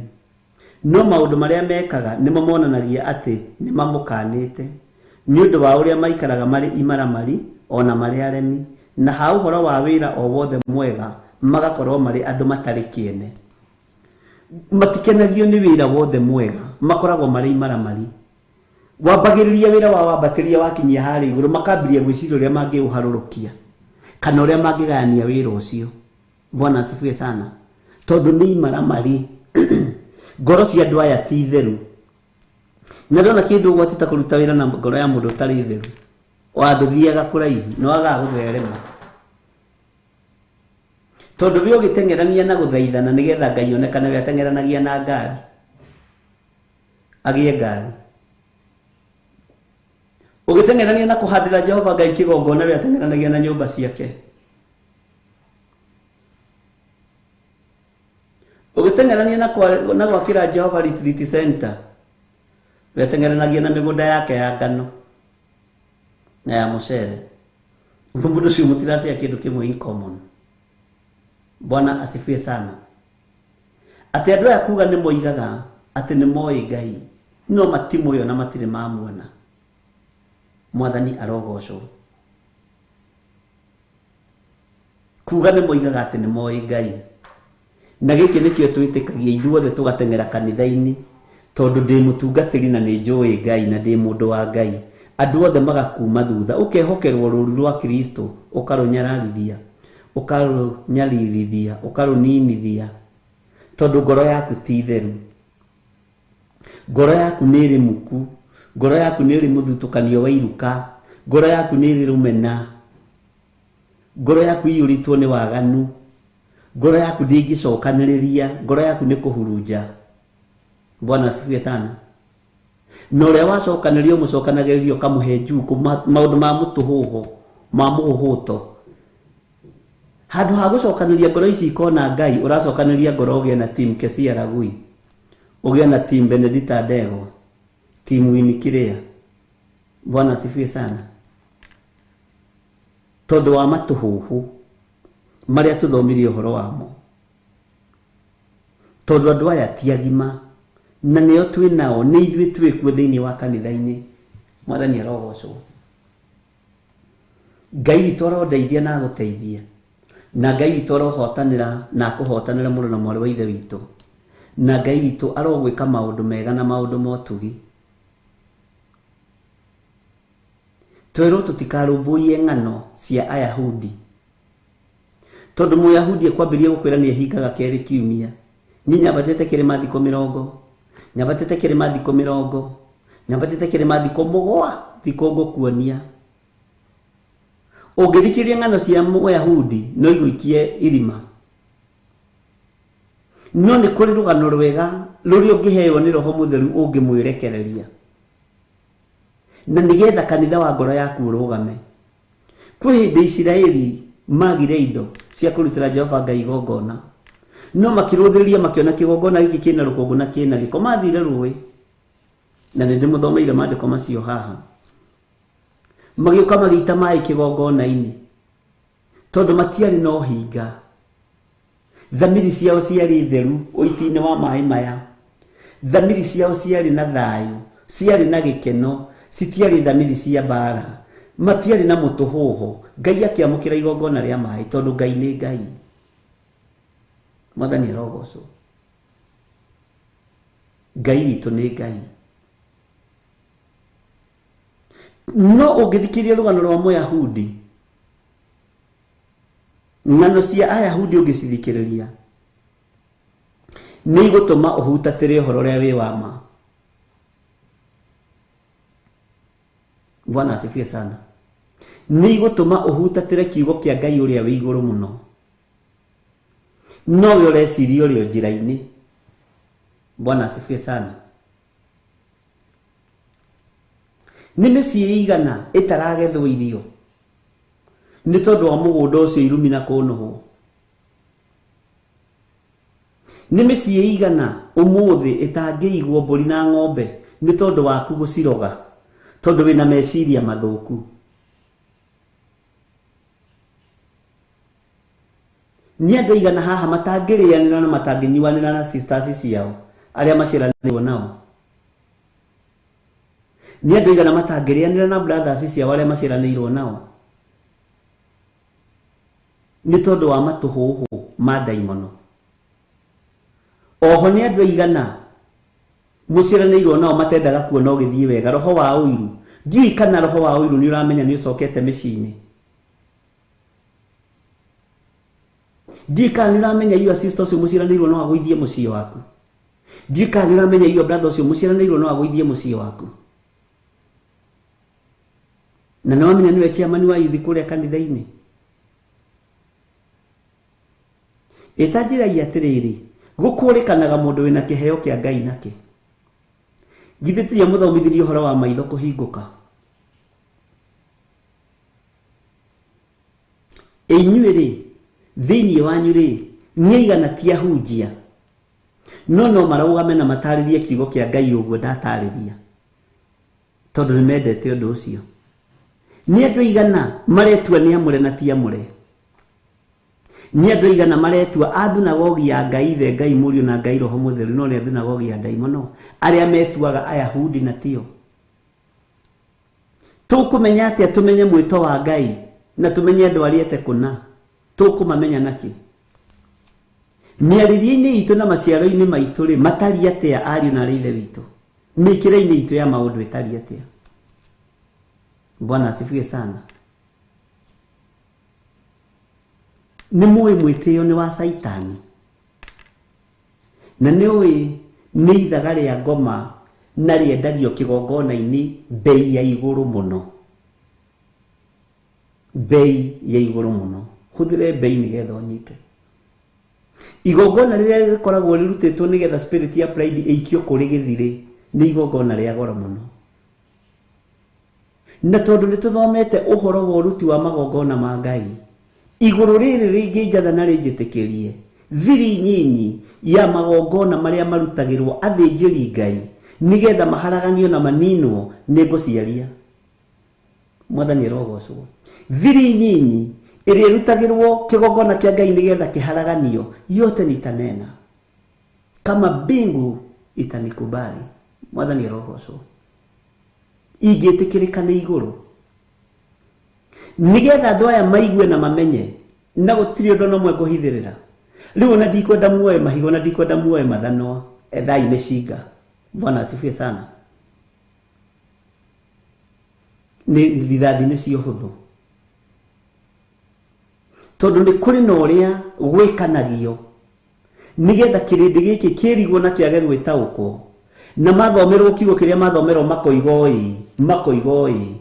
no maũndũ marĩa mekaga nĩmo monanagia atĩ nĩ mamũkanĩte, nĩ ũndũ wa ũrĩa maikaraga marĩ imaramari ona marĩ aremi, na ha ũhoro wa wĩra o wothe mwega magakorwo marĩ andũ matarĩ kĩene. Matikenagio nĩ wĩra wothe mwega, makoragwo marĩ imaramari. Wambagĩrĩria wĩra wa wambatĩria wakinyia harĩa igũrũ, makambĩrĩria gwĩciria ũrĩa mangĩũharũrũkia kana ũrĩa mangĩgayania wĩra ũcio. Bwana asifiwe sana. Tondũ nĩ imaramari. Ngoro cia andũ aya ti theru. Na ndona kĩndũ ũgwati ta kũruta wĩra na ngoro ya mũndũ ũtarĩ theru, wa ndũthiaga kũraihu, nĩ wagaga gũtherema. Tondũ we ũgĩteng'erania na gũthaithana nĩgetha Ngai onekane, we ateng'eranagia na ngari, agĩe ngari. Ũgĩteng'erania na kũhandĩra Jehova Ngai kĩgongona, we ateng'eranagia na nyũmba ciake. Ũgĩteng'erania na gwakĩra Jehova retreat center, we ateng'eranagia na mĩgũnda yake ya ngano na ya mũcere. Ũguo mũndũ ũcio mũtiracea kĩndũ kĩmwe in common. Bwana asifiwe sana. Atĩ andũ aya kuga nĩ moigaga atĩ nĩ moĩ Ngai, no matimũĩ na matirĩ mamuona. Mwathani arogocwo. Kuga nĩ moigaga atĩ nĩ moĩ Ngai, na gĩkĩ nĩkĩo twĩtĩkagia ithuothe tũgateng'era kanitha-inĩ, tondũ ndĩ mũtungatĩri na nĩ njũĩ Ngai na ndĩ mũndũ wa Ngai. Andũ othe magakuma thutha, ũkehokerwo rũũru rwa Kristo, ũkarũnyararithia, ũkarũnyaririthia, ũkarũninithia, tondũ ngoro yaku ti theru. Ngoro yaku nĩ ĩrĩ muku, ngoro yaku nĩ ĩrĩ mũthutũkanio wa iruka, ngoro yaku nĩ ĩrĩ rũmena, ngoro yaku iyũrĩtwo nĩ waganu, ngoro yaku ndĩngĩcokanĩrĩria, ngoro yaku nĩ kũhurunja. Bwana asifiwe sana. Na ũrĩa wacokanĩrio mũcokanagĩrĩrio ũkamũhe njukũ maũndũ ma mũtũhũho ma mũhũhũto. Handũ ha gũcokanĩria ngoro ici ikona Ngai, ũracokanĩria ngoro ũgĩe na team Kesia Ragui, ũgĩe na team Benedita Ndegwa, team Winnie Kiria. Bwana asifiwe sana. Tondũ wa matũhũhũ marĩa tũthomirie ũhoro wamo, tondũ andũ aya ti agima na nĩo twĩ nao, nĩ ithuĩ twĩ kuo thĩinĩ wa kanitha-inĩ. Mwathani arogocwo. Ngai witũ arondeithia na agũteithia, na Ngai witũ arohotanĩra na akũhotanĩra mũrũ na mwarĩ wa ithe witũ, na Ngai witũ arogwĩka maũndũ mega na maũndũ ma ũtugi. Twerwo tũtikarũmbũiye ng'ano cia Ayahudi, tondũ Mũyahudi ekwambĩrĩria gũkwĩra nĩ ehingaga kerĩ kiumia. Niĩ nyambatĩte kĩrĩma thikũ mĩrongo, nyambatĩte kĩrĩma thikũ mĩrongo, nyambatĩte kĩrĩma thikũ mũgwa, thikũ ngũkuonia. Ũngĩthikĩrĩria ng'ano cia Mũyahudi no igũikie irima. No nĩ kũrĩ rũgano rwega rũrĩa ũngĩheo nĩ Roho Mũtheru ũngĩmwĩrekereria, na nĩgetha kanitha wa ngoro yaku ũrũgame. Kwĩ hĩndĩ Isiraeli magire indo cia kũrutĩra Jehova Ngai igongona, no makĩrũthĩrĩria makĩona kĩgongona gĩkĩ kĩna rũkũngũ na kĩna gĩko. Mathire rũĩ, na nĩ ndĩmũthomeire maandĩko macio haha. Magĩũka magĩita maĩ kĩgongona-inĩ, tondũ matiarĩ na ũhinga. Thamiri ciao ciarĩ theru ũiti-inĩ wa maĩ maya. Thamiri ciao ciarĩ na thayũ, ciarĩ na gĩkeno, citiarĩ thamiri cia mbara, matiarĩ na mũtũhũho. Ngai akĩamũkĩra igongona rĩa maĩ, tondũ Ngai nĩ Ngai. Mwathani arogocwo. Ngai witũ nĩ Ngai. No ũngĩthikĩrĩria rũgano rwa Mũyahudi, ng'ano cia Ayahudi ũngĩcithikĩrĩria, nĩ igũtũma ũhutatĩre ũhoro ũrĩa wĩ wa ma. Bwana asifiwe sana. Nĩ igũtũma ũhutatĩre kiugo kĩa Ngai ũrĩa wĩ igũrũ mũno. No we ũreciria ũrĩ o njĩra-inĩ. Bwana asifiwe sana. Nĩ mĩciĩ igana ĩtaragethwo irio nĩ tondũ wa mũgũnda ũcio irumi na kũnũhwo. Nĩ mĩciĩ igana ũmũthĩ ĩtangĩigwo mbũri na ng'ombe nĩ tondũ waku gũciroga, tondũ wĩna meciria mathũku. Nĩ andũ aigana haha matangĩrĩanĩra na matangĩnyuanĩra na sisters ciao arĩa maciaranĩirwo nao. Nĩ andũ aigana matangĩrĩanĩra na brothers ciao arĩa maciaranĩirwo nao, nĩ tondũ wa matũhũhũ ma ndaimono. Oho nĩ andũ aigana mũciaranĩirwo nao matendaga kuona ũgĩthiĩ wega. Roho wa ũiru, ndiũĩ kana roho wa ũiru nĩ ũramenya nĩ ũcokete mĩciĩ-inĩ. Ndiũĩ kana nĩ ũramenya your sister ũcio mũciaranĩirwo no agũithie mũciĩ waku. Ndiũĩ kana nĩ ũramenya your brother ũcio mũciaranĩirwo no agũithie mũciĩ waku. Na nĩ wamenya nĩwe chairman wa youth kũrĩa kanitha-inĩ. Ĩta njĩra atĩrĩrĩ, gũkũrĩkanaga mũndũ wĩna kĩheo kĩa Ngai nakĩ. Githĩ tiria mũthomithirie ũhoro wa maitho kũhingũka? Inyuĩ rĩ, thĩinĩ wanyu rĩ, nĩ aigana ti ahunjia, no no marũgame na matarĩrie kiugo kĩa Ngai ũguo ndatarĩria, tondũ nĩ mendete ũndũ ũcio. Nĩ andũ aigana maretua nĩ amũre na ti amũre. Nĩ andũ aigana maretua a thunagogi ya Ngai Ithe, Ngai Mũriũ na Ngai Roho Mũtheru, no nĩ a thunagogi ya ndaimono, arĩa metuaga Ayahudi na tio. Tũkũmenya atĩa tũmenye mwĩto wa Ngai na tũmenye andũ arĩa ete kũna? Tũkũmamenya nakĩ? Mĩarĩrie-inĩ itũ na maciaro-inĩ maitũ rĩ, matariĩ atĩa ariũ na arĩ ithe witũ? Mĩkĩre-inĩ itũ ya maũndũ ĩtariĩ atĩa? Bwana asifiwe sana. Nĩ mũĩ mwĩtĩo nĩ wa Saitani, na nĩ ũĩ nĩ ithaga rĩa ngoma na rĩendagio kĩgongona-inĩ bei ya igũrũ mũno, bei ya igũrũ mũno. Hũthĩre bei nĩgetha ũnyite. Igongona rĩrĩa rĩkoragwo rĩrutĩtwo nĩgetha spirit ya pride ĩikio kũrĩ gĩthirĩ nĩ igongona rĩa goro mũno. Na tondũ nĩ tũthomete ũhoro wa ũruti wa magongona ma Ngai, igũrũ rĩrĩ rĩngĩnjatha na rĩnjĩtĩkĩrie thiri nyinyi ya magongona marĩa marutagĩrwo athĩnjĩri Ngai nĩgetha maharaganio na maninwo, nĩ ngũciaria. Mwathani arogocwo. Thiri nyinyi ĩrĩa ĩrutagĩrwo kĩgongona kĩa Ngai nĩgetha kĩharaganio, yote nitanena kama mbingu itanikubali. Mwathani arogocwo. Ingĩtĩkĩrĩka nĩ igũrũ nĩgetha andũ aya maigue na mamenye, na gũtirĩ ũndũ ona ũmwe ngũhithĩrĩra. Rĩu ona ndikwenda muoe mahiga, ona ndikwenda muoe mathanwa, ethai mĩcinga. Bwana asifiwe sana. Nĩ rithathi nĩcio hũthũ, tondũ nĩ kũrĩ na ũrĩa gwĩkanagio nĩgetha kĩrĩndĩ gĩkĩ kĩrigwo na kĩage gwĩtaũkwo, na mathomerwo kiugo kĩrĩa mathomerwo makoiga ĩĩ, makoiga ĩĩ,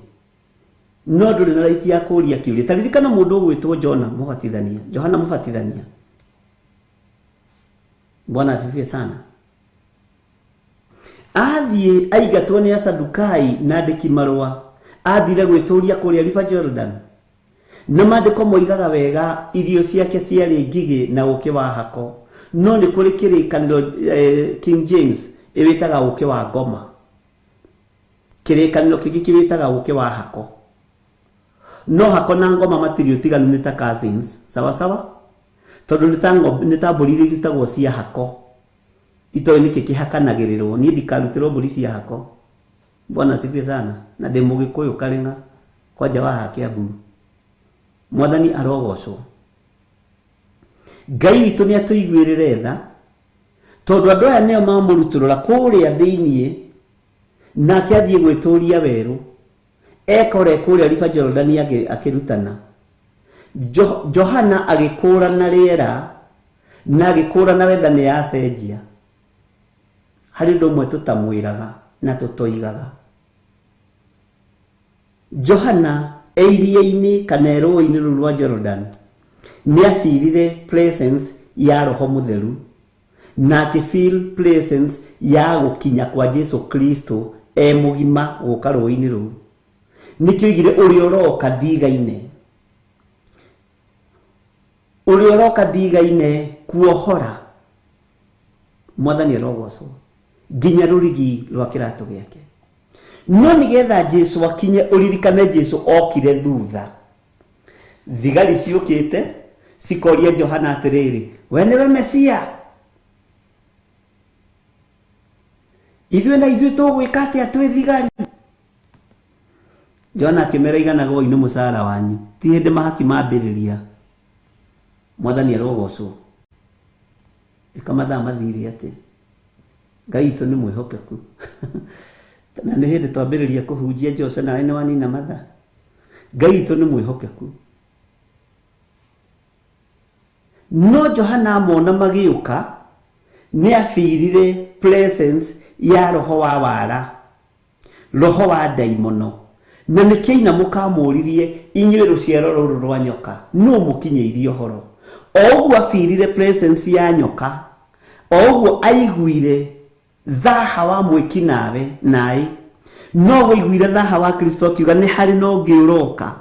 no ndũrĩ na right ya kũũria kĩũria. Ta ririkana mũndũ ũgwĩtwo Jona Mũbatithania, Johana Mũbatithania. Bwana asifiwe sana. Athiĩ aingatwo nĩ Asadukai na andĩki marũa, athire gwĩtũria kũrĩa River Jordan, na maandĩko moigaga wega irio ciake ciarĩ ngigĩ na ũkĩ wa hako, no nĩ kũrĩ kĩrĩkanĩro King James ĩwĩtaga ũkĩ wa ngoma, kĩrĩkanĩro kĩngĩ kĩwĩtaga ũkĩ wa hako. No hako na ngoma matirĩ ũtiganu, nĩ ta cousins, sawa sawa, tondũ nĩ ta mbũri iria irutagwo cia hako, itoĩ nĩkĩ kĩhakanagĩrĩrwo. Niĩ ndikarutĩrwo mbũri cia hako. Bwana asifiwe sana. Na ndĩ Mũgĩkũyũ Karĩng'a kwanja wa haha Kiambu. Mwathani arogocwo. Ngai witũ nĩ atũiguĩrĩre tha, tondũ andũ aya nĩo mamũrutũrũra kũrĩa thĩiniĩ, nake athiĩ gwĩtũria werũ, ekore kũrĩa River Jordan akĩrutana. Johana agĩkũrana rĩera na agĩkũrana wetha nĩ yacenjia. Harĩ ũndũ ũmwe tũtamwĩraga na tũtoigaga. Johana e iria-inĩ kana rũĩ-inĩ rũu rwa Jordan nĩ abirire presence ya Roho Mũtheru, na akĩ feel presence ya gũkinya kwa Jesu Kristo e mũgima gũka rũĩ-inĩ rũu. Nĩkĩo oigire ũrĩa ũroka ndigaine, ũrĩa ũroka ndigaine kuohora. Mwathani arogocwo nginya rũrigi rwa kĩratũ gĩake. No nĩgetha Jesu akinye, ũririkane Jesu okire thutha, thigari ciũkĩte cikoria Johana atĩrĩrĩ, we nĩwe Mesia? Ithuĩ na ithuĩ tũgwĩka atĩa twĩ thigari? Johana akĩmera iganagwo inĩ mũcara wanyu, ti hĩndĩ mahaki mambĩrĩria. Mwathani arogocwo. Ĩka mathaa mathire atĩ Ngai witũ nĩ mwĩhokeku. Na nĩ hĩndĩ twambĩrĩria kũhunjia Jose nawe nĩ wanina mathaa. Ngai witũ nĩ mwĩhokeku. No Johana amona magĩũka nĩ abirire presence ya roho wa wara, roho wa ndaimono, na nĩkĩo ina mũkamũririe inyuĩ rũciaro rũrũ rwa nyoka, nũ mũkinyĩirie ũhoro? O ũguo abirire presence ya nyoka, o ũguo aiguire thaha wa mwĩki nawe naĩ, no waiguire thaha wa Kristo akiuga nĩ harĩ na ũngĩ ũroka.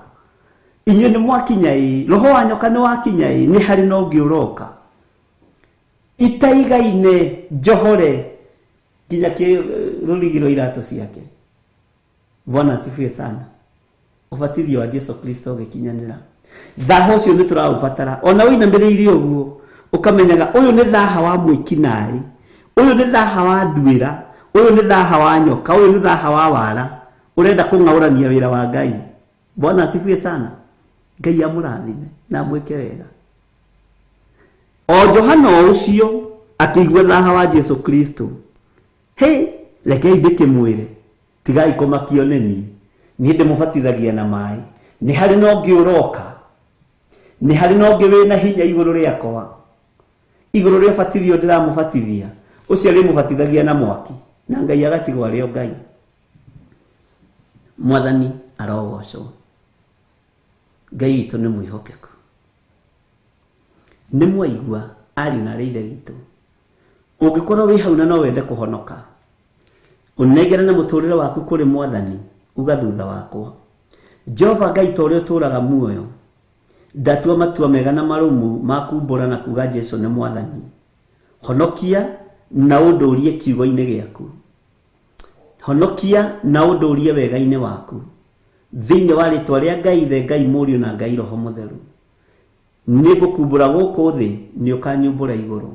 Inyuĩ nĩ mwakinya ĩ, roho wa nyoka nĩ wakinya ĩ, nĩ harĩ na ũngĩ ũroka. Itaigaine njohore nginya rũrigi rwa iratũ ciake. Bwana asifiwe sana. Ũbatithio wa Jesu Kristo ũgĩkinyanĩra. Thaha ũcio nĩ tũraũbatara. Ona ũinamĩrĩire ũguo ũkamenyaga ũyũ nĩ thaha wa mwĩkinaĩ, ũyũ nĩ thaha wa nduĩra, ũyũ nĩ thaha wa nyoka, ũyũ nĩ thaha wa wara ũrenda kũng'aũrania wĩra wa Ngai. Bwana asifiwe sana. Ngai amũrathime na amwĩke wega. O Johana o ũcio akĩigua thaha wa Jesu Kristo, hĩ, rekei ndĩkĩmwĩre, tigai kũmakio nĩ niĩ, niĩ ndĩmũbatithagia na maĩ, nĩ harĩ na ũngĩ ũroka, nĩ harĩ na ũngĩ wĩna hinya igũrũ rĩakwa, igũrũ rĩa ũbatithio ndĩramũbatithia, ũcio arĩmũbatithagia na mwaki, na Ngai agatigwo arĩ o Ngai. Mwathani arogocwo. Ngai witũ nĩ mwĩhokeku. Nĩ mwaigua ariũ na arĩ ithe witũ, ũngĩkorwo wĩ hau na no wende kũhonoka, ũnengerane mũtũrĩre waku kũrĩ Mwathani, uga thutha wakwa, Jehova Ngai ta ũrĩa ũtũũraga muoyo, ndatua matua mega na marũmu ma kumbũra na kuga Jesu nĩ Mwathani. Honokia na ũndũrie kiugo-inĩ gĩaku, honokia na ũndũrie wega-inĩ waku, thĩinĩ wa rĩtwa rĩa Ngai Ithe, Ngai Mũriũ na Ngai Roho Mũtheru. Nĩ ngũkumbũra gũkũ thĩ, nĩ ũkanyumbũra igũrũ.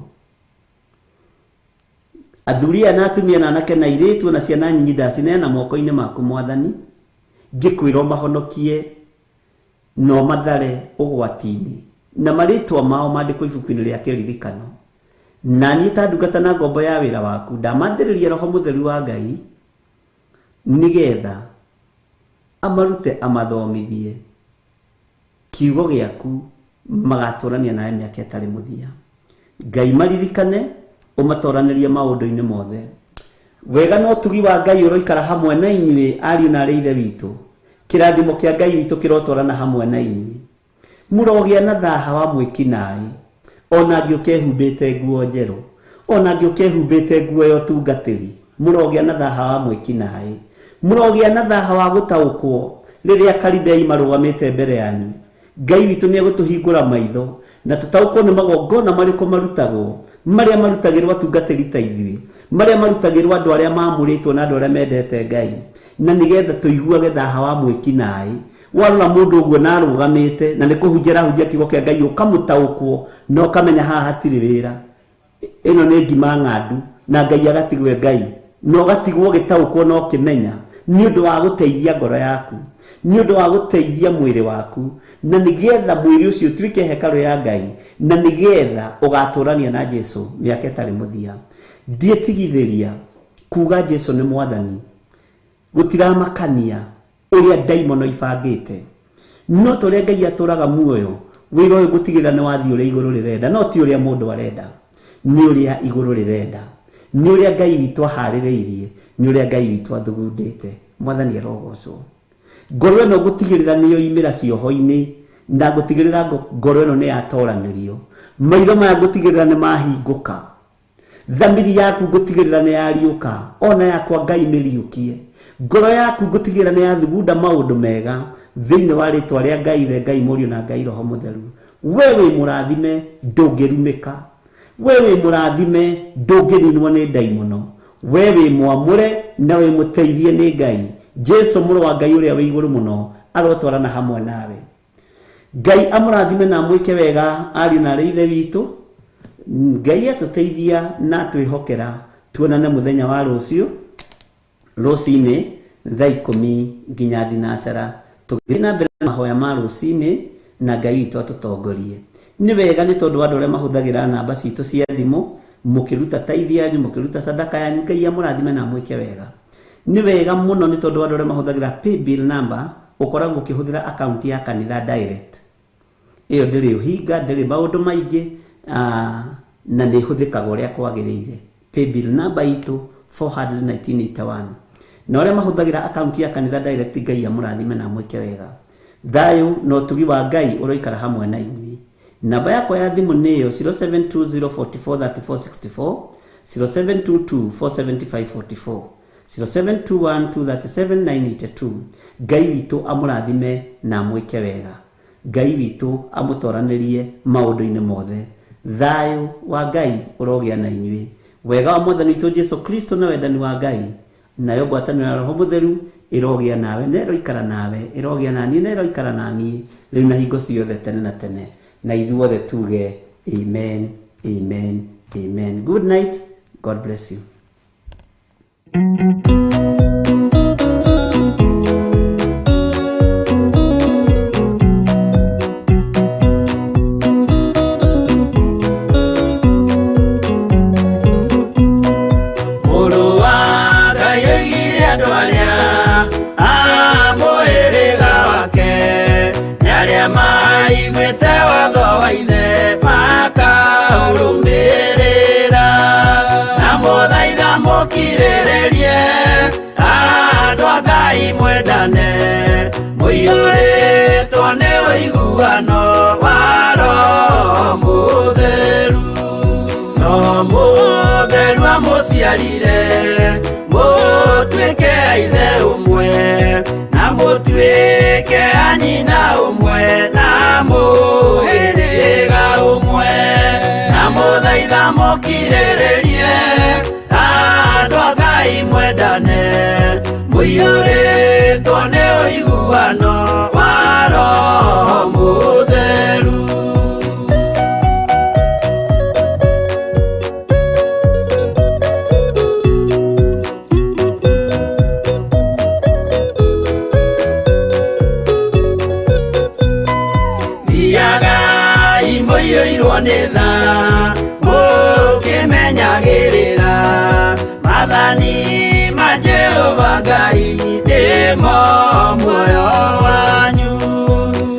Athuri aya na atumia na anake na airĩtu na ciana nyinyi ndacineana moko-inĩ maku Mwathani, ngĩkwĩra ũmahonokie na ũmathare ũgwati-inĩ, na marĩtwa mao mandĩkwo ibuku-inĩ rĩa kĩririkano. Na niĩ ta ndungata na ngombo ya wĩra waku ndamathĩrĩria Roho Mũtheru wa Ngai, nĩgetha amarute amathomithie kiugo gĩaku, magatũrania nawe mĩaka ĩtarĩ mũthia. Ngai maririkane, ũmatoranĩrie maũndũ-inĩ mothe. Wega na ũtugi wa Ngai ũroikara hamwe na inyuĩ ariũ na arĩ ithe witũ. Kĩrathimo kĩa Ngai witũ kĩrotwarana hamwe na inyuĩ. Mũrogĩa na thaha wa mwĩkinaĩ, ona angĩũka ehumbĩte nguo njerũ, ona angĩũka ehumbĩte nguo ya ũtungatĩri, mũrogĩa na thaha wa mwĩkinaĩ. Mũrogĩa na thaha wa gũtaũkwo rĩrĩa Karidei marũgamĩte mbere yanyu. Ngai witũ nĩ egũtũhingũra maitho na tũtaũkwo nĩ magongona marĩkũ marutagwo, marĩa marutagĩrwo atungatĩri ta ithuĩ, marĩa marutagĩrwo andũ arĩa maamũrĩtwo na andũ arĩa mendete Ngai, na nĩgetha tũiguage thaha wa mwĩkinaĩ. Warora mũndũ ũguo na arũgamĩte na nĩ kũhunjia arahunjia kiugo kĩa Ngai, ũkamũtaũkwo na ũkamenya haha hatirĩ wĩra, ĩno nĩ ngima ng'andu, na Ngai agatigwo Ngai, na ũgatigwo ũgĩtaũkwo na ũkĩmenya, nĩ ũndũ wa gũteithia ngoro yaku, nĩ ũndũ wa gũteithia mwĩrĩ waku, na nĩgetha mwĩrĩ ũcio ũtuĩke hekarũ ya Ngai, na nĩgetha ũgatũrania na Jesu mĩaka ĩtarĩ mũthia. Ndiĩtigithĩria kuga Jesu nĩ Mwathani, gũtiramakania ũrĩa ndaimono ibangĩte, no ta ũrĩa Ngai atũraga muoyo, wĩra ũyũ ngũtigĩrĩra nĩ wathiĩ ũrĩa igũrũ rĩrenda, no ti ũrĩa mũndũ arenda, nĩ ũrĩa igũrũ rĩrenda, nĩ ũrĩa Ngai witũ aharĩrĩirie, nĩ ũrĩa Ngai witũ athugundĩte. Mwathani arogocwo. Ngoro ĩno ngũtigĩrĩra nĩ yoimĩra cioho-inĩ, na ngũtigĩrĩra ngoro ĩno nĩ yatoranĩrio. Maitho maya ngũtigĩrĩra nĩ mahingũka. Thamiri yaku ngũtigĩrĩra nĩ yariũka, ona yakwa Ngai mĩriũkie. Ngoro yaku ngũtigĩrĩra nĩ yathugunda maũndũ mega thĩinĩ wa rĩtwa rĩa Ngai Ithe, Ngai Mũriũ na Ngai Roho Mũtheru. We wĩ mũrathime, ndũngĩrumĩka. We wĩ mũrathime, ndũngĩninwo nĩ ndaimono. We wĩ mwamũre na wĩ mũteithie nĩ Ngai. Jesu mũrũ wa Ngai ũrĩa wĩ igũrũ mũno arotwarana hamwe nawe. Ngai amũrathime na amwĩke wega ariũ na arĩ ithe witũ. Ngai atũteithia na atwĩhokera tuonane mũthenya wa rũciũ rũcinĩ thaa 10 nginya 10 tũgĩthiĩ na mbere na mahoya ma rũcinĩ, na Ngai witũ atũtongorie. Nĩ wega nĩ tondũ andũ arĩa mahũthagĩra namba citũ cia thimũ mũkĩruta taithi yanyu, mũkĩruta sadaka yanyu, Ngai amũrathime na amwĩke wega. Nĩ wega mũno nĩ tondũ andũ arĩa mahũthagĩra paybill number, ũkoragwo ũkĩhũthĩra account ya kanitha direct. Ĩyo ndĩrĩ ũhinga, ndĩrĩ maũndũ maingĩ, na nĩ ĩhũthĩkaga ũrĩa kwagĩrĩire. Paybill number itũ 41981. Na arĩa mahũthagĩra account ya kanitha direct, Ngai amũrathime na amwĩke wega. Thayũ na ũtugi wa Ngai ũroikara hamwe na inyuĩ. Namba yakwa ya thimũ nĩ ĩyo 0720443464, 0722470544, 0721237982. Ngai witũ amũrathime na amwĩke wega. Ngai witũ amũtoranĩrie maũndũ-inĩ mothe. Thayũ wa Ngai ũrogĩa na inyuĩ. Wega wa Mwathani witũ Jesu Kristo na wendani wa Ngai, nayo ngwatanĩro ya Roho Mũtheru Ĩrogĩa nawe na ĩroikara nawe, ĩrogĩa na niĩ na ĩroikara na niĩ, rĩu na hingo ciothe tene na tene. Na ithuothe tuge amen, amen, amen. Good night. God bless you. Mũrũ wa Ngai oigire andũ arĩa a mũhĩrĩga wake nĩ arĩa maiguĩte watho wa ithe makaũrũmĩrĩra. Na mũthaitha mũkirĩrĩrie andũ a Ngai mwendane, mũiyũrĩtwo nĩ ũiguano wa Roho Mũtheru. No Mũtheru amũciarire mũtuĩke a ithe ũmwe, na mũtuĩke a nyina ũmwe, na mũhĩrĩga ũmwe. Na mũthaitha mũkirĩrĩrie andũ a Ngai mwendane, mũiyũrĩtwo nĩ ũiguano wa Roho Mũtheru. Thiagai mũiyũirwo nĩ tha, mũkĩmenyagĩrĩra maathani ma Jehova Ngai nĩmo muoyo wanyu.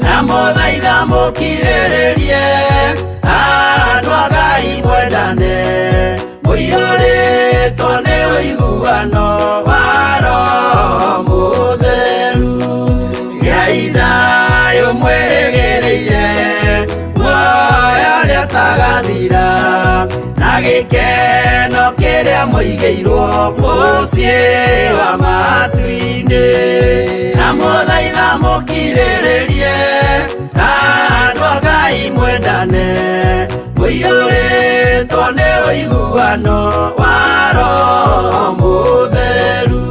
Na mũthaitha mũkirĩrĩrie andũ a Ngai mwendane, mũiyũrĩtwo nĩ ũiguano wa Roho Mũtheru. Gĩai thayũ mwĩrĩgĩrĩire muoyo ũrĩa ũtagathira, na gĩkeno kĩrĩa mũigĩirwo mũciĩ wa matu-inĩ. Na mũthaitha mũkirĩrĩrie andũ a Ngai mwendane, mũiyũrĩtwo nĩ ũiguano wa Roho Mũtheru.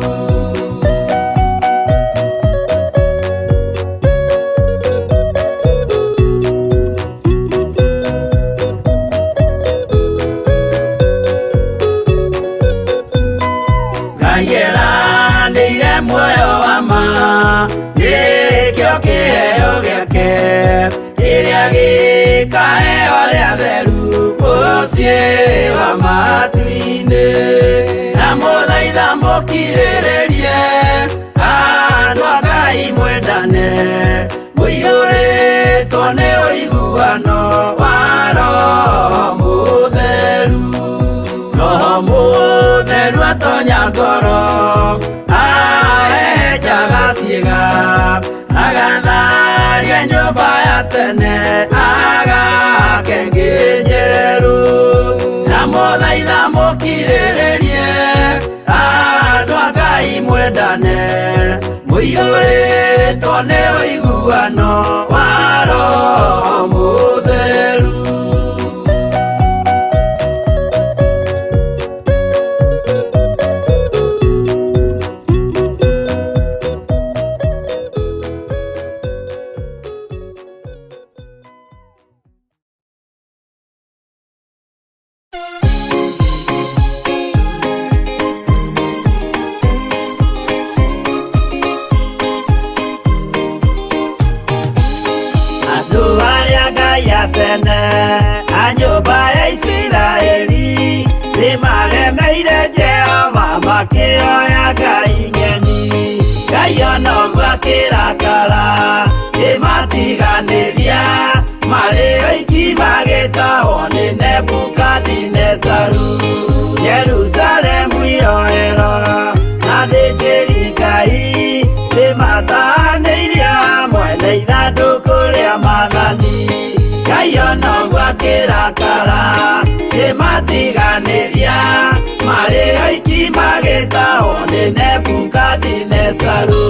Ngai eranĩire muoyo wa ma, nĩkĩo kĩheo gĩake kĩrĩa gĩkaheo arĩa atheru mũciĩ wa matu-inĩ. Na mũthaitha mũkirĩrĩrie andũ a Ngai mwendane, mũiyũrĩtwo nĩ ũiguano wa Roho Mũtheru. Roho Mũtheru atonya ngoro, ahehenjaga ciĩga, agatharia nyũmba ya tene, agake ĩngĩ njerũ. Na mũthaitha mũkirĩrĩrie andũ a Ngai mwendane, mũiyũrĩtwo nĩ ũiguano wa Roho Mũtheru. Andũ arĩa Ngai a tene a nyũmba ya Isiraeli nĩmaremeire Jehova makĩoya ngai ng'eni. Ngai ona ũguo akĩrakara kĩmatiganĩria, marĩ oiki magĩtahwo nĩ Nebukadinezaru. Jerusalemu iroero na athĩnjĩri Ngai nĩmatanĩirie hamwe na ithandũkũ rĩa maathani. Ngai ona ũguo akĩrakara kĩmatiganĩria, marĩ oiki magĩtahwo nĩ Nebukadinezaru.